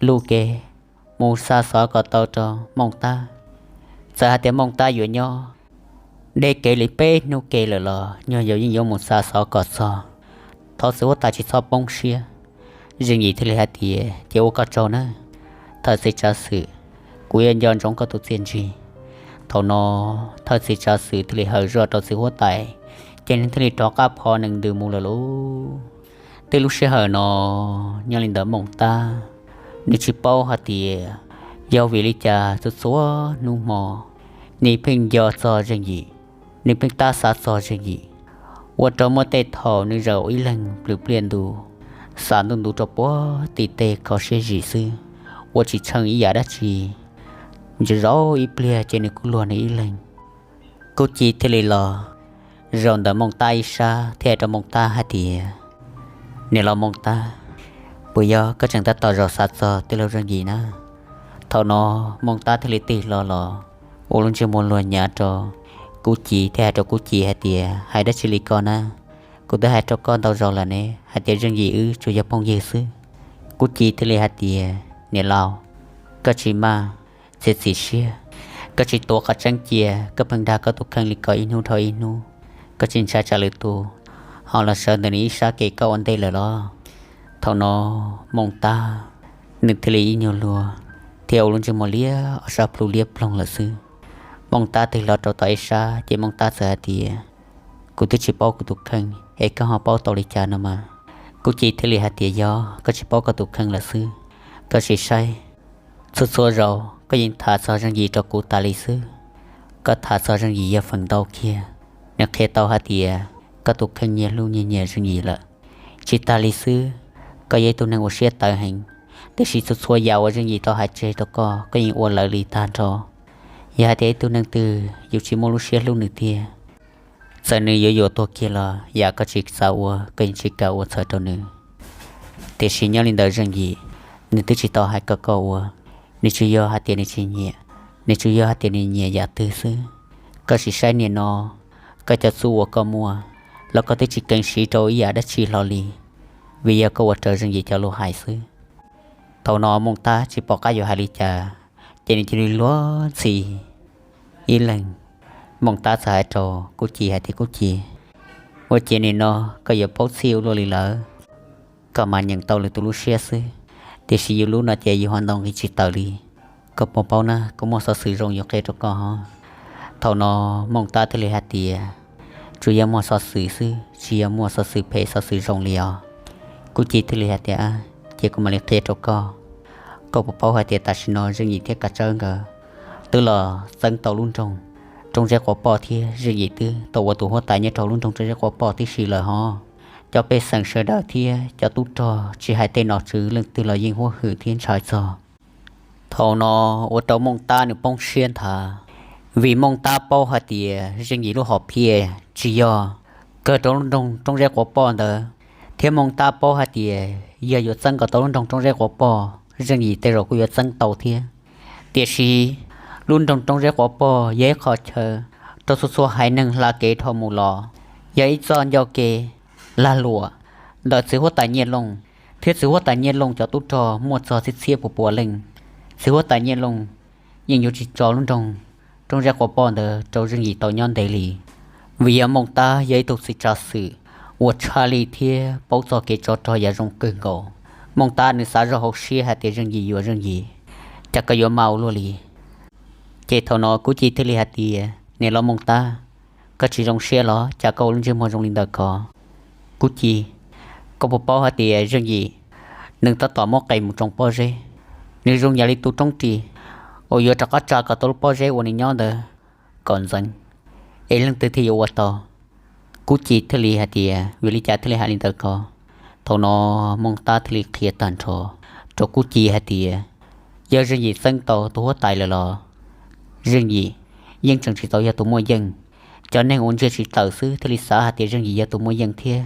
luj kev mus xa xov kom tau rau Mooj Tab. Txawm hais tias Mooj Tab yuav nyob deb kev li peb hnub ke lawm los nyuag yau yeej yuav mus xa xov kom txog. Thov txiv huab tais tsis txhob poob siab. Zeej Yim thiaj li hais tias, ces ua koj tsaug nawb thawj txiv tsav xwm, kuv yuav nco ntsoov koj tus txiaj ntsig. Thaum no thawj txiv tsav xwm thiaj li hawm zoj rau txiv huab tais, ces nws thiaj li rov qab phov nees ntws mus lawm lauj. Tej lub sij hawm no nyob li ntawd Mooj Tab nws tsis paub hais tias yog vim li cas txhua txhua hnub hmo nws pheej nco txog Zeej Yim, nws pheej tab xav txog Zeej Yim, ua rau muaj tej thaum nws zaum ib leeg plhws pliaj ntu, xav ntuj ntu rau puag tim tej kho siab zim xwb, ua tsis tsheej ib yam dab tsi. Ntshe zaum ib pliag ces nws kuj luag nws ib leeg. Kub Ci thiaj li los zaum ntawm Mooj Tab ib sab thiab hais rau Mooj Tab hais tias, niam laus Mooj Tab, puas yog koj tseem tab tom zaum xav txog tij laug Zeej Yim na? Thaum no Mooj Tab thiaj li tig hlo los ua lub ntsej muag luag nyav rau Kub Ci thiab hais rau Kub Ci hais tias, hais dab tsi li ko na? Kuv twb hais rau koj ntau zaus lawm ne hais tias Zeej Yim wb tsuas yog phooj ywg xwb. Kub Ci thiaj li hais tias, niam laus, koj tsis maj, txiav txim siab, koj tsis tuav qhov tseeb cia, koj pheej dag koj tus kheej li ko ib hnub dhau ib hnub, koj tsis ntshai tsam lwm tus ho los sawv ntawm nws ib sab kev koj ua ntej lawm los? Thaum no Mooj Tab nws thiaj li ib nyuag luag thiab ua lub ntsej muag liab ob sab plhu liab ploog lawm xwb. Mooj Tab tig hlo rau tom ib sab ces Mooj Tab txawm hais tias, kuv twb tsis paub kuv tus kheej es koj ho paub tau li cas no mas? Kub Ci thiaj li hais tias, yog koj tsis paub koj tus kheej lawm xwb, koj sim saib, txhua txhua zaus koj yeem tham txog Zeej Yim rau kuv tas li xwb. Koj tham txog Zeej Yim yog feem ntau kiag, nws qhia tau hais tias koj tus kheej nyias hlub nyias nyiam Zeej Yim lawm. Tsis tas li xwb, koj yog ib tug neeg ua siab tawv heev, tiam sis txhua txhua yam uas Zeej Yim tau hais tseg rau koj, koj yeej ua lawv li tag nrho. Yog hais tias ib tug neeg twg yus tsis muaj lub siab hlub nws tiag, txawm nws yuav yuam tuag kiag los yam koj tsis xav ua koj yeej tsis kam ua txhaum rau nws. Tiam sis nyob li ntawd Zeej Yim, nws twb tsis tau hais kom koj ua, nws tsuas yog hais tias nws tsis nyiam, nws tsuas yog hais tias nws nyiam yam twg xwb. Koj sim saib niaj no, koj cov txuj uas koj muaj los koj twb tsis keev siv rau ib yam dab tsi hlo li, vim yog koj ua raws Zeej Yim cov lus hais xwb. Thaum no Mooj Tab tsis pom qab yuav hais li cas, ces nws cia li luag ntxhi ib leeg Mooj Tab txawm hais rau Kub Ci hais tias, Kub Ci, ua ciav nim no koj yuav paub txhij ua luaj li lawm, koj mas nyeem tau lwm tus lub siab xwb, tiam sis yus lub no ces yus ho ntaus nqi tsis tawm li. Koj puas paub na, kuv muaj xov xwm zoo yuav qhia rau koj hov. Thaum no Mooj Tab thiaj li hais tias, Tsuas yog muaj xov xwm xwb, tsis yog muaj xov xwm phem xov xwm zoo li os. Kub Ci thiaj li hais tias, Ces kuv mam li qhia rau koj. Koj puas paub hais tias tam sim no Zeej Yim thiab Kav Tsawb nkawd twb los txeeb tau lub nroog Roob Zeb Quav Poj thiab Zeej Yim twb tau ua tus huab tais nyob rau lub nroog Roob Zeb Quav Poj tib si lawm hov. Cov pej xeem sawv daws thiab cov tub rog tsis hais tej nom tswv leej twg los yeej huab hwm thiab ntshai txog. Thaum no ua rau Mooj Tab nws poob siab nthav, vim Mooj Tab paub hais tias Zeej Yim lub hom phiaj tsis yog kawg rau lub nroog Roob Zeb Quav Poj ntawd, thiab Mooj Tab paub hais tias yog yuav txeeb kom tau lub nroog Roob Zeb Quav Poj, Zeej Yim tej zaum kuj yuav txeeb tau thiab. Tiam sis lub nroog Roob Zeb Quav Poj yog ib qho chaw rau txhua txhua haiv neeg hla kev dhau mus los, yog ib txoj ncauj kev lag luam ntawm txiv huab tais Nyiaj Looj thiab txiv huab tais Nyiaj Looj cov tub rog muaj txog txhiab txhiab puas puas leej. Txiv huab tais Nyiaj Looj yeej yuav tsis tso lub nroog Roob Zeb Quav Poj ntawd rau Zeej Yim tau nyob ntev li, vim yog Mooj Tab yog ib tug txiv tsav xwm uas tshaj lij thiab paub txog kev tsov rog yam zoo kawg nkaus. Mooj Tab nws xav zoj hauv siab hais tias Zeej Yim yuav Zeej Yim, cas koj yuav mas ua luaj li. Ces thaum no Kub Ci thiaj li hais tias, Niam laus Mooj Tab, koj tsis zoo siab los cas koj ua lub ntsej muag zoo li ntawd ko? Kub Ci, koj puas paub hais tias Zeej Yim nws tab tom muab qe mus tsoo pob zeb, nws zoo yam li tus roob ris uas yuav rov qab tsa kom tau lub pob zeb uas nws nyob ntawd kom ntxeev, es leej twg thiaj yuav ua tau? Kub Ci thiaj li hais tias, Vim li cas thiaj li hais li ntawd ko? Thaum no Mooj Tab thiaj li qhia tag nrho rau Kub Ci hais tias, yog Zeej Yim txeeb tau tus huab tais lawm los Zeej Yim yeej tseem tsis tau yog tus muaj yeej. Cov neeg uas ntsia tsis tawm xwb thiaj li xav hais tias Zeej Yim yog tus muaj yeej thiab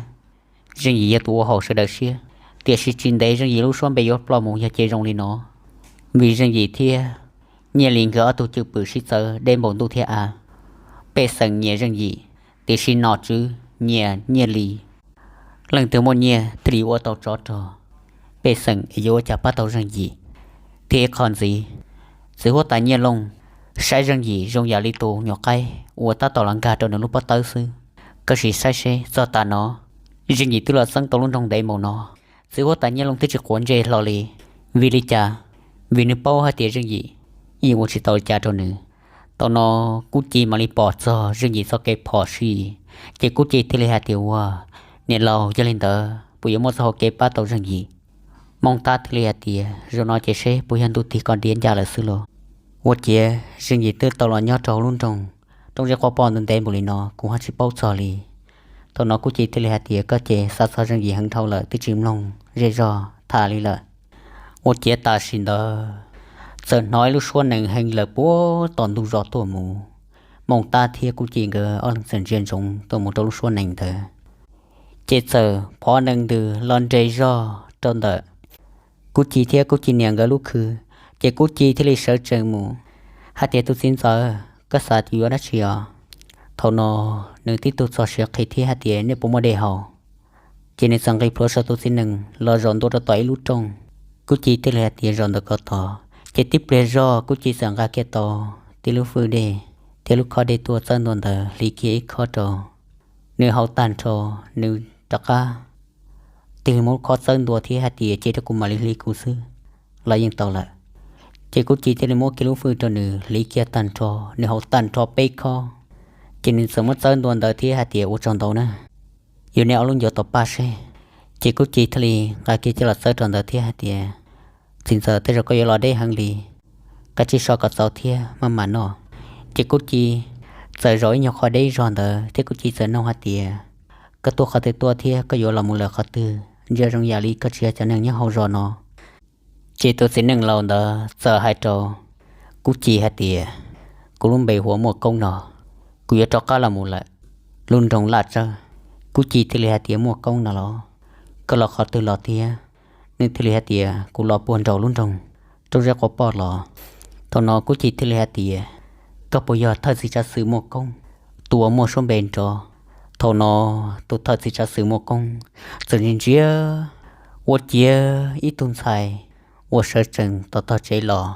Zeej Yim yog tus ua haum sawv daws siab. Tiam sis tsis ntev Zeej Yim lub suab npe yuav ploj mus yog ces zoo li no, vim Zeej Yim thiab Nyiaj Lis nkawd ob tug cwj pwm sib txawv deb npaum ntuj thiab av. Pej xeem nyiam Zeej Yim, tiam sis nom tswv nyiam Nyiaj Lis. Leej twg muaj nyiaj thiaj li ua tau tsov rog, pej xeem es yuav ua cas pab tau Zeej Yim. Thiab ib qho ntxiv, txiv huab tais Nyiaj Looj saib Zeej Yim zoo yam li tus nyuam qaib uas tab tom los nkag rau nws lub pob tawb xwb. Koj sim saib seb txog tav no Zeej Yim twb los txeeb tau lub nroog ntev npaum no, txiv huab tais Nyiaj Looj twb tsis quav ntsej hlo li. Vim li cas? Vim nws paub hais tias Zeej Yim yeej ua tsis tau li cas rau nws. Thaum no Kub Ci mam li pom txog Zeej Yim txoj kev phom sij, ces Kub Ci thiaj li hais tias, Ua, niam laus, yog li ntawd puas yuav muaj txoj hau kev pab tau Zeej Yim? Mooj Tab thiaj li hais tias, Zaum no ces seb puas yog ntuj tig koj diav ncaj lawm xwb los. Ua ciav Zeej Yim twb tau los nyob rau hauv lub nroog Roob Zeb Quav Poj ntev npaum li no kuv ho tsis paub txog li. Thaum no Kub Ci thiaj li hais tias, Koj ces xav txog Zeej Yim heev dhau lawm, twb tsis mloog zej zog tham li lawm. Ua ciav tam sim ntawd txawm hnov ib lub suab nees heev lawm puag tom ntug zos tuaj mus. Mooj Tab thiab Kub Ci nkawd ob leeg txawm ntsia ntsoov tuaj mus rau lub suab nees ntawd, ces txawm phov nees ntws los nres zog rau ntawm Kub Ci thiab Kub Ci niam nkawd lub khw. Ces Kub Ci thiaj li sawv tsees mus hais tias, Tus txiv ntxawm, koj xav yuav dab tsi os? Thaum no nws tib tug txog siav qhi thiab hais tias, Nej puas muaj dej haus? Ces nws txawm nqis plhuav saum tus txiv nees los zaum ntua rau tom ib lub rooj. Kub Ci thiaj li hais tias, Zaum ntawm ko tod. Ces tib pliag zog Kub Ci txawm nqa kiag tau tib lub fwj dej thiab lub khob dej tuaj txawb ntua ntawd hliv kiag ib khob rau. Nws haus tag nrho, nws rov qab tig muab lub khob txawb ntua thiab hais tias, Cia rau kuv mam li hliv kuv xwb los yeej tau lawm. Ces Kub Ci thiaj li muab kiag lub fwj rau nws hliv kiag tag nrho, nws haus tag nrho peb khob. Ces nws txawm muab txawb ntua ntawd thiab hais tias, Ua tsaug ntau na, yuav nej ob lub ncuav tau paj seb. Ces Kub Ci thiaj li nqa kiag coj los txawb rau ntawd thiab hais tias, Txiv ntxawm, tej zaum koj yuav los deb heev li, koj cia so kom txaus thiab maj mam noj. Ces Kub Ci txawm zaum ib nyuag qho deb zog ntawd thiab Kub Ci txawm nug hais tias, Koj tuaj qhov twg tuaj thiab koj yuav los mus lawm qhov twg? Ntsia zoo yam li koj tsis yog cov neeg nyob hauv zos no. Ces tus txiv neej laus ntawd txawm hais rau Kub Ci hais tias, Kuv lub npe hu ua Muaj Koob no, kuv yuav rov qab los mus lawm lub nroog Laj Tsawb. Kub Ci thiaj li hais tias, Muaj Koob no los, koj los qhov twg los thiab? Nws thiaj li hais tias, Kuv los puag nraum lub nroog Roob Zeb Quav Poj los. Thaum no Kub Ci thiaj li hais tias, Koj puas yog thawj txiv tsav xwm Muaj Koob, tus uas muaj suab npe nrov? Thaum no tus thawj txiv tsav xwm Muaj Koob txawm ntsia ntsia ua ciav ib tug ntxhais uas sawv tsees tom tog tsev los,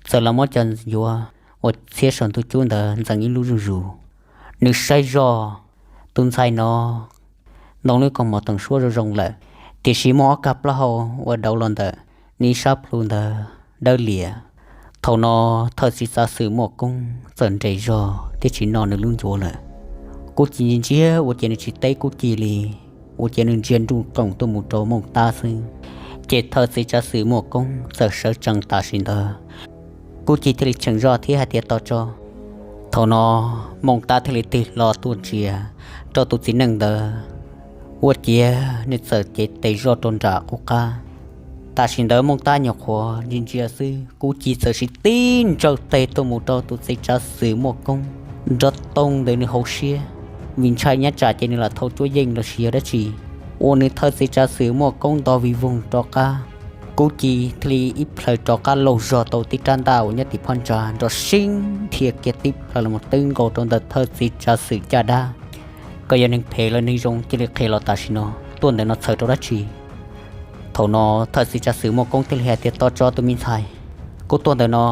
txawm los muab cov ncuav uas txhiab saum ntuj cub ntawd ntxeev ib lub zuj zus. Nws saib zoj, tus ntxhais no ntoo lub koog mom toom suab zoo zoo lawm, tiam sis muaj ob kab plaub hau uas dauv los ntawm nws ib sab plhu ntawd dawb lias. Thaum no thawj txiv tsav xwm Muaj Koob txawm nres zog thiab tsis noj nws lub ncuav lawm. Kuj ci ntsia ntsia ua ciav nws tsis teb Kuj Ci li, ua ciav nws ntsia nruj qoom tuaj mus rau Mooj Tab xwb. Ces thawj txiv tsav xwm Muaj Koob txawm sawv tsees tam sim ntawd, Kuj Ci thiaj li cheem zog thiab hais tias, Tos tso. Thaum no Mooj Tab thiaj li tig hlo tuaj ntsia rau tus txiv neej ntawd, ua ciav nws txawm cev tes zoj rau nram qub qab. Tam sim ntawd Mooj Tab nyuam qhuav ntsia ntsia xwb, Kuj Ci txawm siv tib ntsawj tes tuaj mus rau tus txiv tsav xwm Muaj Koob nrov toog ntawm nws hauv siab, vim ntshai nyob tsam ces nws lam thau cuab yeej los sis yog dab tsi, ua nws thawj txiv tsav xwm Muaj Koob nto vij voog rov qab. Kuj Ci thiaj li ib plhaw rov qab laug zog tau tib rab ntaj uas nyob tim phab ntsa nrov sib nrhia kiag tib plhaw los mus twb nkaus rau ntawm thawj txiv tsav xwm caj dab. Koj yog neeg phem los neeg zoo cia li qhia los tam sim no, tuaj ntawm no txhawm rau dab tsi? Thaum no thawj txiv tsav xwm Muaj Koob thiaj li hais tias, Tos tso tus me ntxhais, kuv tuaj ntawm no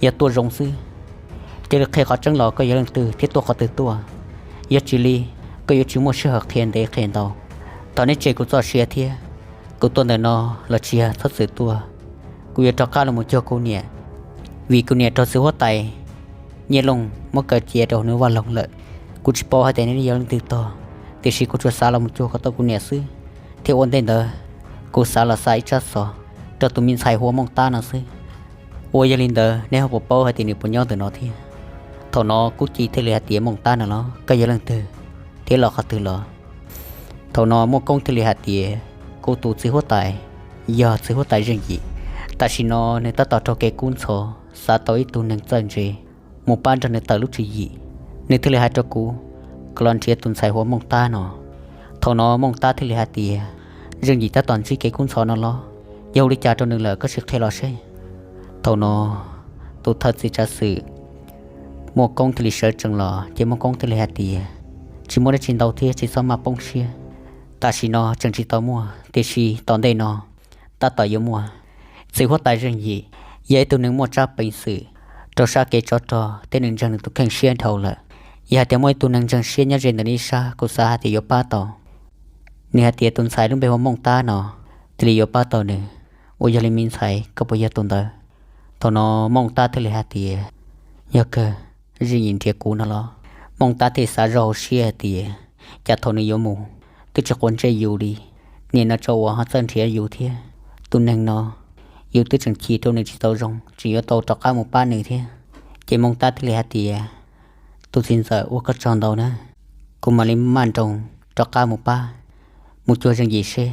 yog tuaj zoo xwb. Cia li qhia qhov tseeb los koj yog leej twg thiab tuaj qhov twg tuaj, yog tsis li koj yuav tsis muaj sij hawm qhia ntev qhia ntau. Thov neb tseg kuv txoj sia thiab, kuv tuaj ntawm no los tsis yog txhob txwm tuaj, kuv yuav rov qab los mus cuag kuv niam, vim kuv niam raug txiv huab tais Nyiaj Looj muab kaw cia rau nws vaj loog lawm. Kuv tsis paub hais tias neb yog leej twg tog, tiam sis kuv tsuas xav los mus cuag kom tau kuv niam xwb, thiab ua ntej ntawd kuv xav los xa ib tsab xov rau tus me ntxhais hu ua Mooj Tab no xwb. Uas yog li ntawd neb ho puas paub hais tias nws puas nyob ntawm no thiab? Thaum no Kuj Ci thiaj li hais tias, Mooj Tab no los koj yog leej twg thiab los qhov twg los? Thaum no Muaj Koob thiaj li hais tias, Kuv tus txiv huab tais yog txiv huab tais Zeej Yim. Tam sim no nws tab tom raug kev kub ntxhov, xav tau ib tug neeg txawj ntse mus pab nrog nws tawm lub tswv yim. Nws thiaj li hais rau kuv kom los nrhiav tus ntxhais hu ua Mooj Tab no. Thaum no Mooj Tab thiaj li hais tias, Zeej Yim tab tom ntsib kev kub ntxhov no los? Yog ua li cas rau nws lawm koj sim qhia los seb. Thaum no tus thawj txiv tsav xwm Muaj Koob thiaj li sawv tsees los, ces Muaj Koob thiaj li hais tias, Tsis muaj dab tsi ntau thiab tsis txhob maj poob siab. Tam sim no tseem tsis tau muaj, tiam sis tom ntej no tab tom yuav muaj. Txiv huab tais Zeej Yim yog ib tug neeg muaj tsab peev xwm rau sab kev tsov rog thiab nws ntseeg nws tus kheej siab dhau lawm. Yog hais tias muaj ib tug neeg ntseeg siab nyob ze ntawm nws ib sab, kuv xav hais tias yuav pab tau. Nws hais tias tus ntxhais lub npe hu ua Mooj Tab no thiaj li yuav pab tau nws. Uas yog li me ntxhais koj puas yog tus ntawd? Thaum no Mooj Tab thiaj li hais tias, Yog kawg, Zeej Yim nrhiav kuv no los? Mooj Tab thiaj xav zoj hauv siab hais tias, cas thaum nws yuav mus twb tsis quav ntsej yus li, nim no tso uas ho txawj nrhiav yus thiab. Tus neeg no yus twb tseem chim rau nws tsis tau zoo, tseem yuav tau rov qab mus pab nws thiab. Ces Mooj Tab thiaj li hais tias, Tus txiv ntxawm, ua koj tsaug ntau na, kuv mam li maj nroos rov qab mus pab, mus cuag Zeej Yim seb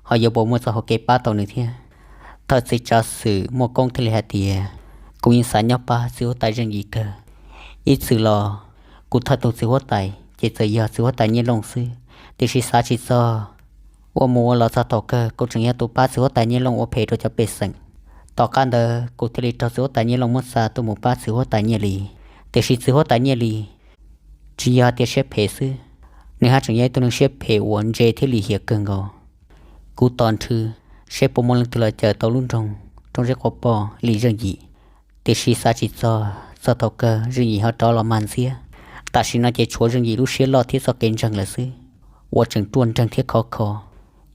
ho yuav puas muaj txoj hau kev pab tau nws thiab. Thawj txiv tsav xwm Muaj Koob thiaj li hais tias, Kuv yeej xav nyob pab txiv huab tais Zeej Yim kawg. Ib txwm los kuv thawj tus txiv huab tais ces txawm yog txiv huab tais Nyiaj Looj xwb, tiam sis xav tsis txog, ua mus ua los txog thaum kawg kuv tseem yog tus pab txiv huab tais Nyiaj Looj ua phem rau cov pej xeem. Tom qab ntawd kuv thiaj li raug txiv huab tais Nyiaj Looj muab xa tuaj mus pab txiv huab tais Nyiaj Lis. Tiam sis txiv huab tais Nyiaj Lis tsis yog hais tias siab phem xwb, nws haj tseem yog ib tug neeg siab phem uas ntse thiab lim hiam kawg nkaus. Kuv tos nrhw seb puas muaj leej twg los cawm tau lub nroog Roob Zeb Quav Poj li Zeej Yim, tiam sis xav tsis txog, txog thaum kawg Zeej Yim ho rov los mag ntxiab. Tam sim no ces tshuav Zeej Yim lub siab loj thiab txoj kev ntseeg lawm xwb, uas tseem ruaj nreeg thiab khov kho.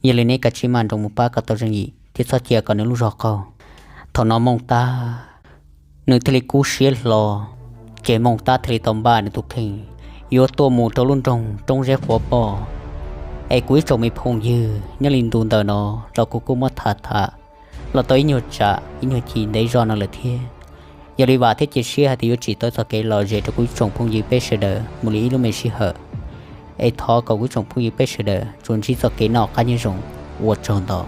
Yog li neb kav tsij maj nroos mus pab kom tau Zeej Yim thiab txhob cia kom nws lub zog qaug. Thaum no Mooj Tab nws thiaj li kub siab hlo, ces Mooj Tab thiaj li tau npaj nws tus kheej yuav tuaj mus rau lub nroog Roob Zeb Quav Poj. Es kuv ib tsoom me phooj ywg, nyob li ntu ntawm no los kuv kuj muab tham tham los tau ib nyuag tsam ib nyuag chim ntev zog no lawm thiab. Yog li vam thiab cia siab hais tias yuav tsim tau txoj kev lom zem rau kuv ib tsoom phooj ywg peb sawv daws mus li ib lub me sij hawm. Es thov kom kuv ib tsoom phooj ywg peb sawv daws tsuas ntsib txoj kev noj qab nyob zoo, ua tsaug ntau.